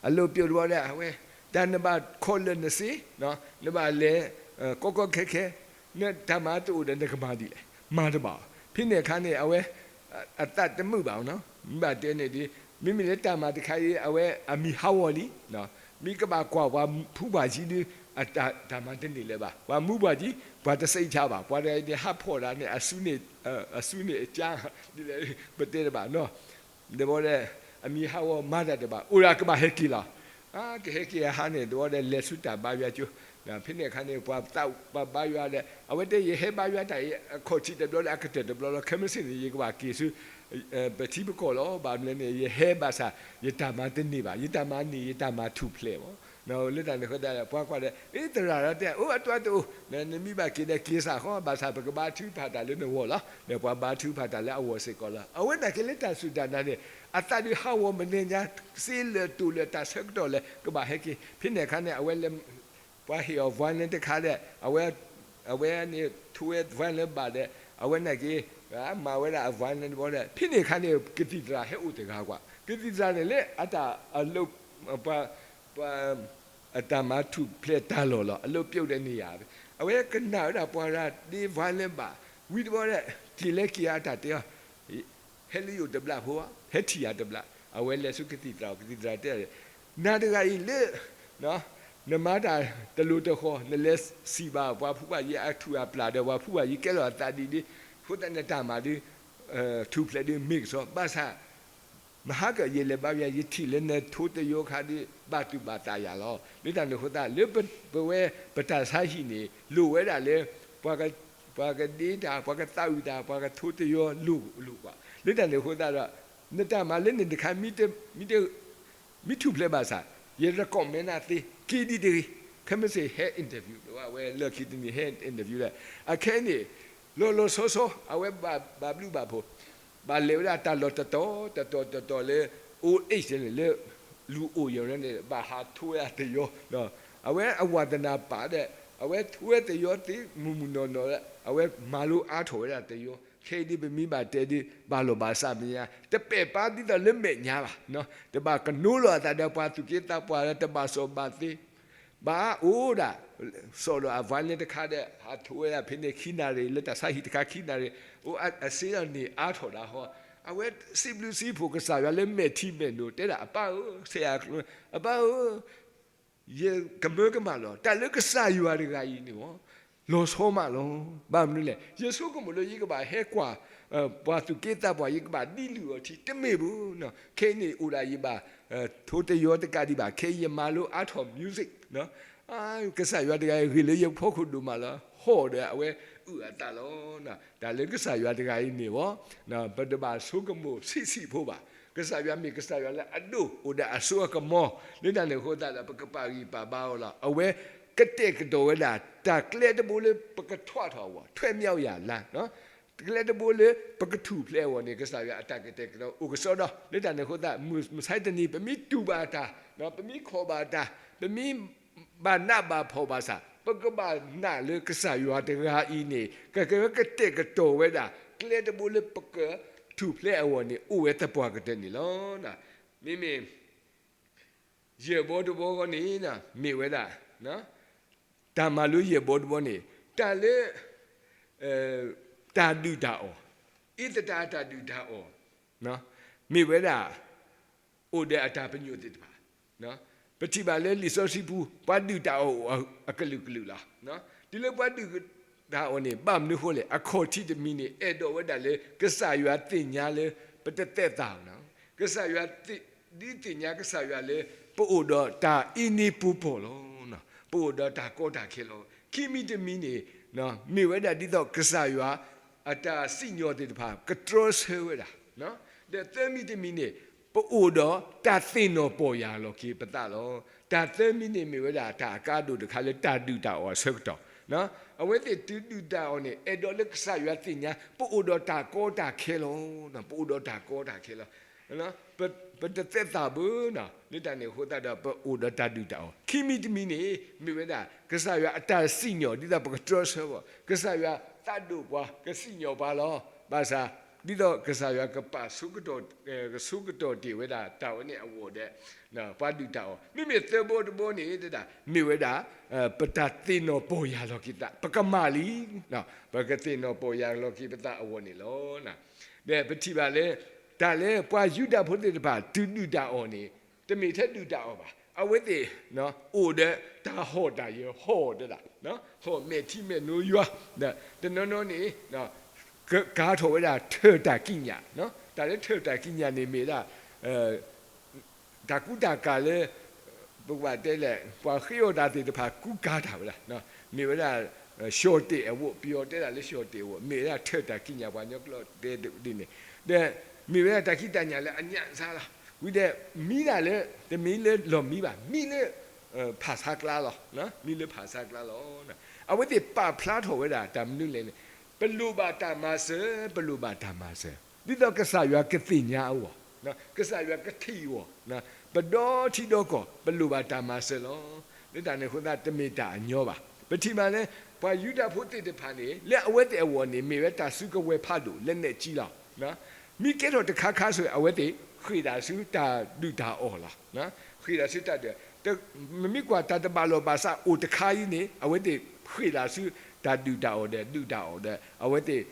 အလိးပျိာ်တဘျီဒီး အဝဲ တၢ်နဘၣ်ခီလၢာ်နစ့, နဘၣ်လဲၤ ကီကီခဲခဲ, နတၢ်မၤတအိၣ်ဒီးနကမၤဒ်လဲၣ်, မၤတဘၣ်အီၤ. ဖဲန့ၣ်အခါန့ၣ် အဝဲ အသးတမုာ်ဘၣ်နီၤ, မ့ၢ်ဘၣ်တဲန့ၣ်ဒ် မ့မ့ၢ်လၢတၢ်မၤတခါအံၤ အဝဲအမံၤဟးဂီၤလံ, မ့ၢ်ကဘၣ်ကွၢ်ပှၤဖုပှၢ်ယံၤဒုး အတၢ်မၤတန့ၢ်လၢၤဘၣ်, ပှၤမုၣ်ပှၢ်ယံၤ ပှၤတစဲးဆါဘၣ်, ပှၤတဂၤအံၤန့ၣ် ဟးဖီၣ်တၢ်န့ၣ် အစုန့ၣ် အစုန့ၣ်အကါ ဒ်လဲၣ် ပတဲတဘၣ်နီၤ ဒီးဝဲဒီး အမံၤဟးဂီၤမၤတၢ်တဘၣ် အိၣ်ဒၣ်ကဘၣ်ဟဲက့ၤလီၤ. အကဟဲက့ၤအဟါန့ၣ် ဒီးဝဲဒီးလဲၤဆူတၢ်ဘါယွၤကၠိ, ဖဲန့ၣ်အခါန့ၣ် ပှၤသးပှၤဘါယွၤဒီး အဝဲတဲယဟဲဘါယွၤတၢ်အံၤ အခီၣ်ထံးတဘျီလၢအကတၢၢ်တဘျီလီၤ, ခဲမုၢ်ဆ့ၣ်န့ၣ် ယကဘၣ်က့ၤဆူ ပထံပကီၢ်လီၤ. ဘၣ်မနုၤလဲၣ်န့ၣ် ယဟဲဘၣ်ဆၣ် ယတၢ်မၤတန့ၢ်ဘၣ်, ယတၢ်မၤန့ၢ် ယတၢ်မၤထူၣ်ဖျဲးမး လၢတၢ်န့ၣ်အဃိသတးဒီး ပှၤကွၢ်ဒီး အ့ သရၣ်ဒီးတဲ အိၣ်အတၢ်တအိၣ်, နမ့ၢ်ဘၣ်က့ၤဒီးက့ၤစ့ၢ်ကီး, ဘၣ်ဆၣ်ပကဘါထုကဖၣ်တၢ်လၢနဂီၢ်လီၤ. ဒီးပှၤဘါထုကဖၣ်တၢ်လၢအဂီၢ်စ့ၢ်ကီးလီၤ. အဝဲန့ၣ်က့ၤလၢတၢ်စူၢ်တၢ်နာ်န့ၣ် အသးဒုးဟးဂီၤမဲာ်ညါ စ့လၢာ်တိၢ်လၢာ်တၢ်ဆၢကတီၢ်လၢကဘၣ်ဟဲက့ၤ, ဖဲန့ၣ်အခါန့ၣ် အဝဲလဲၤ ပှၤဟ့ၣ်အီၤ violin တခါဒီး အဝဲ အဝဲန့ၣ်ထိဝဲ violin ဘၣ်ဒီး အဝဲန့ၣ်က့ၤ မၤဝဲဒၣ်အ violin တဘျီဒီး ဖဲန့ၣ်အခါန့ၣ် ကသံၣ်သရၣ်ဟဲအိၣ်တဂၤကွၢ်, ကသံၣ်သရၣ်န့ၣ်လၢအတၢ်အလိး ပှၤ ပှၤ အတၢ်မၤထူၣ်ဖျဲးတၢ်လီၢ်လီၤ, အလိးပျိာ်ဒီးန့ၣ်ယၤ, အဝဲကနၣ်ဝဲဒၣ်ပှၤတဂၤဒ့ violin ဘၣ်, ဝံၤတဘျီဒီး က့ၤလၢက့ၤအတၢ်တဲအီၤ ဟဲလၢယအိၣ်တဘျီဖိ, ဟဲထံၣ်ယၤတဘျီ, အဝဲလဲၤဆူကသံၣ်သရၣ်, ကသံၣ်သရၣ်တဲ နၤတဂၤအံၤလၢ နမၤတၢ်တလိၤတဃီၤ, နလဲၤစံးဘၣ်ပှၤဖုဘၣ်ယံၤအထူၣ်အပျၢ်ဒီး ပှၤဖုဘၣ်ယံၤကဲလီၤအသးဒ်ဒ်, အဃိသတးနတၢ်မၤဒ် ထူၣ်ဖျဲးဒုးမ့ၢ်ကစီ ဘၣ်ဆၣ် မဟါကၢ်ယလဲၤဘါယွၤ ယထံၣ်လၢနထိတယိခါဒုး ဘၣ်သူၣ်ဘၣ်သးယၤလီၤ. လၢတၢ်န့ၣ်အဃိသတး လၢပဝဲပတၢ်ဆါဟံၣ်န့ၣ် လိၣ်ဝဲဒၣ်လၢ ပှၤကဒ့တၢ် ပှၤကသးဝံၣ်တၢ် ပှၤကထိတယိလိၣ်လိၣ်ကွၢ် လၢတၢ်န့ၣ်အဃိသတးဒီး နတၢ်မၤလၢန့ၣ်တခါ မ့ၢ်ထူၣ်ဖျဲးဘၣ်ဆၣ် ယrecommendနၤသ့ က့ၤဒံးတဂ့ၤ. ခဲမုၢ်ဆ့ၣ်ဟဲ interview ဝဲလၢခံတနံၤဟဲ interview ဒီး အခဲအံၤန့ၣ် လီၤလီၤဆီဆီ အဝဲဘၣ်ဘျုးဘၣ်ဖှိၣ် ဘၣ်လဲၤဝဲဒၣ်တၢ်လီၢ်တတီၤတတီၤတတီၤလၢ old age န့ၣ် လၢလူၤအိၣ်ယံၤန့ၣ် ဘၣ်ဟးထိဝဲဒၣ်တယိ အဝဲအဝၤသနာ်ပာ်ဒီး အဝဲထိဝဲတယိသ့ မုၢ်မုၢ်နီၢ်နီၢ်ဒီး အဝဲမၤလိအါထီၣ်ဝဲဒၣ်တယိ ခဲအံၤဒ်ပမ့ၢ်ဘၣ်တဲဒ် ဘၣ်လီၢ်ဘၣ်စးမဲာ်ညါ တပဲာ်ဘၣ်ဒ်သိးလၢမဲာ်ညါဘၣ်. တဘၣ်ကနိးလီၤအသးဒီးပှၤသူၣ်က့သးပှၢ်လၢတဘၣ်စီၣ်ဘၣ်သ့ ဘၣ်အိၣ်ဒၣ် စီၣ်ဒီးအ violin တခါဒီး ဟးထိဝဲဒၣ်ဖဲန့ၣ်ခံနၣ်ရံၣ် လၢတၢ်ဆါဟံၣ်တခါခံနၣ်ရံၣ် အိၣ်အစ့ဒီးန့ၣ်အါထီၣ်ဒၣ်ဟီ အဝဲစံးဘျုးစံးဖှိၣ်ကစၢ်ယွၤလၢမဲာ်ထံမဲာ်နိ တဲဒၣ်အပၢ်ဧၢ ဆဲးအကျိ အပၢ်ဧၢ ယကမၢကမၣ်လီၤ. တၢ်လၢကစၢ်ယွၤတဂၤအံၤန့ၣ် လီၤဆီမးလီၤ. ဘၣ်မနုၤလဲၣ် ယဆိကမိၣ်လၢယကဘၣ်ဟဲကွၢ် ပှၤသူၣ်က့သးပှၢ် ယကဘၣ်ဒ်လုၢ်အီၤထံ တမ့ၢ်ဘၣ်. ခဲအံၤန့ၣ်အိၣ်ဒၣ်ယဘၣ် ထိတယိတကးဒံးဘၣ် ခဲအံၤယမၤလိအါထီၣ် music ကစၢ်ယွၤတဂၤအံၤဂ့ၤလၢယဖီခိၣ်ဒိၣ်မးလီၤ ဟီၣ်ဒီးအဝဲအုၣ်အသးလီၤ. တၢ်လၢကစၢ်ယွၤတဂၤအံၤန့ၣ်ဝဲ ပတဘၣ်ဆိကမိၣ်ဆံးဆံးဖိဘၣ်. ကစၢ်ယွၤမ့ၢ်ကစၢ်ယွၤလၢအဒိၣ် အိၣ်ဒီးအစိအကမီၤ လၢတၢ်န့ၣ်အဃိသတးဒီး ပကပာ်ဂံၢ်ပာ်ဘါအီၤလီၤ. အဝဲကတဲာ်ကတီၤဝဲဒၣ် တၢ်ကျဲတဘိလၢပကထွးထီၣ်အဂီၢ် ထွဲမြောက်ရာလမ်း ကျဲတဘိလၢပကထူၣ်ဖျဲးအဂီၢ်န့ၣ် ကစၢ်ယွၤအတၢ်ကတဲာ်ကတီၤအိၣ်ကစီဒီ လၢတၢ်န့ၣ်အဃိသတး မုၢ်မဆါတနံၤ ပမ့ၢ်တူၢ်ဘၣ်တၢ် ပမ့ၢ်ခိးဘၣ်တၢ် ပမ့ၢ်ဘၣ်နးဘၣ်ဖှီၣ်ဘၣ်ဆၣ် ပကဘၣ်နာ်လၢကစၢ်ယွၤတဂၤအံၤန့ၣ် ကကကတဲာ်ကတီၤဝဲဒၣ် ကျဲတဘိလၢပကထူၣ်ဖျဲးအဂီၢ်န့ၣ် အိၣ်ဝဲသပှၢ်ကတၢၢ်န့ၣ်လီၤ. မ့မ့ၢ် ယဲၢ်ဘီတဘီဂီၢ်န့ၣ် မ့ၢ်ဝဲဒၣ် တၢ်မၤလိယဲၢ်ဘီတဘီန့ၣ် တၢ်လၢ တၢ်ဒုၣ်တၢ်အီၣ် အ့သတးတၢ်ဒုၣ်တၢ်အီၣ် မ့ၢ်ဝဲဒၣ် အိၣ်ဒီးအတၢ်ပညိၣ်သ့ၣ်တဖၣ် ပထံၣ်ဘၣ်လၢလံာ်စီဆှံပူၤ ပှၤဒုၣ်တၢ်အီၣ်အိၣ်အကလုာ်ကလုာ်လီၤ. ဒ်လၢပှၤဒုၣ်တၢ်အီၣ်န့ၣ် ဘၣ်မနုၤအဃိလဲၣ် အခီၣ်ထံးတမံၤန့ၣ် အဲၣ်ဒိးဝဲဒၣ်လၢကစၢ်ယွၤသ့ၣ်ညါလၢ ပတသက်သာဘူး ကစၢ်ယွၤ ဒုးသ့ၣ်ညါကစၢ်ယွၤလၢ ပအိၣ်ဒီးတၢ်အ့န့ပူၤပီၢ်လီၤ. ပအိၣ်ဒီးတၢ်ကီတၢ်ခဲလီၤ. ခံမံၤတမံၤန့ၣ် မ့ၢ်ဝဲဒၣ်ဒ်သိးကစၢ်ယွၤ အတၢ်စံၣ်ညီၣ်သ့ၣ်တဖၣ် ကတြီဆၢဝဲဒၣ် ဒီးသၢမံၤတမံၤန့ၣ် ပအိၣ်ဒီးတၢ်သ့ၣ်နီၣ်ပီၢ်ယၢ်လီၤက့ၤပသးလီၤ. တၢ်သၢမံၤန့ၣ်မ့ၢ်ဝဲဒၣ်တၢ်အကါဒိၣ်တခါလၢတၢ်ဒုၣ်တၢ်အီၣ်အဆၢကတီၢ် အဝဲသ့ၣ်တုၤဒုၣ်တၢ်အီၣ်န့ၣ် အဲၣ်ဒိးလၢကစၢ်ယွၤသ့ၣ်ညါ ပအိၣ်ဒီးတၢ်ကီတၢ်ခဲလီၤ. ပအိၣ်ဒီးတၢ်ကီတၢ်ခဲလီၤ. ပတသက်သာဘူး လၢတၢ်န့ၣ်အဃိသတးဒီး ပအိၣ်ဒီးတၢ်ဒုၣ်တၢ်အီၣ်. ခံမံၤတမံၤန့ၣ် မ့ၢ်ဝဲဒၣ် ကစၢ်ယွၤအတၢ်စံၣ်ညီၣ် ဒ်သိးပကတြီဆၢအဂီၢ် ကစၢ်ယွၤသးဒိၣ်ပှၤ ကစံၣ်ညီၣ်ပှၤလီၤ. ဘၣ်ဆၣ် ဒ်သိးကစၢ်ယွၤကပာ်ဆိကတီၢ် ကဆိကတီၢ်တ့ၢ်ဝဲဒၣ်တၢ်ဝဲန့ၣ်အဂီၢ်ဒီး ပှၤဒုၣ်တၢ်အီၣ်. မ့မ့ၢ်သၢဘီတဘီန့ၣ်တဒၣ် မ့ၢ်ဝဲဒၣ် ပတၢ်သ့ၣ်နီၣ်ပီၢ်ယၢ်လီၤက့ၤသး ပကမၣ်လံ ပကသ့ၣ်နီၣ်ပီၢ်ယၢ်လီၤက့ၤပသးအဂီၢ်န့ၣ်လီၤ. ဒီးပထံၣ်ဘၣ်လၢ တၢ်လၢပှၤယူဒၤဖိသ့ၣ်တဖၣ် တုၤဒုၣ်တၢ်အီၣ်န့ၣ် တမ့ၢ်ထဲဒုၣ်တၢ်အီၣ်ဘၣ်. အဝဲသ့ၣ် အိၣ်ဒီးတၢ်ဟီၣ်တၢ်ယၢၤ ဟီၣ်တဒၣ် ဟီၣ်မဲာ်ထံမဲာ်နိယွၤ ဒီးတနီၤနီၤန့ၣ် ကၤထီၣ်ဝဲဒၣ်ထၢၣ်တၢ်ကံးညာ် တၢ်လၢထၢၣ်တၢ်ကံးညာ်န့ၣ်မ့ၢ်ဒၣ် တၢ်ကူတၢ်ကၤလၢ ပကဘၣ်တဲလဲၣ် ပှၤဃ့အီၣ်တၢ်သ့ၣ်တဖၣ်ကူကၤတၢ်ဝဲဒၣ် မ့ၢ်ဝဲဒၣ် လျှော်တ့ၢ်အဝတ် ပယီၤတဲဒၣ်လၢ လျှော်တ့ၢ်အဝတ် မ့ၢ်ဝဲဒၣ်ထၢၣ်တၢ်ကံးညာ် ပှၤကညီကျိာ်တဲဒ်န့ၣ် ဒီးမ့ၢ်ဝဲဒၣ်တၢ်ခံးတၢ်ညၣ်လၢအညၣ်စါလီၤ. ဝံၤဒီး မံဒၣ်လၢ တမံၤလၢလီၢ်မံဘၣ် မံလၢ ဖၣ်ဆါကျါလီၤ. မံလၢဖၣ်ဆါကျါလီၤ. အဝဲသ့ၣ်ပာ်ဖျါထီၣ်ဝဲဒၣ်တၢ်မနုၤလဲၣ်န့ၣ် ပလိၣ်ဘၣ်တၢ်မၤစၢၤ ပလိၣ်ဘၣ်တၢ်မၤစၢၤ ဒ်သိးကစၢ်ယွၤကသ့ၣ်ညါအဂီၢ် ကစၢ်ယွၤကထံၣ်အဂီၢ် ပဒီထံဒီကီၢ် ပလိၣ်ဘၣ်တၢ်မၤစၢၤလီၤ. လၢတၢ်န့ၣ်အဃိသတး တမ့ၢ်တၢ်အညီဘၣ်. ပထံၣ်ဘၣ်လၢ ပှၤယူဒၤဖိသ့ၣ်တဖၣ်န့ၣ် လၢအဝဲသ့ၣ်အဂီၢ်န့ၣ် မ့ၢ်ဝဲတၢ်စုကဝဲၤဖးဒိၣ်လၢနဲၣ်ကၠံလီၤ. မ့ၢ်ကဲထီၣ်တခါခါဆိၣ် အဝဲသ့ၣ်ဃ့ၢ်ဒၣ်ဆူတၢ်ဒုၣ်တၢ်အီၣ်လီၤ. ဃ့ၢ်ဒၣ်ဆူတၢ်ဒုၣ် မ့မ့ၢ်ကွၢ်တၢ်တဘၣ်လီၢ်ဘၣ်စးအိၣ်တခါအံၤန့ၣ် အဝဲသ့ၣ်ဃ့ၢ်ဒၣ်ဆူတၢ်ဒုၣ်တၢ်အီၣ်ဒီး ဒုၣ်တၢ်အီၣ်ဒီး အဝဲသ့ၣ်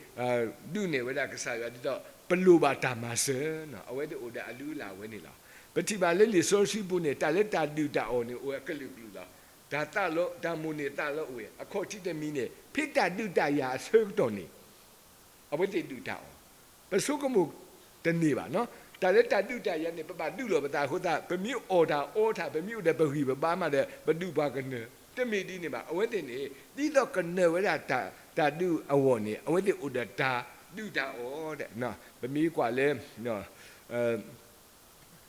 ဒုးနဲၣ်ဝဲဒၣ်ကစၢ်ယွၤဒ်သိး ပလိၣ်ဘၣ်တၢ်မၤစၢၤ အဝဲသ့ၣ်အိၣ်ဒီးအလုၢ်အလၢ်ဝဲန့ၣ်လီၤ. ပထံၣ်ဘၣ်လၢလံာ်စီဆှံပူၤန့ၣ် တၢ်လၢတၢ်ဒုၣ်တၢ်အီၣ်န့ၣ် အိၣ်အကလုာ်ကလုာ်လီၤ. တၢ်သးလီ တၢ်မိၣ်န့ၢ်သးလီအိၣ်ဝဲ အခီၣ်ထံးတမံၤန့ၣ် ဖဲတၢ်ဒုးတၢ်ယၤအဆၢကတီၢ်န့ၣ် အဝဲသ့ၣ်ဒုၣ်တၢ်အီၣ် ပဆိကမိၣ်တန့ၢ်ဘၣ်. တၢ်လၢတၢ်ဒုးတၢ်ယၤန့ၣ် ပဘၣ်ဒုးလီၤပသးအဃိသတး ပမ့ၢ်အီၣ်တၢ်အီတၢ် ပမ့ၢ်အိၣ်ဒီးပဂံၢ်ပဘါမးဒီး ပဒုးပှၤကနၢၤ တမ့ၢ်ဒ်န့ၣ်ဘၣ်. အဝဲသ့ၣ်န့ၣ် ဒ်သိးကနၢၤဝဲဒၣ်တၢ်ဒုးအဂီၢ်န့ၣ် အဝဲသ့ၣ်အိၣ်ဒီးတၢ်ဒုးတၢ်အီၣ်. ပမ့ၢ်ကွၢ်လၢ စံၣ်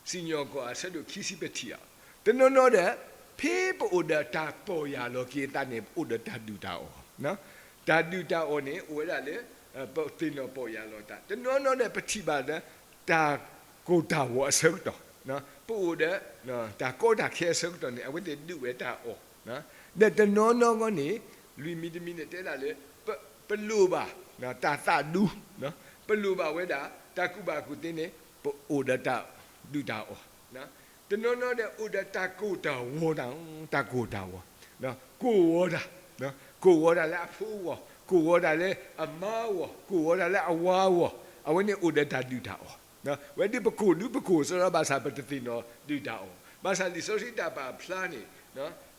ညီၣ်ကွီၢ်အဆၢဒိၣ်ခံဆံ ပထံၣ်အီၤ, တနီၤနီၤဒီး ဖဲပအိၣ်ဒီးတၢ်ပီၢ်ယၢ်လီၤက့ၤအသးန့ၣ် ပအိၣ်ဒီးတၢ်ဒုးတၢ်အီၣ်. တၢ်ဒုးတၢ်အီၣ်န့ၣ် အိၣ်ဝဲဒၣ်လၢ ပသ့ၣ်နီၣ်ပီၢ်ယၢ်လီၤတၢ်, တနီၤနီၤဒီးပထံၣ်ဘၣ်ဒီး တၢ်ကိၢ်တၢ်ဂီၤအဆၢကတီၢ်, ပအိၣ်ဒီး တၢ်ကီတၢ်ခဲအဆၢကတီၢ်န့ၣ် အဝဲသ့ၣ်ဒုးဝဲတၢ်အီၣ်, ဒီးတနီၤနီၤဂီၢ်န့ၣ် လွံၢ်မံၤတမံၤန့ၣ် တဲဒၣ်လၢ ပလိၣ်ဘၣ် တၢ်သးဒူ, ပလိၣ်ဘၣ်ဝဲဒၣ် တၢ်ကူၣ်ဘၣ်ကူၣ်သ့န့ၣ် ပအိၣ်ဒီးတၢ်ဒုးတၢ်အီၣ်. တနီၤနီၤဒီးအိၣ်ဒီးတၢ်ကိၢ်တၢ်ဂီၤတၢ်, တၢ်ကိၢ်တၢ်ဂီၤ, ကိၢ်ဂီၤတၢ်, ကိၢ်ဂီၤတၢ်လၢအဖိအဂီၢ်, ကိၢ်ဂီၤတၢ်လၢအမါအဂီၢ်, ကိၢ်ဂီၤတၢ်လၢအဝၤအဂီၢ်, အဝဲန့ၣ်အိၣ်ဒီးတၢ်ဒုးတၢ်အီၣ်. ဝဲဒ်ပကိၢ်ဒုပကိၢ်စ့ၢ်ကီး ဘၣ်ဆၣ်ပတသ့ၣ်နီၣ်ဒုးတၢ်အီၣ်, ဘၣ်ဆၣ်လံာ်စီဆှံတၢ်ပာ်ဖျါန့ၣ်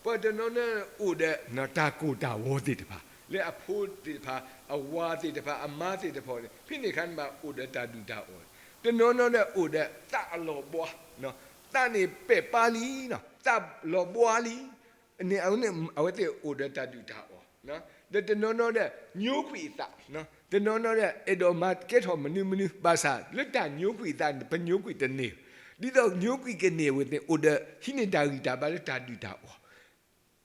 ပှၤတနီၤနီၤအိၣ်ဒီး တၢ်ကိၢ်တၢ်ဂီၤသ့ၣ်တဖၣ် လၢအဖိသ့ၣ်တဖၣ်, အဝၤသ့ၣ်တဖၣ်, အမါသ့ၣ်တဖၣ်န့ၣ် ဖဲန့ၣ်အခါန့ၣ်ဘၣ်အိၣ်ဒီးတၢ်ဒုးတၢ်အီၣ်, တနီၤနီၤဒီးအိၣ်ဒီးသးအလီၤဘှါ, သးန့ၣ်ပဲာ်ပါလံ, သးလီၤဘှါလံ, န့ၣ်အဝဲသ့ၣ်အိၣ်ဒီးတၢ်ဒုးတၢ်အီၣ်, ဒီးတနီၤနီၤဒီး ညိကွံာ်အသး, တနီၤနီၤဒီး အဲၣ်ဒိးမၤကဲထီၣ်မနုၤမနုၤ, ဘၣ်ဆၣ်လၢတၢ်ညိကွံာ်အသးန့ၣ် ပညိကွံာ်တန့ၢ်, ဒ်သိးညိကွံာ်ကန့ၢ်ဝဲသ့ၣ် အိၣ်ဒီးဟံးန့ၢ်တၢ်ဂံၢ်တၢ်ဘါလၢတၢ်ဒုးတၢ်အီၣ်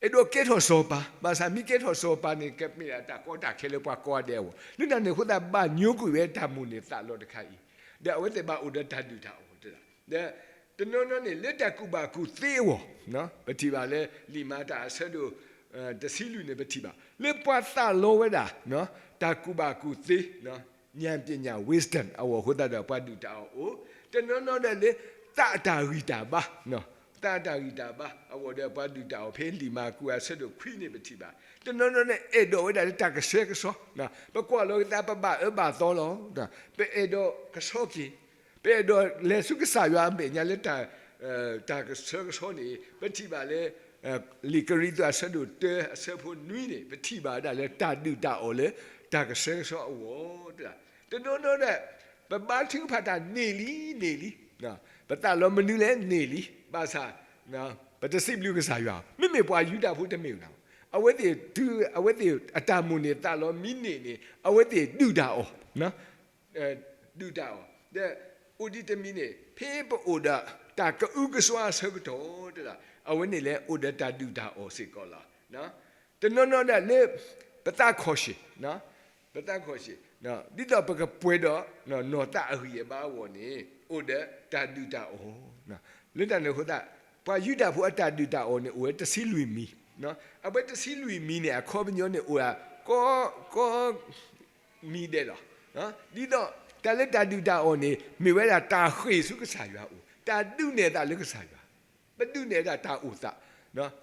အဲၣ်ဒိးကဲထီၣ်စီၤပၤ, ဘၣ်ဆၣ်မ့ၢ်ကဲထီၣ်စီၤပၤန့ၣ် ကမ့ၢ်ဒၣ်တၢ်ကီတၢ်ခဲလၢပှၤကိးဂၤဒဲးအဂီၢ်, လၢတၢ်န့ၣ်အဃိသတး ဘၣ်ညိကွံာ်ဝဲတၢ်မိၣ်န့ၢ်သးလီတခါအံၤ, ဒီးအဝဲသ့ၣ်ဘၣ်အိၣ်ဒီးတၢ်ဒုးတၢ်အီၣ်တဒၣ်, ဒီးတနီၤနီၤန့ၣ် လၢတၢ်ကူၣ်ဘၣ်ကူၣ်သ့အဂီၢ်, ပထံၣ်ဘၣ်လၢလံာ်မၤတၢ်အဆၢဒိၣ် တဆံလွံၢ်န့ၣ် ပထံၣ်ဘၣ် လၢပှၤသးလီဝဲဒၣ် တၢ်ကူၣ်ဘၣ်ကူၣ်သ့ ဉာဏ်ပညာ wisdom အဂီၢ်အဃိသတးဒီး ပှၤဒုးတၢ်အီၣ်အိၣ်, တနီၤနီၤဒီးလၢ သးအတၢ်ဂံၢ်တၢ်ဘါ, သးအတၢ်ဂံၢ်တၢ်ဘါအဂီၢ်ဒီး ပှၤဒုးတၢ်အီၣ် ဖဲလံာ်မၢ်ကူးအဆၢဒိၣ်ခွံန့ၣ် ပထံၣ်ဘၣ်, တနီၤနီၤန့ၣ် အဲၣ်ဒိးဝဲဒၣ်လၢတၢ်ကဆှဲကဆှီ, ပကွၢ်လီၤက့ၤသး ပဘၣ်အၢဘၣ်သီလီၤ, ပအဲၣ်ဒိးကဆှီက့ၤ, ပအဲၣ်ဒိးလဲၤဆူကစၢ်ယွၤအမဲာ်ညါလၢ တၢ်ကဆှဲကဆှီန့ၣ် ပထံၣ်ဘၣ်လၢ လံာ်ကရံၣ်သူးအဆၢဒိၣ်တၢ အဆၢဖိနွံန့ၣ် ပထံၣ်ဘၣ်ဝဲဒၣ်လၢတၢ်ဒုးတၢ်အီၣ်လၢ တၢ်ကဆှဲကဆှီအဂီၢ်, တနီၤနီၤဒီး ပဘါထုကဖၣ်တၢ်န့ၢ်လံန့ၢ်လံ, ပသးလီမနုၤလဲၣ်န့ၢ်လံ, ဘၣ်ဆၣ် ပတစံးဘျုးကစၢ်ယွၤ, မ့မ့ၢ်ပှၤယူဒၤဖိတမ့ၢ်ဘၣ်, အဝဲသ့ၣ်တုၤ အဝဲသ့ၣ်အတၢ်မိၣ်န့ၢ်သးလီမ့ၢ်န့ၢ်န့ၣ် အဝဲသ့ၣ်ဒုးတၢ်အီၣ် ဒုးတၢ်အီၣ်, ဒီးအိၣ်ဒံးတမံၤန့ၣ် ဖဲပအိၣ်ဒီးတၢ်ကအုကစွါအဆၢကတီၢ်တဒၣ် အဝဲန့ၣ်လဲၤအိၣ်ဒီးတၢ်ဒုးတၢ်အီၣ်စ့ၢ်ကီးလီၤ. တနီၤနီၤဒၣ်လၢ ပသးခီၣ်ဆံး, ပသးခီၣ်ဆံး, ဒ်သိးပကပှဲၤဒီး နီၢ်သးအဂံၢ်အဘါအဂီၢ်န့ၣ် အိၣ်ဒီးတၢ်ဒုးတၢ်အီၣ်, လၢတၢ်န့ၣ်အဃိသတး ပှၤယူဒၤဖိအတၢ်ဒုးတၢ်အီၣ်န့ၣ် အိၣ်ဝဲတဆံလွံၢ်မံၤ, အဝဲတဆံလွံၢ်မံၤန့ၣ် အခီပညီန့ၣ် အိၣ်ဒၣ် ကီ ကီ မံၤဒဲးလီၤ. ဒ်သိး တၢ်လၢတၢ်ဒုးတၢ်အီၣ်န့ၣ် မ့ၢ်ဝဲဒၣ်တၢ်ဃ့ၢ်ဆူကစၢ်ယွၤအအိၣ်, တၢ်ဒုးနဲၣ်သးလၢကစၢ်ယွၤ, ပဒုးနဲၣ်ဒၣ်တၢ်အိၣ်သး,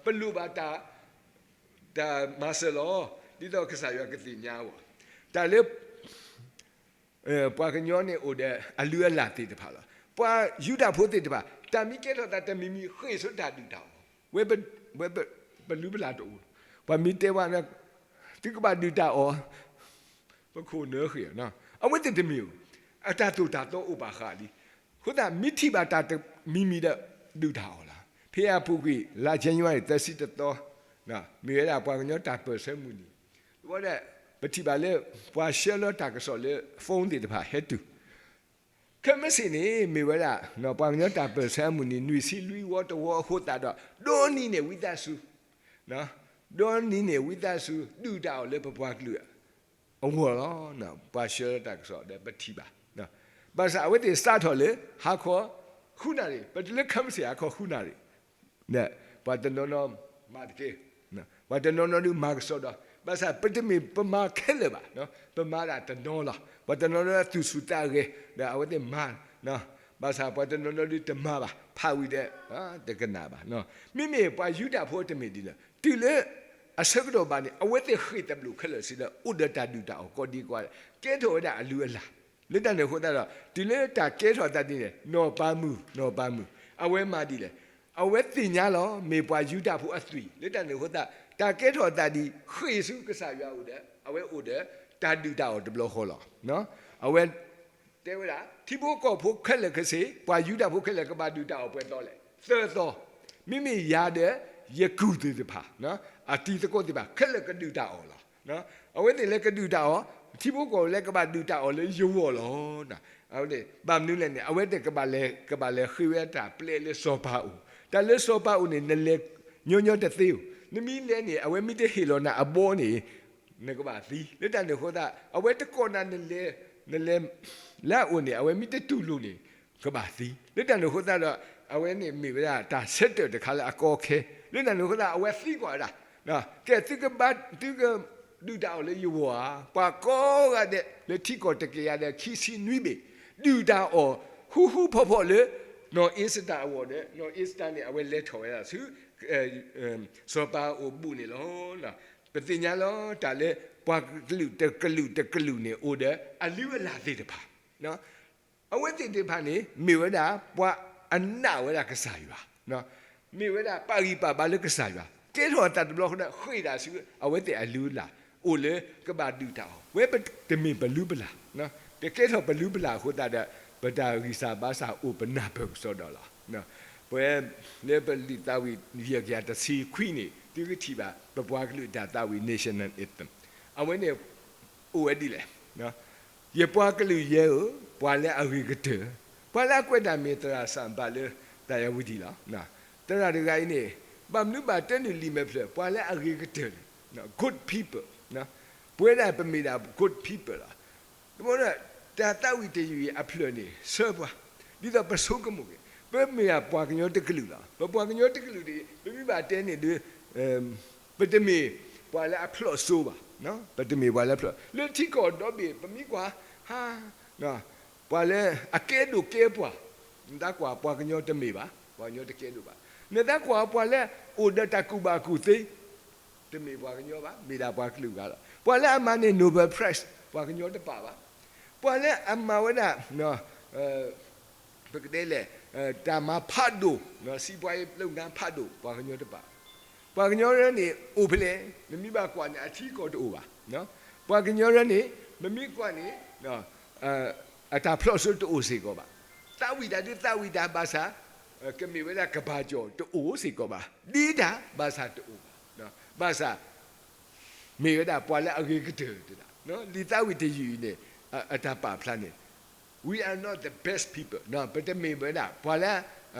ပလိၣ်ဘၣ်တၢ် တၢ်မၤစၢၤလီၤ, ဒ်သိးကစၢ်ယွၤကသ့ၣ်ညါအဂီၢ်, တၢ်လၢ ပှၤကညီန့ၣ်အိၣ်ဒီးအလုၢ်အလၢ်သ့ၣ်တဖၣ်လီၤ. ပှၤယူဒၤဖိသ့ၣ်တဖၣ် တၢ်မ့ၢ်ကဲထီၣ်သးတမံၤမံၤ ဃ့ၢ်ဆူတၢ်ဒုးတၢ်အီၣ်, ဝဲ ဝဲပလုၢ်ပလၢ်တအိၣ်, ပှၤမ့ၢ်တဲဝဲ သုကဘၣ်ဒုးတၢ်အီၣ်, ပခိၣ်နၢဃ့ၢ်, အဝဲသ့ၣ်တမ့ၢ်ဧိၤ, အတၢ်သိၣ်တၢ်သီအိၣ်ဘၣ်ဃးလံ. အဃိသတး မ့ၢ်ထံၣ်ဘၣ်တၢ်တမံၤမံၤဒီး ဒုးတၢ်အီၣ်လီၤ. ဖဲအပူၤကွံာ် လါ January သၢဆံတသီ မ့ၢ်ဝဲဒၣ်ပှၤကညီတၢ်ပၢၢ်ဆၢမုၢ်နံၤ, ဒီးပထံၣ်ဘၣ်လၢ ပှၤဆှၢလီၤတၢ်ကစီၣ်လၢ phone သ့ၣ်တဖၣ်ဟဲတုၤ ခဲမုၢ်ဆ့ၣ်န့ၣ် မ့ၢ်ဝဲဒၣ် ပှၤကညီတၢ်ပၢၢ်ဆၢအမုၢ်နံၤ နွံဆံလွံၢ်ဝီတဝီအဃိသတးဒီး ဒိးနံၤန့ၢ်ဝံသးစူၤ, ဒိးနံၤန့ၢ်ဝံသးစူၤ ဒုးတၢ်အီၣ်လၢပပှၤကလုာ်အဂီၢ်လီၤ. ပှၤဆှၢလီၤတၢ်ကစီၣ်ဒီးပထံၣ်ဘၣ်, ဘၣ်ဆၣ်အဝဲသ့ၣ်စးထီၣ်လၢ ဟါခီ ဃုနၣ်ရံၣ်, ပတုၤလၢခဲမုၢ်ဆ့ၣ်ဟါခီဃုနၣ်ရံၣ် ပှၤတနီၤနီၤမၤတက့ၢ်, ပှၤတနီၤနီၤဒုးမၤကစီဒီ, ဘၣ်ဆၣ်ပတမ့ၢ်ပမၤခဲလၢာ်ဘၣ်, ပမၤဒၣ်တနီၤလီၤ. ပှၤတနီၤနီၤသူၣ်ဆူၣ်သးဂဲၤ ဒီးအဝဲသ့ၣ်မၤ, ဘၣ်ဆၣ်ပှၤတနီၤနီၤဒုးတမၤဘၣ်, ဖးဝံၤဒီး တကနၣ်ဘၣ်. မ့မ့ၢ်ပှၤယူဒၤဖိတမ့ၢ်ဒ်န့ၣ်, တုၤလၢအဆၢကတီၢ်ဘၣ်န့ၣ် အဝဲသ့ၣ်ဃ့ၢ်သဘျိၣ်ခဲလၢာ်စံးလၢ အိၣ်ဒီးတၢ်ဒုးတၢ်အီၣ်ကိးဒံကိးဂၤဒဲး, ကဲထီၣ်ဝဲဒၣ်အလုၢ်အလၢ် လၢတၢ်န့ၣ်အဃိသတးဒီး တုၤလၢတၢ်ကဲထီၣ်သးဒ်န့ၣ် နီၢ်ပၤမုၢ် နီၢ်ပၤမုၢ် အဝဲမၤဒ်လဲၣ်, အဝဲသ့ၣ်ညါလီၤ မ့ၢ်ပှၤယူဒၤဖိအသွံၣ်, လၢတၢ်န့ၣ်အဃိသတး တၢ်ကဲထီၣ်သးဒ်ဃ့ၢ်ဆူကစၢ်ယွၤအအိၣ်ဒီး အဝဲအိၣ်ဒီးတၢ်ဒုးတၢ်အီၣ်တဘျီဃီလီၤ. အဝဲ တဲဝဲဒၣ် ထံဖိကီၢ်ဖိခဲလၢာ်ခဲဆ့ ပှၤယူဒၤဖိခဲလၢာ်ကဘၣ်ဒုၣ်တၢ်အီၣ်ပှဲၤသီလဲၣ်. သၢသီ, မ့မ့ၢ်ယၤဒီး ယကုၢ်သ့ၣ်တဖၣ်, အတံၤသကိးသ့ၣ်တဖၣ် ခဲလၢာ်ကဒုၣ်တၢ်အီၣ်လီၤ. အဝဲသ့ၣ်လၢကဒုၣ်တၢ်အီၣ်, ထံဖိကီၢ်ဖိလၢကဘၣ်ဒုၣ်တၢ်အီၣ်လၢယဂီၢ်လီၤ. ဘၣ်မနုၤလဲၣ်န့ၣ် အဝဲသ့ၣ်ကဘၣ်လဲၤ, ကဘၣ်လဲၤဃ့ဝဲတၢ်ပျဲလၢစီၤပၤအအိၣ်, တၢ်လၢစီၤပၤအအိၣ်န့ၣ် နလဲၤညီညီတသ့ဧိၤ, နမ့ၢ်လဲၤန့ၣ် အဝဲမ့ၢ်တဟ့ၣ်လီၤနၤအဘီန့ၣ် နကဘၣ်သံ, လၢတၢ်န့ၣ်အဃိသတး အဝဲတကိးနၤနလဲၤ, နလဲၤလၢအအိၣ်န့ၣ် အဝဲမ့ၢ်တတူၢ်လိာ်န့ၣ် ကဘၣ်သံ, လၢတၢ်န့ၣ်အဃိသတးဒီး အဝဲန့ၣ်မ့ၢ်ဝဲဒၣ်တၢ်ဆၢတဲာ်တခါလၢအကီအခဲ, လၢတၢ်န့ၣ်အဃိသတး အဝဲသံကွၢ်ဝဲဒၣ်, ကဲသုကဘၣ်, သုကဒုၣ်တၢ်အီၣ်လၢယဂီၢ်ဧါ, ပှၤကိးဂၤဒဲးလၢထံကီၢ်တကယၤဒီးခံဆံနွံဘ့ၣ် ဒုၣ်တၢ်အီၣ် ဟူဟူဖိးဖိးလၢ နီၢ်အ့ၤစတၢၤအဂီၢ်ဒီး နီၢ်အ့ၤစတၢၤန့ၣ် အဝဲလဲၤထီၣ်ဝဲဒၣ်ဆူ စီၤပၤအအိၣ်ဘူးန့ၣ်လီၤ. ပသ့ၣ်ညါလီၤ တၢ်လၢပှၤကလုာ်တကလုာ်တကလုာ်န့ၣ် အိၣ်ဒီးအလုၢ်အလၢ်သ့ၣ်တဖၣ်, အဝဲသ့ၣ်သ့ၣ်တဖၣ်န့ၣ် မ့ၢ်ဝဲဒၣ်ပှၤအနာ်ဝဲဒၣ်ကစၢ်ယွၤ, မ့ၢ်ဝဲဒၣ်ပာ်ဂံၢ်ပာ်ဘါလၢကစၢ်ယွၤ, ကဲထီၣ်အသးတဘျီဃီဒီး ဃ့ၢ်ဒၣ်ဆူအဝဲသ့ၣ်အလုၢ်အလၢ်, အိၣ်လၢကဘၣ်ဒုၣ်တၢ်အီၣ်, ဝဲတမ့ၢ်ပလုၢ်ပလၢ်, တကဲထီၣ်ပလုၢ်ပလၢ်အဃိသတးဒီး ပတၢ်ဂံၢ်စၢ်ဘါစၢ်အိၣ်ပနၢ်ပၢၢ်ကစီဒီလီၤ. ပဝဲလၢပလုၢ်သးဝံၣ်ယဲၢ်ကယၤတဆံခွံန့ၣ် သုကထံၣ်ဘၣ် ပပှၤကလုာ်တၢ်သးဝံၣ် national anthem အဝဲန့ၣ် အိၣ်ဝဲဒ်လဲၣ်, ယပှၤကလုာ်ယဲဧၢ, ပှၤလၢအဂ့ၤကတၢၢ်, ပှၤလၢအကွဲးတၢ်မ့ၢ်သရၣ်စၣ်ဘၣ်လၢတၢ်ယၤဝံၤဒံးလီၤ. သရၣ်တဂၤအံၤန့ၣ် ဘၣ်မနုၤဘၣ်တၢ်နုာ်လံာ်မဲာ်ဖျၢၣ် ပှၤလၢအဂ့ၤကတၢၢ်န့ၣ် good people, ပဝဲဒၣ်ပမ့ၢ်ဒၣ် good people လီၤ. တဘျီဒီး တၢ်သးဝံၣ်တယုၢ်အံၤအဖျၢၣ်န့ၣ် ဆၢပှၤ, ဒ်သိးပဆိကမိၣ်က့ၤ ပမ့ၢ်ပှၤကညီတကလုာ်လီၤ. ပပှၤကညီတကလုာ်န့ၣ် ပမ့ၢ်ဘၣ်တဲန့ၣ်ဒီး ပတမ့ၢ်ပှၤလၢအဖျိးစိဘၣ်, ပတမ့ၢ်ပှၤလၢအဖျိး, လၢထံကီၢ်ဒီဘ့ၣ် ပမ့ၢ်ကွၢ်, ဟါ, ပှၤလၢအကဲဒိၣ်ကဲပှၤ, နသးကွၢ်ပှၤကညီတမ့ၢ်ဘၣ်, ပှၤကညီတကဲဒိၣ်ဘၣ်. နသးကွၢ်ပှၤလၢအိၣ်ဒီးတၢ်ကူၣ်ဘၣ်ကူၣ်သ့ တမ့ၢ်ပှၤကညီဘၣ်, မ့ၢ်ဒၣ်ပှၤကလုာ်ဂၤလီၤ. ပှၤလၢအမၤန့ၢ် Nobel Prize ပှၤကညီတပာ်ဘၣ်. ပှၤလၢအမၤဝဲဒၣ် ပကတဲလဲၣ်, တၢ်မၤဖးဒိၣ်, စီးပွားရေးလုပ်ငန်း ဖးဒိၣ် ပှၤကညီတပာ်ဘၣ်. ပှၤကညီရၢန့ၣ် အိၣ်ဖဲလဲၣ်, နမ့ၢ်ဘၣ်ကွၢ်န့ၣ် အထံကီၢ်တအိၣ်ဘၣ်. ပှၤကညီရၢန့ၣ် နမ့ၢ်ကွၢ်န့ၣ် အတၢ်ဖျိးစိတအိၣ်စ့ၢ်ကီးဘၣ်. သးဝံၣ်တၢ်ဒုးသးဝံၣ်တၢ်ဘၣ်ဆၣ်, ကမ့ၢ်ဝဲဒၣ်ကဘၣ်ကၠီၣ်တအိၣ်စ့ၢ်ကီးဘၣ်. ဒ့တၢ်ဘၣ်ဆၣ်တအိၣ်ဘၣ်. ဘၣ်ဆၣ် မ့ၢ်ဝဲဒၣ်ပှၤလၢအဂ့ၤကတၢၢ်တဒၣ်. လံာ်သးဝံၣ်တယုၢ်အံၤန့ၣ် အတၢ်ပာ်ဖျါန့ၣ် we are not the best people, ပတမ့ၢ်ဝဲဒၣ် ပှၤလၢ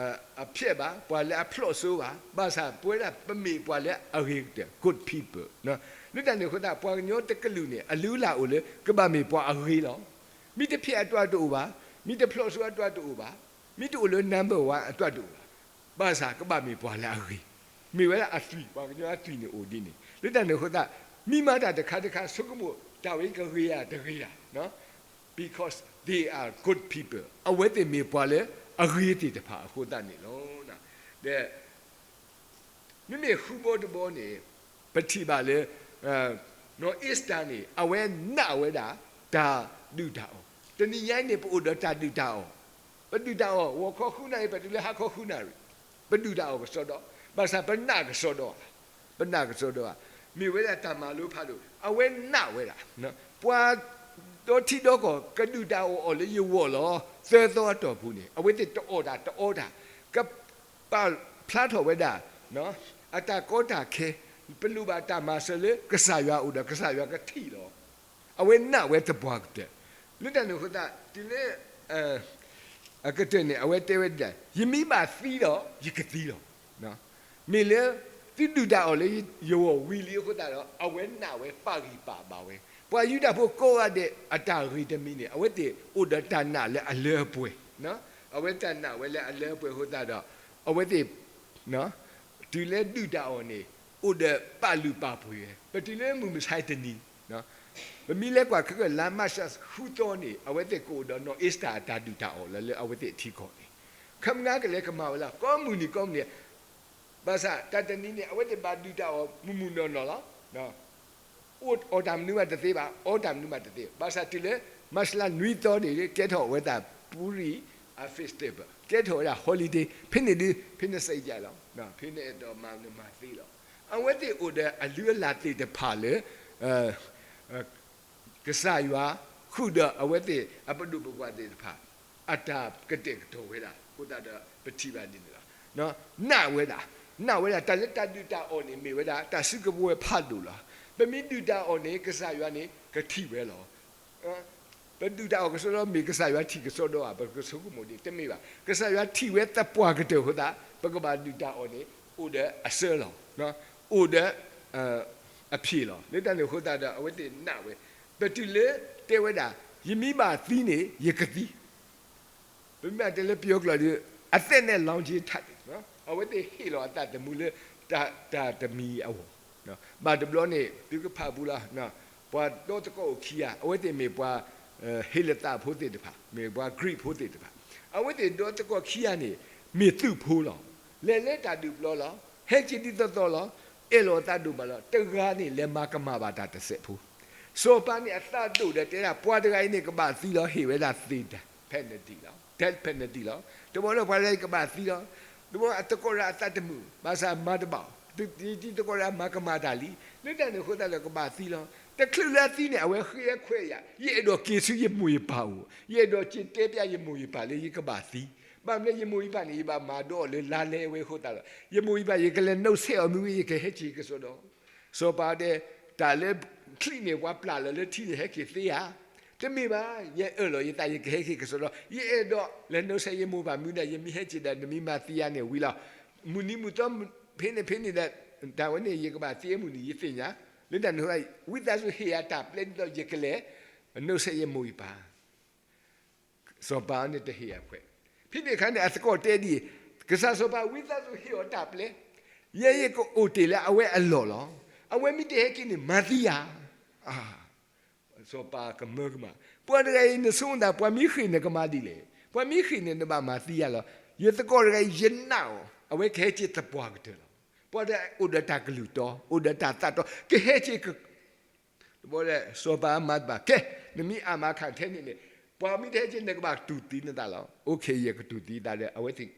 အဖျဲးဘၣ်, ပှၤလၢအဖျိးစိဘၣ်, ဘၣ်ဆၣ်ပဝဲဒၣ်ပမ့ၢ်ပှၤလၢအဂ့ၤကတၢၢ် good people. လၢတၢ်န့ၣ်အဃိသတး ပှၤကညီတကလုာ်န့ၣ် အလုၢ်အလၢ်အိၣ်လၢ ကဘၣ်မ့ၢ်ပှၤအဂ့ၤလီၤ. မ့ၢ်တဖျဲးအတၢ်တအိၣ်ဘၣ်, မ့ၢ်တဖျိးစိအတၢ်တအိၣ်ဘၣ်, မ့ၢ်တအိၣ်လၢ number one အတၢ်တအိၣ်ဘၣ်. ဘၣ်ဆၣ်ကဘၣ်မ့ၢ်ပှၤလၢအဂ့ၤ, မ့ၢ်ဝဲဒၣ်အသွံၣ်, ပှၤကညီအသွံၣ်န့ၣ်အိၣ်ဒ်န့ၣ်. လၢတၢ်န့ၣ်အဃိသတး မ့ၢ်မၤတၢ်တခါတခါ ဆိကမိၣ်တၢ်ဝဲကဂ့ၤဧါတဂ့ၤဧါ, because they are good people, အဝဲသ့ၣ်မ့ၢ်ပှၤလၢအဂ့ၤသ့ၣ်တဖၣ်အဃိသတးန့ၣ်လီၤ. ဒီး မ့မ့ၢ်ဃုဘီတဘီန့ၣ် ပထံၣ်ဘၣ်လၢ နီၢ်အ့ၤစတၢၤန့ၣ် အဝဲနာ်ဝဲဒၣ် တၢ်ဒုၣ်တၢ်အီၣ်. တနံၤညါအံၤန့ၣ် ပအိၣ်ဒီးတၢ်ဒုၣ်တၢ်အီၣ်, ပဒုၣ်တၢ်အီၣ် ဂီၤခီဃုနၣ်ရံၣ် ပတုၤလၢဟါခီဃုနၣ်ရံၣ်, ပဒုၣ်တၢ်အီၣ်ကစီဒီ, ဘၣ်ဆၣ်ပနာ်ကစီဒီဧါ, ပနာ်ကစီဒီဧါ, မ့ၢ်ဝဲဒၣ်တၢ်မၤလိဖးဒိၣ်, အဝဲနာ်ဝဲဒၣ် ပှၤဒီထံဒီကီၢ် ကဒုၣ်တၢ်အီၣ်အီၤလၢယဂီၢ်လီၤ. သၢသီအတီၢ်ပူၤန့ၣ် အဝဲသ့ၣ်တအီၣ်တၢ်တအီတၢ်, ကပာ်ဖျါထီၣ်ဝဲဒၣ် အတၢ်ကီတၢ်ခဲ, ပလိၣ်ဘၣ်တၢ်မၤစၢၤလၢကစၢ်ယွၤအအိၣ်ဒီး ကစၢ်ယွၤကထံၣ်လီၤ. အဝဲနာ်ဝဲသပှၢ်ကတၢၢ်. လၢတၢ်န့ၣ်အဃိသတး တုၤလၢ အကတၢၢ်န့ၣ် အဝဲတဲဝဲဒ်လဲၣ်, ယမ့ၢ်ဘၣ်သံဒီး ယကသံလီၤ. မ့ၢ်လၢ သုဒုၣ်တၢ်အီၣ်လၢယဂီၢ်ဝံၤလံအဃိသတးဒီး အဝဲနာ်ဝဲပာ်ဂံၢ်ပာ်ဘါဝဲ, ပှၤယူဒၤဖိကိးဂၤဒဲးအတၢ်ဂ့ၢ်တမံၤန့ၣ် အဝဲသ့ၣ်အိၣ်ဒီးတၢ်နာ်လၢအလၢအပှဲၤ, အဝဲတၢ်နာ်ဝဲလၢအလၢအပှဲၤအဃိသတးဒီး အဝဲသ့ၣ် တုၤလၢဒုၣ်တၢ်အီၣ်န့ၣ် အိၣ်ဒီးပာ်လုၢ်ပာ်ပှ့ၤဝဲ, ပတုၤလၢမုၢ်မဆါတနံၤ ပမ့ၢ်လဲၤကွၢ်ခဲကၢၢ် လါမၢ်ၡးဃုသီန့ၣ် အဝဲသ့ၣ်ကအိၣ်ဒီးနီၢ်အ့ၤစတၢၤအတၢ်ဒုၣ်တၢ်အီၣ်လၢ လၢအဝဲသ့ၣ်အထံကီၢ်န့ၣ်, ခမနၤကလဲၤကမၤဝဲလၢ ကိးမုၢ်နံၤကိးမုၢ်နံၤ, ဘၣ်ဆၣ်တၢ်တနံၤန့ၣ် အဝဲသ့ၣ်ဘၣ်ဒုၣ်တၢ်အီၣ်မုၢ်မုၢ်နီၢ်နီၢ်လီၤ. အိၣ်အီၣ်တၢ်မနုၤမးတသ့ဘၣ်, အီတၢ်မနုၤမးတသ့, ဘၣ်ဆၣ်တုၤလၢ မၢ်ၡးလါနွံသီန့ၣ် ကဲထီၣ်ဝဲဒၣ် ပူရံၣ်အ festival, ကဲထီၣ်ဝဲဒၣ် holiday, ဖဲန့ၣ်ဒုး ဖဲန့ၣ်စဲးယၤလီၤ, ဖဲန့ၣ်အဲၣ်ဒိးမၤနမၤသ့လီၤ. အဝဲသ့ၣ်အိၣ်ဒီးအလုၢ်အလၢ်သ့ၣ်တဖၣ်လၢ ကစၢ်ယွၤ ဃုာ်ဒီးအဝဲသ့ၣ်အပဒိၣ်ပပှၢ်သ့ၣ်တဖၣ် အတၢ်ကတဲာ်ကတီၤဝဲဒၣ်အဃိသတးဒီး ပထံၣ်ဘၣ်ဒ်န့ၣ်လီၤ. နာ်ဝဲဒၣ်, နာ်ဝဲဒၣ် တၢ်လၢတၢ်ဒုၣ်တၢ်အီၣ်န့ၣ် မ့ၢ်ဝဲဒၣ်တၢ်စုကဝဲၤဖးဒိၣ်လီၤ. ပမ့ၢ်ဒုၣ်တၢ်အီၣ်န့ၣ် ကစၢ်ယွၤန့ၣ် ကထံၣ်ဝဲလီၤ. ပဒုၣ်တၢ်အီၣ်ကစီဒီ မ့ၢ်ကစၢ်ယွၤထံၣ်ကစီဒီဧါ, ပကဆိကမိၣ်ဒ် တမ့ၢ်ဘၣ်. ကစၢ်ယွၤထံၣ်ဝဲသပှၢ်ကတၢၢ်အဃိသတး ပကဘၣ်ဒုၣ်တၢ်အီၣ်န့ၣ် အိၣ်ဒီးအဆၢလီၤ, အိၣ်ဒီး အဖံးလီၤ. လၢတၢ်န့ၣ်အဃိသတးဒီး အဝဲသ့ၣ်နာ်ဝဲ, ပတုၤလၢတဲဝဲဒၣ် ယမ့ၢ်ဘၣ်သံန့ၣ် ယကသံ, ပမ့ၢ်တဲလၢပယီၤကျိာ်ဒီး အသက်နဲ့ လောင်ခြင်း ထပ်တယ်, အဝဲသ့ၣ်ဟ့ၣ်လီၤအသးသမူလၢ တၢ်တမံၤအဂီၢ်, ဘၣ်တဘျီန့ၣ် သုကဖးပူၤလီၤ, ပှၤဒီသကိးအိၣ်ခံဂၤ အဝဲသ့ၣ်မ့ၢ်ပှၤ ဟ့လသးဖိသ့ၣ်တဖၣ်, မ့ၢ်ပှၤ Greek ဖိသ့ၣ်တဖၣ်, အဝဲသ့ၣ်ဒီသကိးခံဂၤန့ၣ် မ့ၢ်သုးဖိလီၤ. လဲၤလၢတၢ်ဒုးပျီလီၤ, ဟဲက့ၤဒ်သိးသိးလီၤ, အဲၣ်လီၤအသးဒိၣ်မးလီၤ. တဂၤန့ၣ် လဲၤမၤကမၣ်ဘၣ်တၢ်တစဲးဖိ, စီၤပၤန့ၣ်အသးဒိၣ်ဒီးတဲဒၣ် ပှၤတဂၤအံၤန့ၣ် ကဘၣ်သံလီၤ, ဟ့ၣ်ဝဲဒၣ်သ့ၣ်တၢ် penalty လီၤ, death penalty လီၤ. တဘျီဒီးပှၤတဂၤအံၤကဘၣ်သံလီၤ, တဘျီအသကိးတဂၤအသးတမုာ်, ဘၣ်ဆၣ်မၤတဘၣ်အီၤ, တံၤသကိးတဂၤမၤကမၣ်တၢ်လံ, လၢတၢ်န့ၣ်အဃိသတးဒီးကဘၣ်သံလီၤ. တချုးလၢအသံန့ၣ် အဝဲဃ့ဝဲခွဲးယာ်, ယအဲၣ်ဒိးက့ၤဆူယမိၢ်ယပၢ်အိၣ်, ယအဲၣ်ဒိးက့ၤတဲပျးယမိၢ်ယပၢ်လၢယကဘၣ်သံ, ဘၣ်မနုၤ ယမိၢ်ယပၢ်န့ၣ် ယဘၣ်မၤဒိးအီၤလၢလါလဲဝဲအဃိသတးဒီး ယမိၢ်ယပၢ် ယကလဲၤနုတ်ဆက်အီၤမ့ၢ်ဂ့ၤ ယကဟဲက့ၤကစီဒီ စီၤပၤတဲ, တၢ်လၢချံးန့ၣ် ပှၤပျၢ်လီၤလၢထံန့ၣ် ဟဲက့ၤသ့ဧါ, တမ့ၢ်ဘၣ်, ယအၢၣ်လီၤယသး ယကဟဲက့ၤကစီဒီ, ယအဲၣ်ဒိးလဲၤနုတ်ဆက်ယမိၢ်ပၢ်မ့ၢ်ဒီး ယမ့ၢ်ဟဲက့ၤဒီး နမ့ၢ်မၤသံယၤန့ၣ်ဝံၤလီၤ. မုၢ်နံၤမုၢ်သီ ဖဲန့ၣ်ဖဲန့ၣ်ဒီး တၢ်ဝဲန့ၣ် ယကဘၣ်သံအမုၢ်နံၤ ယသ့ၣ်ညါ, လၢတၢ်န့ၣ်အဃိ ဝံသးစူၤဟ့ၣ်ယၤတၢ်ပျဲဒ်သိး ယကလဲၤနုတ်ဆက်ယမိၢ်ယပၢ် စီၤပၤန့ၣ်တဟ့ၣ်အခွဲး, ဖဲန့ၣ်အခါန့ၣ် အသကိးတဲဒ်အံၤ, ကစၢ်စီၤပၤ ဝံသးစူၤဟ့ၣ်အီၤတၢ်ပျဲ, ယဲယကအိၣ်တ့ၢ်လၢအဝဲအလီၢ်လီၤ. အဝဲမ့ၢ်တဟဲက့ၤန့ၣ် မၤသံယၤ. စီၤပၤကမၢကမၣ်, ပှၤတဂၤအံၤ နဆိကမိၣ်သး ပှၤမ့ၢ်ဃ့ၢ်နကမၤဒ်လဲၣ်, ပှၤမ့ၢ်ဃ့ၢ်န့ၣ် နဘၣ်မၤသံယၤလီၤ. ယသကိးတဂၤအံၤ ယနာ်အီၤ, အဝဲကဟဲက့ၤသပှၢ်ကတၢၢ်လီၤ. ပှၤတဂၤအိၣ်ဒီးတၢ်ကလုၢ်တီ, အိၣ်ဒီးတၢ်သးတီ, ကဟဲက့ၤ တဘျီဒီး စီၤပၤမၤတဘၣ်, ကဲ, နမ့ၢ်အါမးခါထဲန့ၣ်န့ၣ်, ပှၤမ့ၢ်တဟဲက့ၤ နကဘၣ်တူၢ်သံနသးလီၤ. အိၣ်ခ့ ယကတူၢ်သံသးဒီး အဝဲသ့ၣ်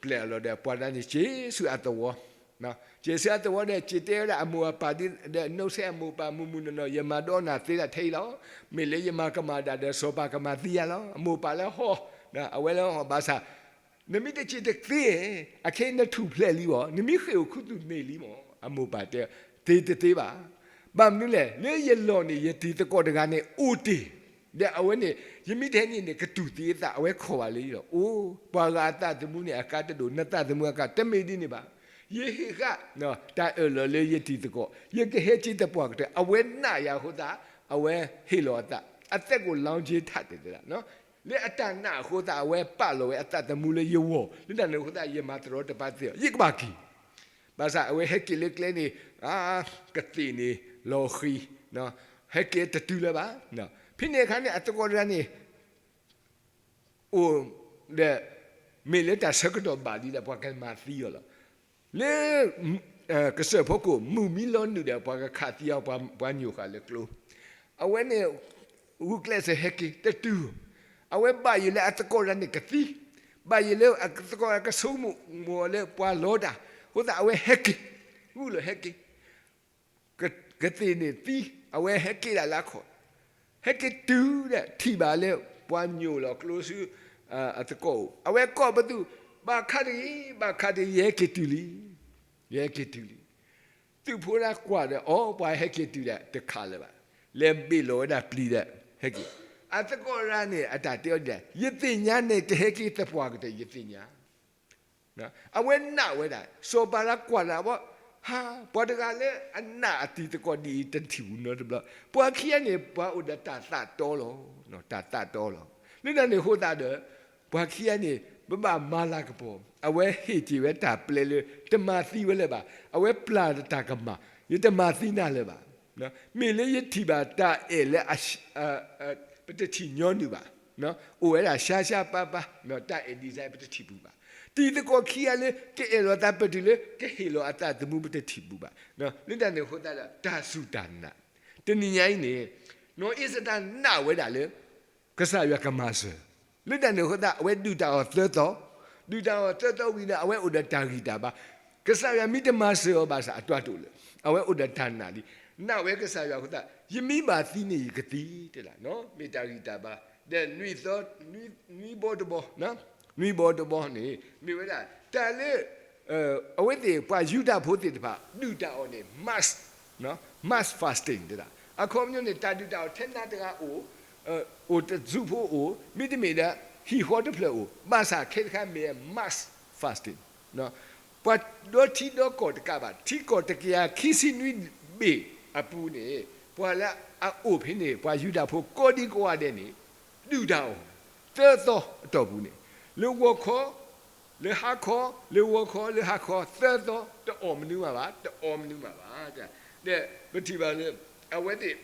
ပျဲအီၤလီၤဒီး ပှၤတဂၤန့ၣ် စံးဆူအသဝီ, စံးဆူအသဝီဒီး စံးတဲဝဲဒၣ်အမိၢ်အပၢ်ဒီး နုတ်ဆက်အမိၢ်အပၢ် မုၢ်မုၢ်နီၢ်နီၢ် ယမၤဒိးနၤသ့ဒၣ်ထဲအံၤလီၤ. မ့ၢ်လၢယမၤကမၣ်ဒၣ်ဒီး စီၤပၤကမၤသံယၤလီၤ. အမိၢ်အပၢ်လၢဟီၣ်, အဝဲလၢဟီၣ်ဘၣ်ဆၣ် နမ့ၢ်တစံးတသ့, အခဲအံၤနထူၣ်ဖျဲးလံမး, နမ့ၢ်ဃ့ၢ်အိၣ်ခူသူၣ်န့ၢ်လံမး, အမိၢ်ပၢ်တဲ, သ့တသ့ဘၣ်. ဘၣ်မနုၤလဲၣ်, လၢယလီၢ်န့ၣ် ယတံၤသကိးတဂၤန့ၣ် အိၣ်တ့ၢ်, ဒီးအဝဲန့ၣ် ယမ့ၢ်တဟဲန့ၣ်န့ၣ် ကတူၢ်သံအသး အဝဲခိးဘၣ်လၢယလီၢ်, အိၣ်, ပှၤဂၤအသးသမူန့ၣ် အကါတဒိၣ်, နသးသမူအကါ တမ့ၢ်ဒ်န့ၣ်ဘၣ်. ယဟ့ၣ်ဃာ်တၢ်အၢၣ်လီၤလၢယတံၤသကိး, ယကဟဲက့ၤသပှၢ်ကတၢၢ်, အဝဲနာ်ယၤအဃိသတး အဝဲဟ့ၣ်လီၤအသး, အသက်ကို လောင်းခြင်း ထပ်တယ် တဲဒၣ် လၢအတၢ်နာ်အဃိသတး အဝဲပာ်လီၤဝဲအသးသမူလၢယဂီၢ်, လၢတၢ်န့ၣ်အဃိသတး ယမၤတရီတပါသ့အီၤ, ယကဘၣ်က့ၤ. ဘၣ်ဆၣ်အဝဲဟဲက့ၤလၢကျဲန့ၣ်, အါ, ကသ့ၣ်န့ၣ် လီၤဃံၤ, ဟဲက့ၤတတုၤလၢၤဘၣ်. ဖဲန့ၣ်အခါန့ၣ် အသကိးတဂၤန့ၣ် အိၣ်ဒီး မ့ၢ်လၢတၢ်ဆၢကတီၢ်ဘၣ်လံဒီး ပှၤကမၤသံအီၤလီၤ. လၢ ကစၢၢ်ဖီခိၣ် မုၢ်မံလီၤနုာ်ဒီး ပှၤကခးသံအီၤ, ပှၤညိၣ်ဃာ်လၢကျိ, အဝဲန့ၣ် ဂုာ်ကျဲးစၢးဟဲက့ၤတတုၤ, အဝဲဘၣ်ယိၣ်လၢအသကိးတဂၤန့ၣ်ကသံ, ဘၣ်ယိၣ်လၢအသကိးတဂၤကဆိကမိၣ်အီၤလၢပှၤလီတၢ်, အဃိသတးအဝဲဟဲက့ၤ, ဂုာ်လီၤဟဲက့ၤ ကသ့ၣ်န့ၣ်သံ, အဝဲဟဲက့ၤဒၣ်လၢအခီၣ်, ဟဲက့ၤတုၤဒီး ထံၣ်ဘၣ်လၢပှၤညိၣ်လီၤကျိဆူ အသကိးအိၣ်, အဝဲကိးပသူ, ဘၣ်ခါတဂ့ၤ, ဘၣ်ခါတဂ့ၤ, ယဟဲက့ၤတုၤလံ, ယဟဲက့ၤတုၤလံ. သုးဖိတဂၤကွၢ်ဒီး အိ ပှၤဟဲက့ၤတုၤဒီးတခးလၢၤဘၣ်, လဲၤဘ့ၣ်လီၤဝဲဒၣ်ပျံၤဒီး ဟဲက့ၤ, အသကိးတဂၤန့ၣ် အတၢ်တဲအီၤဒ်လဲၣ်, ယသ့ၣ်ညါန့ၣ် ကဟဲက့ၤသပှၢ်ကတၢၢ် ယသ့ၣ်ညါ အဝဲနာ်ဝဲဒၣ်, စီၤပၤလၢကွၢ်လၢအဘီ, ဟါ, ပှၤတဂၤလၢအနာ်အတံၤသကိးဒ်အံၤ တထံၣ်ဘူးနီတဘျီ, ပှၤခံဂၤန့ၣ် ပှၤအိၣ်ဒီးတၢ်သးတီလီၤ, တၢ်သးတီလီၤ. လၢတၢ်န့ၣ်အဃိသတးဒီး ပှၤခံဂၤန့ၣ် ပဘၣ်မၤလၤကပီၤ, အဝဲဟ့ၣ်တ့ၢ်ဝဲတၢ်ပျဲလၢ တမၤသံဝဲလၢၤဘၣ်, အဝဲပျၢ်တၢ်ကမၣ်, ယတမၤသံနၤလၢၤဘၣ်. မ့ၢ်လၢယထံၣ်ဘၣ်တၢ်အဲၣ်လၢ ပတထံၣ်ညီနုၢ်ဘၣ်, အိၣ်ဝဲဒၣ်ရှါရှါပါပါ, တၢ်အဲၣ်ဒံးစဲ ပတထံၣ်ဘူးဘၣ်. တံၤသကိးခံဂၤလၢ ကအဲၣ်လီၤသးပတုၤလၢ ကဟ့ၣ်လီၤအသးသမူ ပတထံၣ်ဘူးဘၣ်. လၢတၢ်န့ၣ်အဃိသတးဒီး တၢ်စူၢ်တၢ်နာ်, တနံၤညါအံၤန့ၣ် နီၢ်အ့စတၢ်နာ်ဝဲဒၣ်လၢ ကစၢ်ယွၤကမၤစၢၤ, လၢတၢ်န့ၣ်အဃိသတး အဝဲဒုၣ်တၢ်အီၣ်သၢသီ, ဒုၣ်တၢ်အီၣ်သၢသီဝံၤဒီး အဝဲအိၣ်ဒီးတၢ်ဂံၢ်တၢ်ဘါ, ကစၢ်ယွၤမ့ၢ်တမၤစၢၤအီၤဘၣ်ဆၣ် အတၢ်တိာ်လၢာ်, အဝဲအိၣ်ဒီးတၢ်နာ်လံ. နာ်ဝဲကစၢ်ယွၤအဃိသတး ယမ့ၢ်ဘၣ်သံန့ၣ်ယကသံ တဲဒၣ်, မ့ၢ်တၢ်ဂံၢ်တၢ်ဘါ, ဒီးနွံသီ, နွံဘီတဘီ, နွံဘီတဘီန့ၣ် မ့ၢ်ဝဲဒၣ် တၢ်လၢ အဝဲသ့ၣ်ပှၤယူဒၤဖိသ့ၣ်တဖၣ် ဒုၣ်တၢ်အီၣ်န့ၣ် mass, mass fasting တဲဒၣ်, အခီပညီန့ၣ် တၢ်ဒုၣ်တၢ်အီၣ်ထဲနၤတဂၤအိၣ်, အိၣ်တစုဖိအိၣ်, မ့တမ့ၢ်ဒီး ဟံၣ်ဃီတဖျၢၣ်အိၣ်, ဘၣ်ဆၣ်ခဲတခါမ့ၢ် mass fasting ပှၤဒီထံဒီကီၢ်တကးဘၣ် ထံကီၢ်တကယၤခံဆံနွံဘ့ၣ်အပူၤန့ၣ် ပှၤလၢအအိၣ်ဖဲန့ၣ် ပှၤယူဒၤဖိကိးဒံကိးဂၤဒဲးန့ၣ် ဒုၣ်တၢ်အီၣ် သၢသီအတီၢ်ပူၤန့ၣ် လၢဂီၤခီ, လၢဟါခီ, လၢဂီၤခီ, လၢဟါခီ သၢသီ တအီၣ်မနုၤမးဘၣ်, တအီမနုၤမးဘၣ်. ဒီးပထံၣ်ဘၣ်လၢ အဝဲသ့ၣ်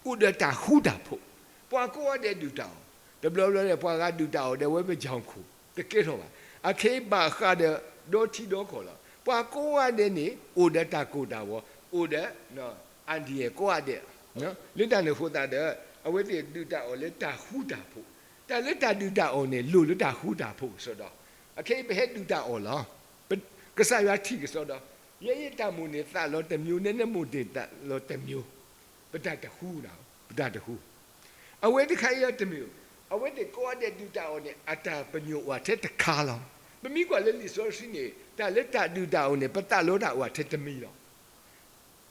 အိၣ်ဒီးတၢ်ဃူတၢ်ဖိး, ပှၤကိးဂၤဒဲးဒုၣ်တၢ်အီၣ်, တဘျီဘျီဒီး ပှၤဂၤဒုၣ်တၢ်အီၣ်ဒီး အဝဲပကီၢ်ခိၣ် တကဲထီၣ်ဘၣ်. အခဲအံၤဘၣ်ဃးဒီး ဒီထံဒီကီၢ်လီၤ. ပှၤကိးဂၤဒဲးန့ၣ် အိၣ်ဒီးတၢ်ကိၢ်တၢ်ဂီၤ, အိၣ်ဒီး အန္တရာယ် ကိးဂၤဒဲး, လၢတၢ်န့ၣ်အဃိသတးဒီး အဝဲသ့ၣ်ဒုၣ်တၢ်အီၣ်လၢတၢ်ဃူတၢ်ဖိး, တၢ်လၢတၢ်ဒုၣ်တၢ်အီၣ်န့ၣ် လိၣ်လၢတၢ်ဃူတၢ်ဖိးကစီဒီ, အခဲအံၤပဟဲဒုၣ်တၢ်အီၣ်လီၤ. ကစၢ်ယွၤထံၣ်ကစီဒီ, ယဲယတၢ်မိၣ်န့ၢ်သးလီၤတမံၤ, နဲနမိၣ်န့ၢ်သးလီၤတမံၤ, ပတၢ်တဃူ, ပတၢ်တဃူ အဝဲတခါအံၤတမ့ၢ်, အဝဲသ့ၣ်ကိးဂၤဒဲးဒုၣ်တၢ်အီၣ်န့ၣ် အတၢ်ပညိၣ်အိၣ်ထဲတခါလီၤ. ပမ့ၢ်ကွၢ်လၢလံာ်စီဆှံန့ၣ် တၢ်လၢတၢ်ဒုၣ်တၢ်အီၣ်န့ၣ် ပသးလီတၢ်အိၣ်ထဲတမံၤလီၤ.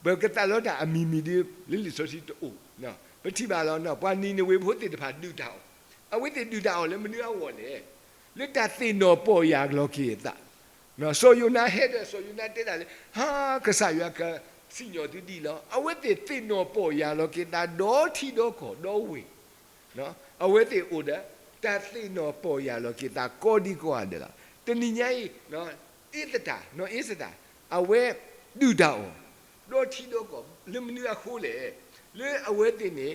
ပကသးလီတၢ်အမံၤမံၤဒ်လၢလံာ်စီဆှံတအိၣ်, ပထံၣ်ဘၣ်လီၤ. ပှၤနံၤနဝ့ဖိသ့ၣ်တဖၣ်ဒုၣ်တၢ်အီၣ်, အဝဲသ့ၣ်ဒုၣ်တၢ်အီၣ်လၢမနုၤအဂီၢ်လဲၣ်. လၢတၢ်သ့ၣ်နီၣ်ပီၢ်ယၢ်လီၤက့ၤအသး, စီၤယိၤနါဟဲဒီး စီၤယိၤနါတဲဒၣ်လၢ ဟါ, ကစၢ်ယွၤကစံၣ်ညီၣ်သုဒ်လီၤ. အဝဲသ့ၣ်သ့ၣ်နီၣ်ပီၢ်ယၢ်လီၤက့ၤသး ဒီထံဒီကီၢ်ဒီဝ့ၢ်, အဝဲသ့ၣ်အိၣ်ဒီး တၢ်သ့ၣ်နီၣ်ပီၢ်ယၢ်လီၤက့ၤသး ကိးဒံကိးဂၤဒဲးလီၤ. တနံၤညါအံၤ အ့သတၢ်, နီၢ်အ့သတၢ်, အဝဲဒုၣ်တၢ်အီၣ် ဒီထံဒီကီၢ် လၢမနုၤအဃိလဲၣ်. လၢအဝဲသ့ၣ်န့ၣ်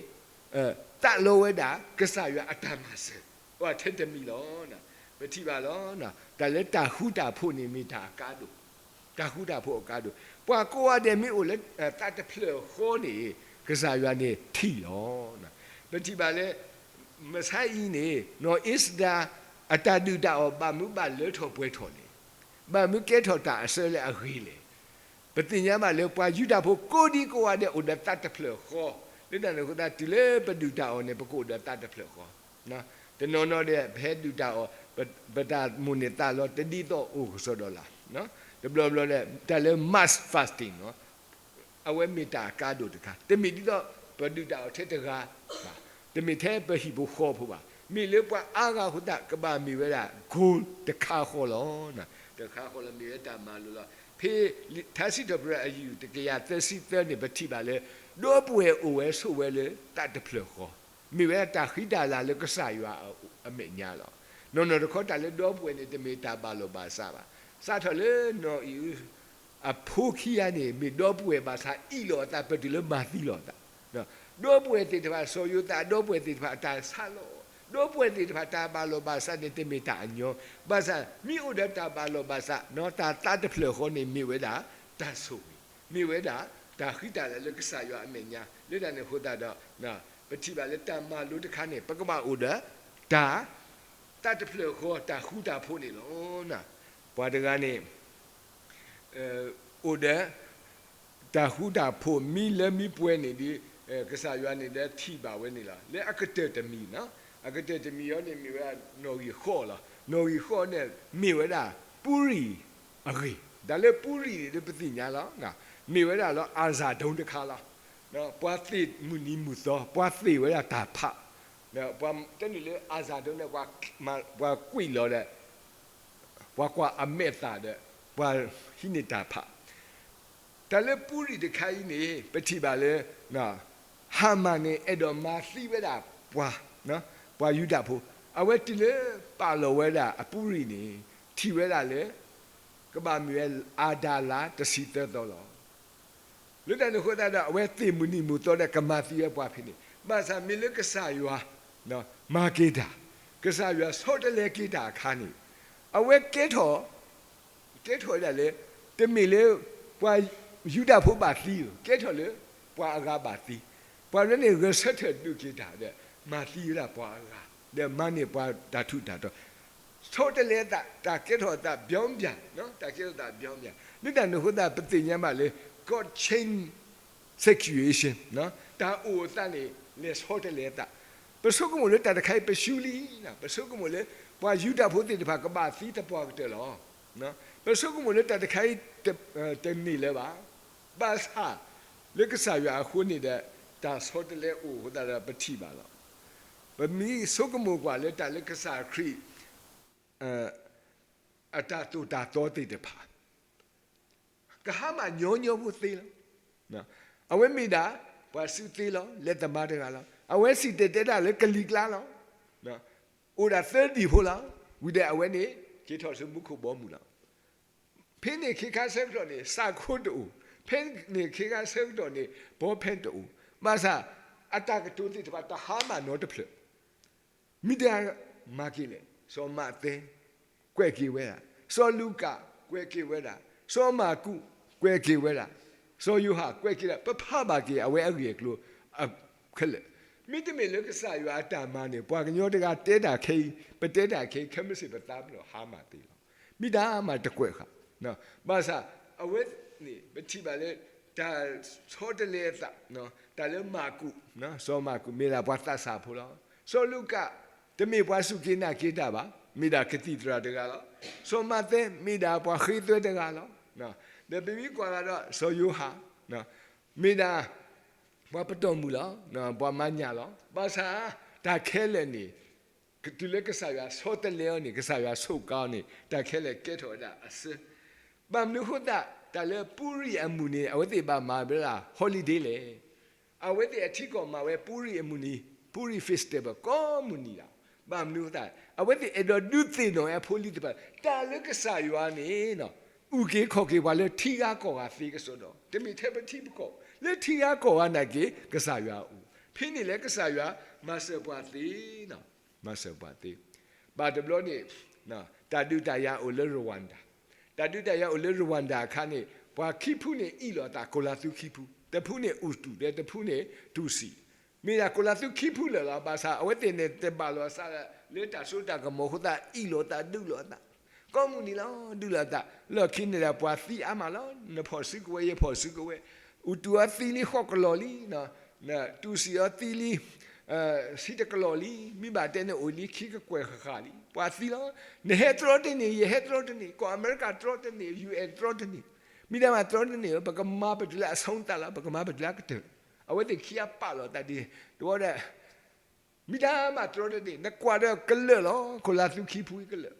သးလီဝဲဒၣ် ကစၢ်ယွၤအတၢ်မၤစၢၤ အိၣ်ထဲတမံၤလီၤ. ပထံၣ်ဘၣ်လီၤ. တၢ်လၢတၢ်ဃူတၢ်ဖိးန့ၣ် မ့ၢ်တၢ်အကါဒိၣ်, တၢ်ဃူတၢ်ဖိးအကါဒိၣ်. ပှၤကိးဂၤဒဲးမ့ၢ်အိၣ်လၢသးတဖျၢၣ်ဃီန့ၣ် ကစၢ်ယွၤန့ၣ်ထံၣ်လီၤ. ပထံၣ်ဘၣ်လၢ မဆါအံၤန့ၣ် နီၢ်အ့သတၢ် အတၢ်ဒုၣ်တၢ်အီၣ် ဘၣ်မနုၤဘၣ်လၢထီၣ်ပှဲၤထီၣ်လဲၣ်. ဘၣ်မနုၤကဲထီၣ်တၢ်အစၢလၢအဂ့ၤလဲၣ်. ပသ့ၣ်ညါဘၣ်လၢ ပှၤယူဒၤဖိကိးဒံကိးဂၤဒဲးအိၣ်ဒီးသးတဖျၢၣ်ဃီ, လၢတၢ်န့ၣ်အဃိသတး တုၤလၢပဒုၣ်တၢ်အီၣ်န့ၣ် ပကအိၣ်ဒီးသးတဖျၢၣ်ဃီ. တနီၤနီၤဒီး ပဟဲဒုၣ်တၢ်အီၣ်, ပတၢ်မိၣ်န့ၢ်သးလီၤတဒ်သိးအိၣ်ကစီဒီလၢ်. တဘျီဘျီဒီး တၢ်လၢ mass fasting အဝဲမ့ၢ်တၢ်အကါဒိၣ်တခါ, တမ့ၢ်ဒ်သိးပဒုၣ်တၢ်အီၣ်ထဲတဂၤဘၣ်, တမ့ၢ်ထဲပဟံၣ်ဖိဃီဖိဘၣ်, မ့ၢ်လၢပှၤအါဂၤအဃိသတး ကဘၣ်မ့ၢ်ဝဲဒၣ် goal တခါဃီလီၤ. တခါဃီလီၤ မ့ၢ်ဝဲတၢ်မၤလိလီၤ. ဖဲထါစံးထီၣ်ပတြၢၤအယူၢ် တကယၤသၢဆံသၢန့ၣ် ပထံၣ်ဘၣ်လၢ ဒီပုၢ်ဝဲၢ်အိၣ်ဝဲဆိးဝဲလၢသးတဖျၢၣ်ဃီ, မ့ၢ်ဝဲဒၣ်တၢ်ဃံတၢ်လၤလၢကစၢ်ယွၤအမဲာ်ညါလီၤ. နီၢ်နီၢ်တခီတၢ်လၢဒီပုၢ်ဝဲၢ်န့ၣ် တမ့ၢ်တၢ်ဘၣ်လီၢ်ဘၣ်စးဘၣ်. စးထီၣ်လၢနီၢ်အံၣ်အူ အဖိခံဂၤန့ၣ် မ့ၢ်ဒီပုၢ်ဝဲၢ်ဘၣ်ဆၣ် အ့ၣ်လိာ်အသး ပတုၤလၢမၤသံလိာ်အသး, ဒီပုၢ်ဝဲၢ်သ့ၣ်တဖၣ် စီၤယိၤသးအဒီပုၢ်ဝဲၢ်သ့ၣ်တဖၣ်အတၢ်ဆါလီၤ, ဒီပုၢ်ဝဲၢ်သ့ၣ်တဖၣ်တၢ်ဘၣ်လီၢ်ဘၣ်စးန့ၣ် တမ့ၢ်တၢ်အညီ, ဘၣ်ဆၣ် မ့ၢ်အိၣ်ဒီးတၢ်ဘၣ်လီၢ်ဘၣ်စး တၢ်သးတဖျၢၣ်ဃီန့ၣ် မ့ၢ်ဝဲဒၣ်တၢ်ဆိၣ်ဂ့ၤ, မ့ၢ်ဝဲဒၣ်တၢ်ဃံတၢ်လၤလၢကစၢ်ယွၤအမဲာ်ညါ, လၢတၢ်န့ၣ်အဃိသတးဒီး ပထံၣ်ဘၣ်လၢတၢ်မၤလိတခါန့ၣ် ပကဘၣ်အိၣ်ဒီးတၢ် သးတဖျၢၣ်ဃီ တၢ်ဃူတၢ်ဖိးန့ၣ်လီၤ. ပှၤတဂၤန့ၣ် အိၣ်ဒီး တၢ်ဃူတၢ်ဖိးမံလၢမံပှဲၤန့ၣ်ဒီး ကစၢ်ယွၤန့ၣ်ဒီးထံၣ်ဘၣ်ဝဲန့ၣ်လီၤ. လၢအကတၢၢ်တမံၤ, အကတၢၢ်တမံၤအံၤန့ၣ် မ့ၢ်ဝဲဒၣ်နီၣ်ဂံၢ်ဃိးလီၤ. နီၣ်ဂံၢ်ဃိးန့ၣ် မ့ၢ်ဝဲဒၣ်ပူရံၣ်အဂ့ၢ်, တၢ်လၢပူရံၣ်န့ၣ်ဒီးပသ့ၣ်ညါလီၤ. မ့ၢ်ဝဲဒၣ်လၢ အၤစၣ်ဒိတခါလီၤ. ပှၤသ့ၣ်မုၢ်နံၤမုၢ်သီ, ပှၤသ့ၣ်ဝဲဒၣ်တၢ်ဖး, ပှၤတနုာ်လၢအၤစၣ်ဒိန့ၣ် ပှၤကွံာ်လီၤဒီး ပှၤကွၢ်အမဲာ်သၣ်ဒီး ပှၤဟံးန့ၢ်တၢ်ဖး. တၢ်လၢပူရံၣ်တခါအံၤန့ၣ် ပထံၣ်ဘၣ်လၢ ဟၤမၣ်န့ၣ် အဲၣ်ဒိးမၤသံဝဲဒၣ်ပှၤ, ပှၤယူဒၤဖိ, အဝဲတုၤလၢပာ်လီၤဝဲဒၣ်အပူရံၣ်န့ၣ် ထံၣ်ဝဲဒၣ်လၢ ကဘၣ်မ့ၢ်ဝဲအၤဒါလါတဆံသၢသီလီၤ. လၢတၢ်န့ၣ်အဃိသတးဒီး အဝဲသ့ၣ်မုၢ်နံၤမုၢ်သီဒီးကမၤသံဝဲပှၤဖဲန့ၣ်, ဘၣ်ဆၣ်မ့ၢ်လၢကစၢ်ယွၤ မၤက့ၤတၢ်, ကစၢ်ယွၤဆီတလဲက့ၤတၢ်အခါန့ၣ်, အဝဲကဲထီၣ် ကဲထီၣ်ဝဲဒၣ်လၢ တမ့ၢ်လၢ ပှၤယူဒၤဖိဘၣ်သံ, ကဲထီၣ်လၢ ပှၤအဂၤဘၣ်သံ, ပှၤလၢန့ၣ်ဂဲၤဆၢထၢၣ်ဒုးက့ၤတၢ်ဒီး မၤသံဝဲဒၣ်ပှၤအဂၤ, ဒီးမၤန့ၢ်ပှၤတၢ်ထူးတၢ်တီၤ, ဆီတလဲအသး, တၢ်ကဲထီၣ်အသး ပြောင်းပြန်, တၢ်ကဲထီၣ်အသး ပြောင်းပြန်, လၢတၢ်န့ၣ်အဃိသတး ပသ့ၣ်ညါဘၣ်လၢ God change situation တၢ်အိၣ်အသးန့ၣ် လဲၤဆီတလဲအသး, ပဆိကမိၣ်လၢတၢ်တခါအံၤပဆူလံ, ပဆိကမိၣ်လၢ ပှၤယူဒၤဖိသ့ၣ်တဖၣ်ကဘၣ်သံတပှၢ်ကတၢၢ်လီၤ. ပဆိကမိၣ်လၢတၢ်တခါအံၤ တန့ၢ်လၢၤဘၣ်. ဘၣ်ဆၣ် လၢကစၢ်ယွၤအဃိန့ၣ်ဒီး တၢ်ဆီတလဲအိၣ်အဃိသတးဒီးပထံၣ်ဘၣ်လီၤ. ပမ့ၢ်ဆိကမိၣ်ကွၢ်လၢတၢ်လၢကစၢ်ခရံာ် အတၢ်သိၣ်တၢ်သီသ့ၣ်တဖၣ် ကဟါမၢ်ညီညီဖိသ့လီၤ. အဝဲမ့ၢ်ဒၣ် ပှၤစုသ့လီၤ, လဲၤသမါတဂၤလီၤ. အဝဲစံၣ်တဲၤတဲတၢ်လၢကလံၤကျါလီၤ. အိၣ်ဒၣ်သၢဒံၣ်ဖိလီၤ. ဝံၤဒီးအဝဲန့ၣ် က့ၤထီၣ်ဆူမူခိၣ်ဘီမုၢ်လီၤ. ဖဲန့ၣ်ခ့ခါဆၢကတီၢ်န့ၣ် စးခိတအိၣ်, ဖဲန့ၣ်ခ့ခါဆၢကတီၢ်န့ၣ် ဘီဖဲတအိၣ်, ဘၣ်ဆၣ် အတၢ်ကတိၤသ့ၣ်တဖၣ်တဟါမၢ်နီတဖျၢၣ်. မ့ၢ်တၢ်မၤက့ၤလဲၣ်, စီၤမးသဲ ကွဲးက့ၤဝဲဒၣ်, စီၤလူၤကၣ် ကွဲးက့ၤဝဲဒၣ်, စီၤမၢ်ကူး ကွဲးက့ၤဝဲဒၣ်, စီၤယိၤဟၣ်ကွဲးက့ၤဒၣ်, ပဖးဘၣ်က့ၤအဝဲအဂ့ၢ်အကျိၤခဲလၢာ်. မ့တမ့ၢ်လၢကစၢ်ယွၤအတၢ်မၤန့ၣ် ပှၤကညီတဂၤတဲတၢ်ခဲအံၤ ပတဲတၢ်ခဲအံၤ ခဲမုၢ်ဆ့ၣ်ပသးပ့ၤနီၣ်ဟါမၢ်သ့လီၤ. မ့ၢ်တၢ်မၤတကွဲးဃာ်, ဘၣ်ဆၣ် အဝဲန့ၣ် ပထံၣ်ဘၣ်လၢ တၢ်ဆီတလဲအသး, တၢ်လၢမၢ်ကူး, စီၤမၢ်ကူး မ့ၢ်ဒၣ်ပှၤသးစၢ်ဖိလီၤ. စီၤလူၤကၣ် တမ့ၢ်ပှၤစူၢ်က့ၤနာ်က့ၤတၢ်ဘၣ်, မ့ၢ်ဒၣ်ကသံၣ်သရၣ်တဂၤလီၤ. စီၤမးသဲ မ့ၢ်ဒၣ်ပှၤဃ့သွဲတဂၤလီၤ. ဒီးပမ့ၢ်ကွၢ်ကဒီး စီၤယိၤဟၣ် မ့ၢ်ဒၣ် ပှၤပတီၢ်မုၢ်လီၤ, ပှၤမၤညၣ်လီၤ. ဘၣ်ဆၣ် တၢ်ခဲလၢာ်န့ၣ် တုၤလၢကစၢ်ယွၤဆီတလဲအီၤန့ၣ် ကစၢ်ယွၤဆိးကါအီၤန့ၣ် တၢ်ခဲလၢာ်ကဲထီၣ်ဝဲဒၣ်အစၢ, ဘၣ်မနုၤအဃိသတး တၢ်လၢပူၤရံၣ်အမုၢ်နံၤ အဝဲသ့ၣ်ဘၣ်မၤဝဲဒၣ် holiday လဲၣ်. အဝဲသ့ၣ်အထံကီၢ်မၤဝဲပူၤရံၣ်အမုၢ်နံၤ, ပူၤရံၣ် festival ကိးမုၢ်နံၤလီၤ. ဘၣ်မနုၤအဃိသတး အဝဲသ့ၣ်အဲၣ်ဒိးဒုးသ့ၣ်နီၣ်ဝဲအဖိလံၤသ့ၣ်တဖၣ် တၢ်လၢကစၢ်ယွၤန့ၣ် အုၣ်က့ၤခီၣ်က့ၤပှၤလၢထံဂၤကီၢ်ဂၤသ့ကစီဒီ, တမ့ၢ်ထဲပထံပကီၢ်, လၢထံဂၤကီၢ်ဂၤနာ်က့ၤ ကစၢ်ယွၤအအိၣ်, ဖဲန့ၣ်လၢကစၢ်ယွၤမၤစၢၤပှၤသ့ မၤစၢၤပှၤသ့. ဘၣ်တဘျီန့ၣ် တၢ်ဒုးတၢ်ယၤအိၣ်လၢ Rwanda, တၢ်ဒုးတၢ်ယၤအိၣ်လၢ Rwanda အခါန့ၣ် ပှၤခံဖုန့ၣ်အ့ၣ်လိာ်သး ကိးလါသူခံဖု, တဖုန့ၣ် Hutu ဒီးတဖုန့ၣ် Tutsi, မ့ၢ်ဒၣ်ကိးလါသူခံဖုလၢာ်လီၤ. ဘၣ်ဆၣ် အဝဲသ့ၣ်န့ၣ်တဘၣ်လိာ်သးလၢတၢ်စိတၢ်ကမီၤအဃိသတး အ့ၣ်လိာ်သးဒုးလိာ်အသး ကိးမုၢ်နံၤလီၤ. ဒုးလိာ်အသး လီၢ်ခံန့ၣ်ဒီး ပှၤသံအါမးလီၤ. နဖီၣ်စုကဝဲၤ ယဖီၣ်စုကဝဲၤ, Hutu အီၤသံလံဃိးကလီၢ်လံ, Tutsi အီၤသံလံ ဆံတကလီၢ်လံ, မ့ၢ်ဘၣ်တဲန့ၣ်အိၣ်လံခံကကွဲၢ်ဃၣ်ဃၣ်လံ, ပှၤသံလီၤ. နဟဲတြီတန့ၢ် ယဟဲတြီတန့ၢ်, ကီၢ်အမဲရကၤတြီတန့ၢ်, UN တြီတန့ၢ်, မ့ၢ်တၢ်မၤတြီတန့ၢ်ဧၢ, ပကမၤပတုၤလၢအဆုံးသတ်လီၤ, ပကမၤပတုၤလၢအကတၢၢ်. အဝဲသ့ၣ်ခံဂၤပာ်လီၤသးဒ်န့ၣ် တဝီဒီး မ့ၢ်တၢ်မၤတြီတန့ၢ်, နကွၢ်ဒီးကလၢာ်လီၤ, ကိးလါသူခံဖုကလၢာ်,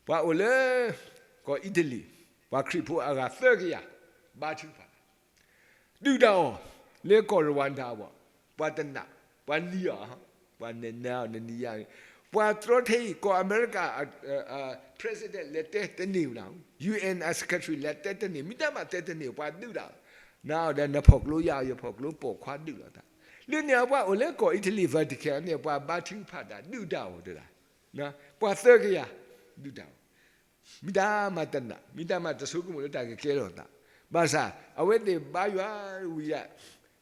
ပှၤအိၣ်လၢ ကီၢ်အံၣ်တလံၣ်, ပှၤခရံာ်ဖိအဂၤသၢကယၤ ဘါထုကဖၣ် ဒုၣ်တၢ်အီၣ် လၢကီၢ် Rwanda အဂီၢ်, ပှၤတနာ်, ပှၤနံၤအီၤ, ပှၤနနာ်အီၤ နနံၤယါ, ပှၤတြီထဲအံၤ ကီၢ်အမဲရကၤ President လဲၤတဲတန့ၢ်ဘၣ်, UN Secretary လဲၤတဲတန့ၢ်, မ့ၢ်တၢ်မၤတဲတန့ၢ် ပှၤဒုၣ်တၢ်အီၣ်, နာ်အီၤဒီးနဖီၣ်ကျိယါအီၤ ယဖီၣ်ကျိပိာ်ခွါဒုၣ်လီၤသး, လၢန့ၣ်အပှၤအိၣ်လၢကီၢ်အံၣ်တလံၣ် Vatican န့ၣ် ပှၤဘါထုကဖၣ်တၢ် ဒုၣ်တၢ်အီၣ်တဒၣ်, ပှၤသၢကယၤ ဒုၣ်တၢ်အီၣ် မ့ၢ်တၢ်မၤတနာ်, မ့ၢ်တၢ်မၤတဆိကမိၣ်လၢတၢ်ကကဲထီၣ်သး, ဘၣ်ဆၣ် အဝဲသ့ၣ်ဘါယွၤဝံၤ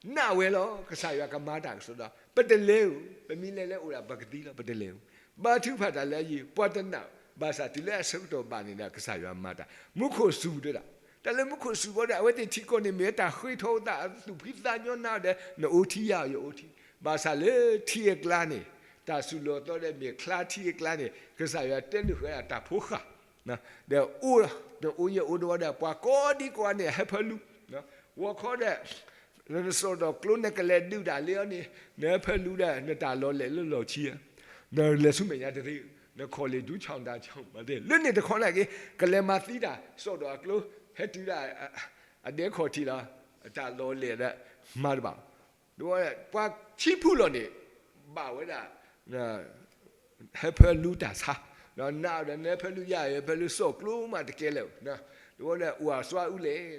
ဒီး နာ်ဝဲလီၤ, ကစၢ်ယွၤကမၤတၢ်ကစီဒီ, ပတလဲၤဧိၤ, ပမ့ၢ်လဲၤလၢအိၣ်ဒၣ်ပကသံလီၤ, ပတလဲၤဧိၤ, ဘါထုကဖၣ်တၢ်လၢအယံၤ ပှၤတနာ်, ဘၣ်ဆၣ်တုၤလၢအဆၢကတီၢ်ဘၣ်န့ၣ်ဒီး ကစၢ်ယွၤမၤတၢ်, မူခိၣ်စူၤတဒၣ်, တၢ်လၢမူခိၣ်စူၤဘီဒီး အဝဲသ့ၣ်ထံကီၢ်န့ၣ် မ့ၢ်ဝဲတၢ်ဃ့ထီၣ်အသး အသူၣ်ဖှံသးညီနာ်ဒီး နအိၣ်ထံယါအီၤ ယအိၣ်ထံ, ဘၣ်ဆၣ်လၢထံအကျါန့ၣ် တၢ်စူၤလီၤသီဒီး မ့ၢ်ချါထံအကျါန့ၣ် ကစၢ်ယွၤတဲန့ၢ်ဃာ်ဝဲဒၣ်တၢ်ဖိဃာ်, ဒီးအိၣ် နအိၣ်ယအိၣ်တဝီဒီး ပှၤကိးဒံကိးဂၤန့ၣ် ဟဲဖၢလူ, ဂီၤခီဒီး နစိာ်ဒီးကျိနကလဲၤဒုးတၢ်လၢအီၤန့ၣ် နဟဲဖၢလူဒီး နတၢ်လီၤလဲၤလၢလီၢ်ခံဧါ, နလဲၤဆူမဲာ်ညါတသ့, နခီၣ်လ့ၣ်ဒူ ဆီၣ်တၢ်ဆီၣ်မးသ့, လၢန့ၣ်တခီနာ်က့ ကလဲၤမၤသံတၢ် စိာ်ဒီးအကျိ ဟဲတုၤဒၣ် အဒဲခီၣ်ထံးလီၤ, တၢ်လီၤလဲၤဒီး မၤတဘၣ် ပှၤခံဖုလီၤန့ၣ် ဘၣ်ဝဲဒၣ် ဟဲဖၢလူတၢ်ဆါ, ဒီးနာ်ဒီး နဟဲဖၢလူယါ ဟဲဖၢလူစိာ်ကျိမးတကဲလၢာ်, တဝီဒီးအိၣ်အစွါအူလဲၣ်,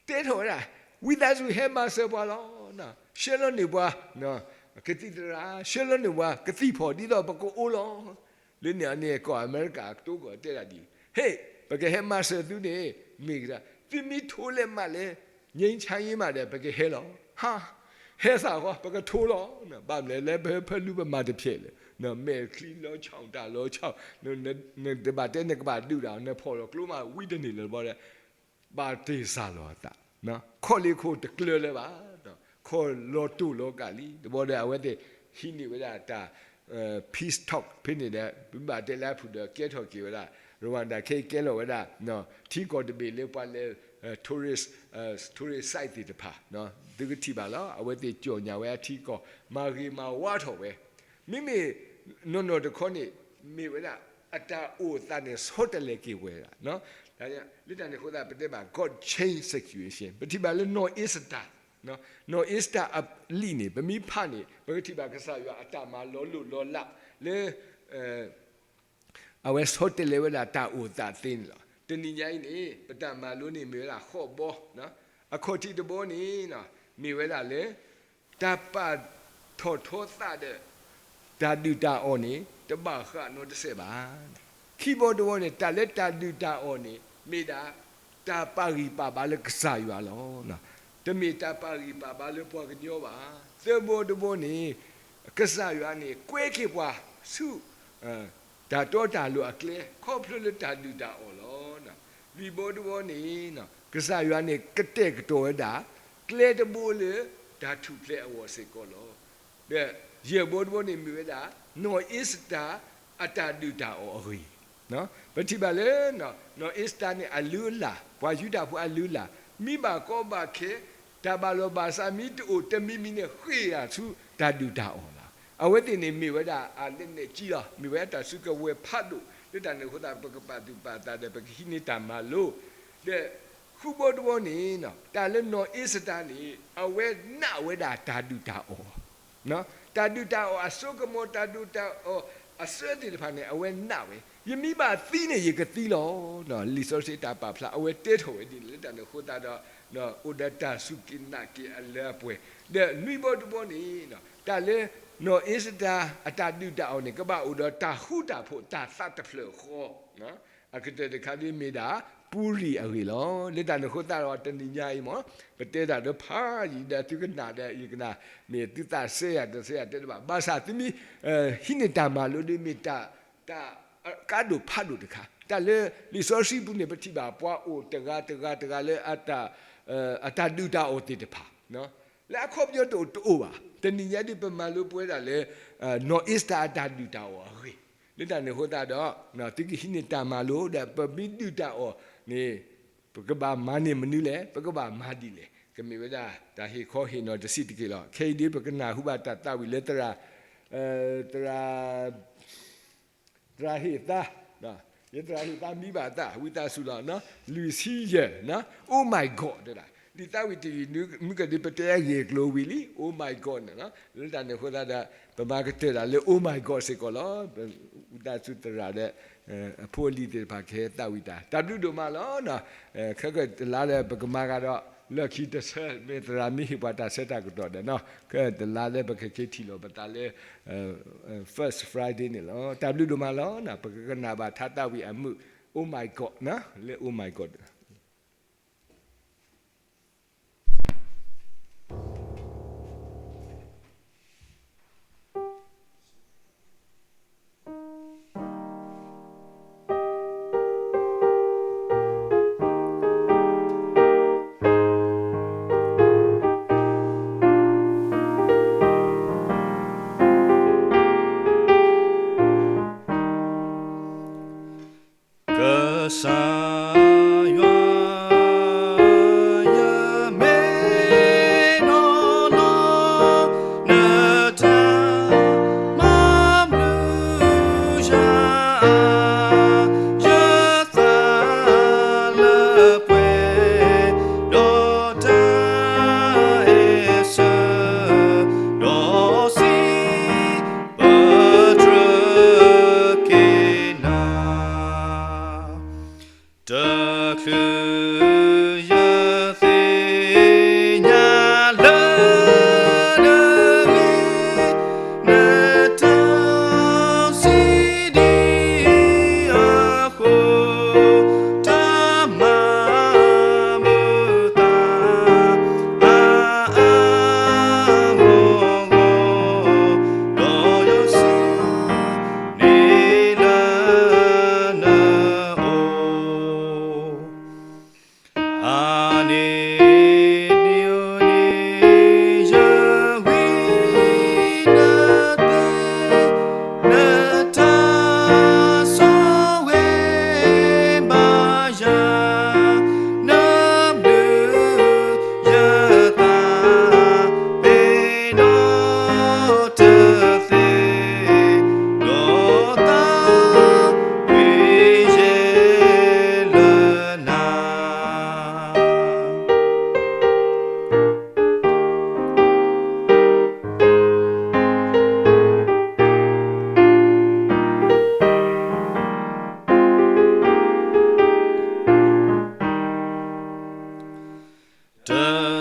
တဲထီၣ်ဝဲဒၣ် ဝံသးစူၤဟဲမၤစၢၤပှၤလီၤ, ဆှၢလီၤန့ၢ်ပှၤ ကသံၣ်သရၣ်, ဆှၢလီၤန့ၢ်ပှၤကသံၣ်ဖီၣ် ဒ်သိးပကအိၣ်လီၤ. လၢန့ၣ်အန့ၣ် ကီၢ်အမဲရကၤအကတိၤကီၢ်တဲဒၣ်ဒ်အံၤ, ဟ့ၣ် ပကဟဲမၤစၢၤသုန့ၣ် မ့ၢ်ကဒၣ် သုမ့ၢ်ထိလဲၣ်မးလဲၣ် ငြိမ်းချမ်းရေးမးဒီး ပကဟဲလီၤ. ဟါ, ဟဲသးဃီ ပကထိလီၤ. ဘၣ်မနုၤလဲၣ် ပဟဲဖၢလူပမၤတဖျဲးလၢၤ, မဲာ်ချံလီၤဆီၣ်တၢ်လီၤဆီၣ်, နတဘၣ်တဲနကဘၣ်ဒုးတၢ် နဖီၣ်လီၤကျိမးဝံတန့ၢ်လၢၤဘီဒီး ဘၣ်တ့ၢ်စၢ်လီၤအသး, ခီၣ်လ့ၣ်ခိၣ်တကျၢၤလၢၤဘၣ် ခီၣ်လီၤတိၢ်လီၤကးလံ. တဘျီဒီး အဝဲသ့ၣ်ဟံးန့ၢ်ဝဲဒၣ်တၢ် peace talk ဖဲန့ၣ်ဒီး ပဘၣ်တဲလၢအဖုၣ်ဒီးကဲထီၣ်က့ၤဝဲဒၣ် Rwanda ခဲအံၤကဲလီၤဝဲဒၣ် ထံကီၢ်တဘ့ၣ်လၢပှၤလဲၤ tourist tourist site သ့ၣ်တဖၣ် သုကထံၣ်ဘၣ်လီၤ. အဝဲသ့ၣ်ကၠီၣ်ညါဝဲအထံကီၢ် မၤဂ့ၤမၤဝါထီၣ်ဝဲ မ့မ့ၢ် နီၢ်နီၢ်တခီန့ၣ် မ့ၢ်ဝဲဒၣ် အတၢ်အိၣ်သးန့ၣ် ဆီတလဲက့ၤဝဲဒၣ် လၢတၢ်န့ၣ်အဃိသတး ပတဲဘၣ် God change situation ပထံၣ်ဘၣ်လၢနီၢ်အ့စတၢ် နီၢ်အ့စတၢ်အလံာ်န့ၣ် ပမ့ၢ်ဖးန့ၣ် ပကထံၣ်ဘၣ်ကစၢ်ယွၤအတၢ်မၤလီၤလိၢ်လီၤလးလၢ အဝဲဆီတလဲဝဲဒၣ်တၢ်အိၣ်သးသ့န့ၣ်လီၤ. တနံၤညါအံၤန့ၣ် ပတၢ်မၤလိန့ၣ်မ့ၢ်ဝဲဒၣ်ဃိးဘီ, အခီၣ်ထံးတဘီန့ၣ် မ့ၢ်ဝဲဒၣ်လၢ တၢ်ပာ်ထီၣ်ထီသးဒီး တၢ်ဒုၣ်တၢ်အီၣ်န့ၣ် တဘၣ်ဃးနီတစဲးဘၣ်. ခံဘီတဘီန့ၣ် တၢ်လၢတၢ်ဒုၣ်တၢ်အီၣ်န့ၣ် မ့ၢ်ဒၣ် တၢ်ပာ်ဂံၢ်ပာ်ဘါလၢကစၢ်ယွၤလီၤ. တမ့ၢ်တၢ်ပာ်ဂံၢ်ပာ်ဘါလၢပှၤကညီဘၣ်. သၢဘီတဘီန့ၣ် ကစၢ်ယွၤန့ၣ် ကွဲက့ၤပှၤဆူ တၢ်တီတၢ်လိၤအကျဲ ခီဖျိလၢတၢ်ဒုၣ်တၢ်အီၣ်လီၤ. လွံၢ်ဘီတဘီန့ၣ် ကစၢ်ယွၤန့ၣ် ကတဲာ်ကတီၤဝဲဒၣ် ကျဲတဘိလၢတၢ်ထူၣ်ဖျဲးအဂီၢ်စ့ၢ်ကီးလီၤ. ဒီးယဲၢ်ဘီတဘီန့ၣ်မ့ၢ်ဝဲဒၣ် နီၢ်အ့စတၢ်အတၢ်ဒုၣ်တၢ်အီၣ်အဂ့ၢ် ပထံၣ်ဘၣ်လၢ နီၢ်အ့စတၢ်န့ၣ်အလုၢ်အလၢ်, ပှၤယူဒၤဖိအလုၢ်အလၢ်, မ့ၢ်ဘၣ်ကီဘၣ်ခဲ, တၢ်ဘၣ်လီၤဘၣ်စးမ့ၢ်တအိၣ်တမံၤမံၤန့ၣ် ဃ့ၢ်အီၤဆူတၢ်ဒုၣ်တၢ်အီၣ်လီၤ. အဝဲသ့ၣ်န့ၣ်မ့ၢ်ဝဲဒၣ်အလဲၣ်နဲၣ်ကၠံလီၤ. မ့ၢ်ဝဲဒၣ်တၢ်စုကဝဲၤဖးဒိၣ် လၢတၢ်န့ၣ်အဃိသတး ပကပာ်သူၣ်ပာ်သးဒီးပကဟံးန့ၢ်တၢ်မၤလိ ဒီးဃုဘီတဘီန့ၣ် တၢ်လၢနီၢ်အ့စတၢ်န့ၣ် အဝဲနာ်ဝဲဒၣ်တၢ်ဒုၣ်တၢ်အီၣ် တၢ်ဒုၣ်တၢ်အီၣ်အစိကမီၤ တၢ်ဒုၣ်တၢ်အီၣ်အစၢသ့ၣ်တဖၣ်န့ၣ် အဝဲနာ်ဝဲ ယမ့ၢ်ဘၣ်သံန့ၣ် ယကသံလီၤ. လံာ်စီဆှံတၢ်ပာ်ဖျါ အဝဲတဲထီၣ်ဝဲဒ်န့ၣ် လၢတၢ်န့ၣ်အဃိသတးဒီး အိၣ်ဒီးတၢ်စူၢ်က့ၤနာ်က့ၤအလၢအပှဲၤ ဒီးနွံဘီတဘီန့ၣ် တၢ်လၢ နီၢ်အ့စတၢ်အတၢ်ဒုၣ်တၢ်အီၣ်န့ၣ် ကဘၣ်အိၣ်ဒီးတၢ်ဃူတၢ်ဖိး တၢ်သးတဖျၢၣ်ဃီ အကတၢၢ်တခါဒ်မ့ၢ်ဒၣ် ပူၤရံၣ်အဂ့ၢ်လီၤ. လၢတၢ်န့ၣ်အဃိသတးဒီး တနံၤညါအံၤမ့ၢ် ပတဲတၢ်ဒီးဖးယံၤဒီးသုကနၣ်ဒီး ယကနၣ် မ့ၢ်သုသးစဲယၤတစဲယၤတဲတဘၣ် ဘၣ်ဆၣ်သုမ့ၢ် ဟံးန့ၢ်တၢ်မၤလိဒီးမ့ၢ်တၢ် တၢ်ကါဒိၣ်ဖးဒိၣ်တခါ တၢ်လၢလံာ်စီဆှံပူၤန့ၣ် ပထံၣ်ဘၣ်ပှၤအိၣ်တဂၤတဂၤတဂၤလၢ အတၢ်ဒုၣ်တၢ်အီၣ်သ့ၣ်တဖၣ် လၢအခီပညီတအိၣ်တအိၣ်ဘၣ်. တနံၤညါဒ်ပမၤလိပဝဲဒၣ်လၢ နီၢ်အ့စတၢ်အတၢ်ဒုၣ်တၢ်အီၣ်အဂ့ၢ် လၢတၢ်န့ၣ်အဃိသတးဒီး သုကဟံးန့ၢ်တၢ်မၤလိဒီး ပမ့ၢ်ဒုၣ်တၢ်အီၣ်န့ၣ် ပကဘၣ်မၤန့ၢ်မနုၤလဲၣ်, ပကဘၣ်မၤဒ်လဲၣ်, ကမ့ၢ်ဝဲဒၣ်တၢ်ဟ့ၣ်ခီဟ့ၣ်နီၤတစဲးတက့ၢ်လီၤ. ခဲအံၤဒ်ပကနၢ်ဟူဘၣ်တၢ်သးဝံၣ်လၢသရၣ် သရၣ် သရၣ်ဟ့ၣ်သါ, ယသရၣ်ဟ့ၣ်သါမံဘၣ်သး ဝံသးစူၤလီၤ, လွံၢ်ဆံယဲၢ်, Oh my God တဲဒၣ် လံာ်သးဝံၣ်တယုၢ် မုၢ်ကဒုပတဲအဂ့ၢ်အကျိၤဝံၤလံ Oh my God န့ၣ်လီၤ. လၢတၢ်န့ၣ်အဃိသတးဒီး ပမၤကတၢၢ်ဒၣ်လၢ Oh my God စ့ၢ်ကီးလီၤ. ဝံသးစူၤသရၣ်ဒီး အဖိအလံၤသ့ၣ်တဖၣ်ကဟဲသးဝံၣ်တၢ် တၢ်ဘျုးဒိၣ်မးလီၤ. ခဲကတလါဒီး ပကမၤဂၤဒီး လၢခံတဆၢ မ့ၢ်သရၣ်မ့ၢ်ဟ့ၣ်ပှၤတၢ်ဆၢတၢ်ကတီၢ်ဒီး ခဲတလါလၢပကက့ၤထံၣ်လိာ်ပသးလၢ First Friday န့ၣ်လီၤ. တၢ်ဘျုးဒိၣ်မးလီၤ. ပကကနၣ်ဘၣ်ထါသးဝံၣ်အမုာ် Oh my God လၢ Oh my God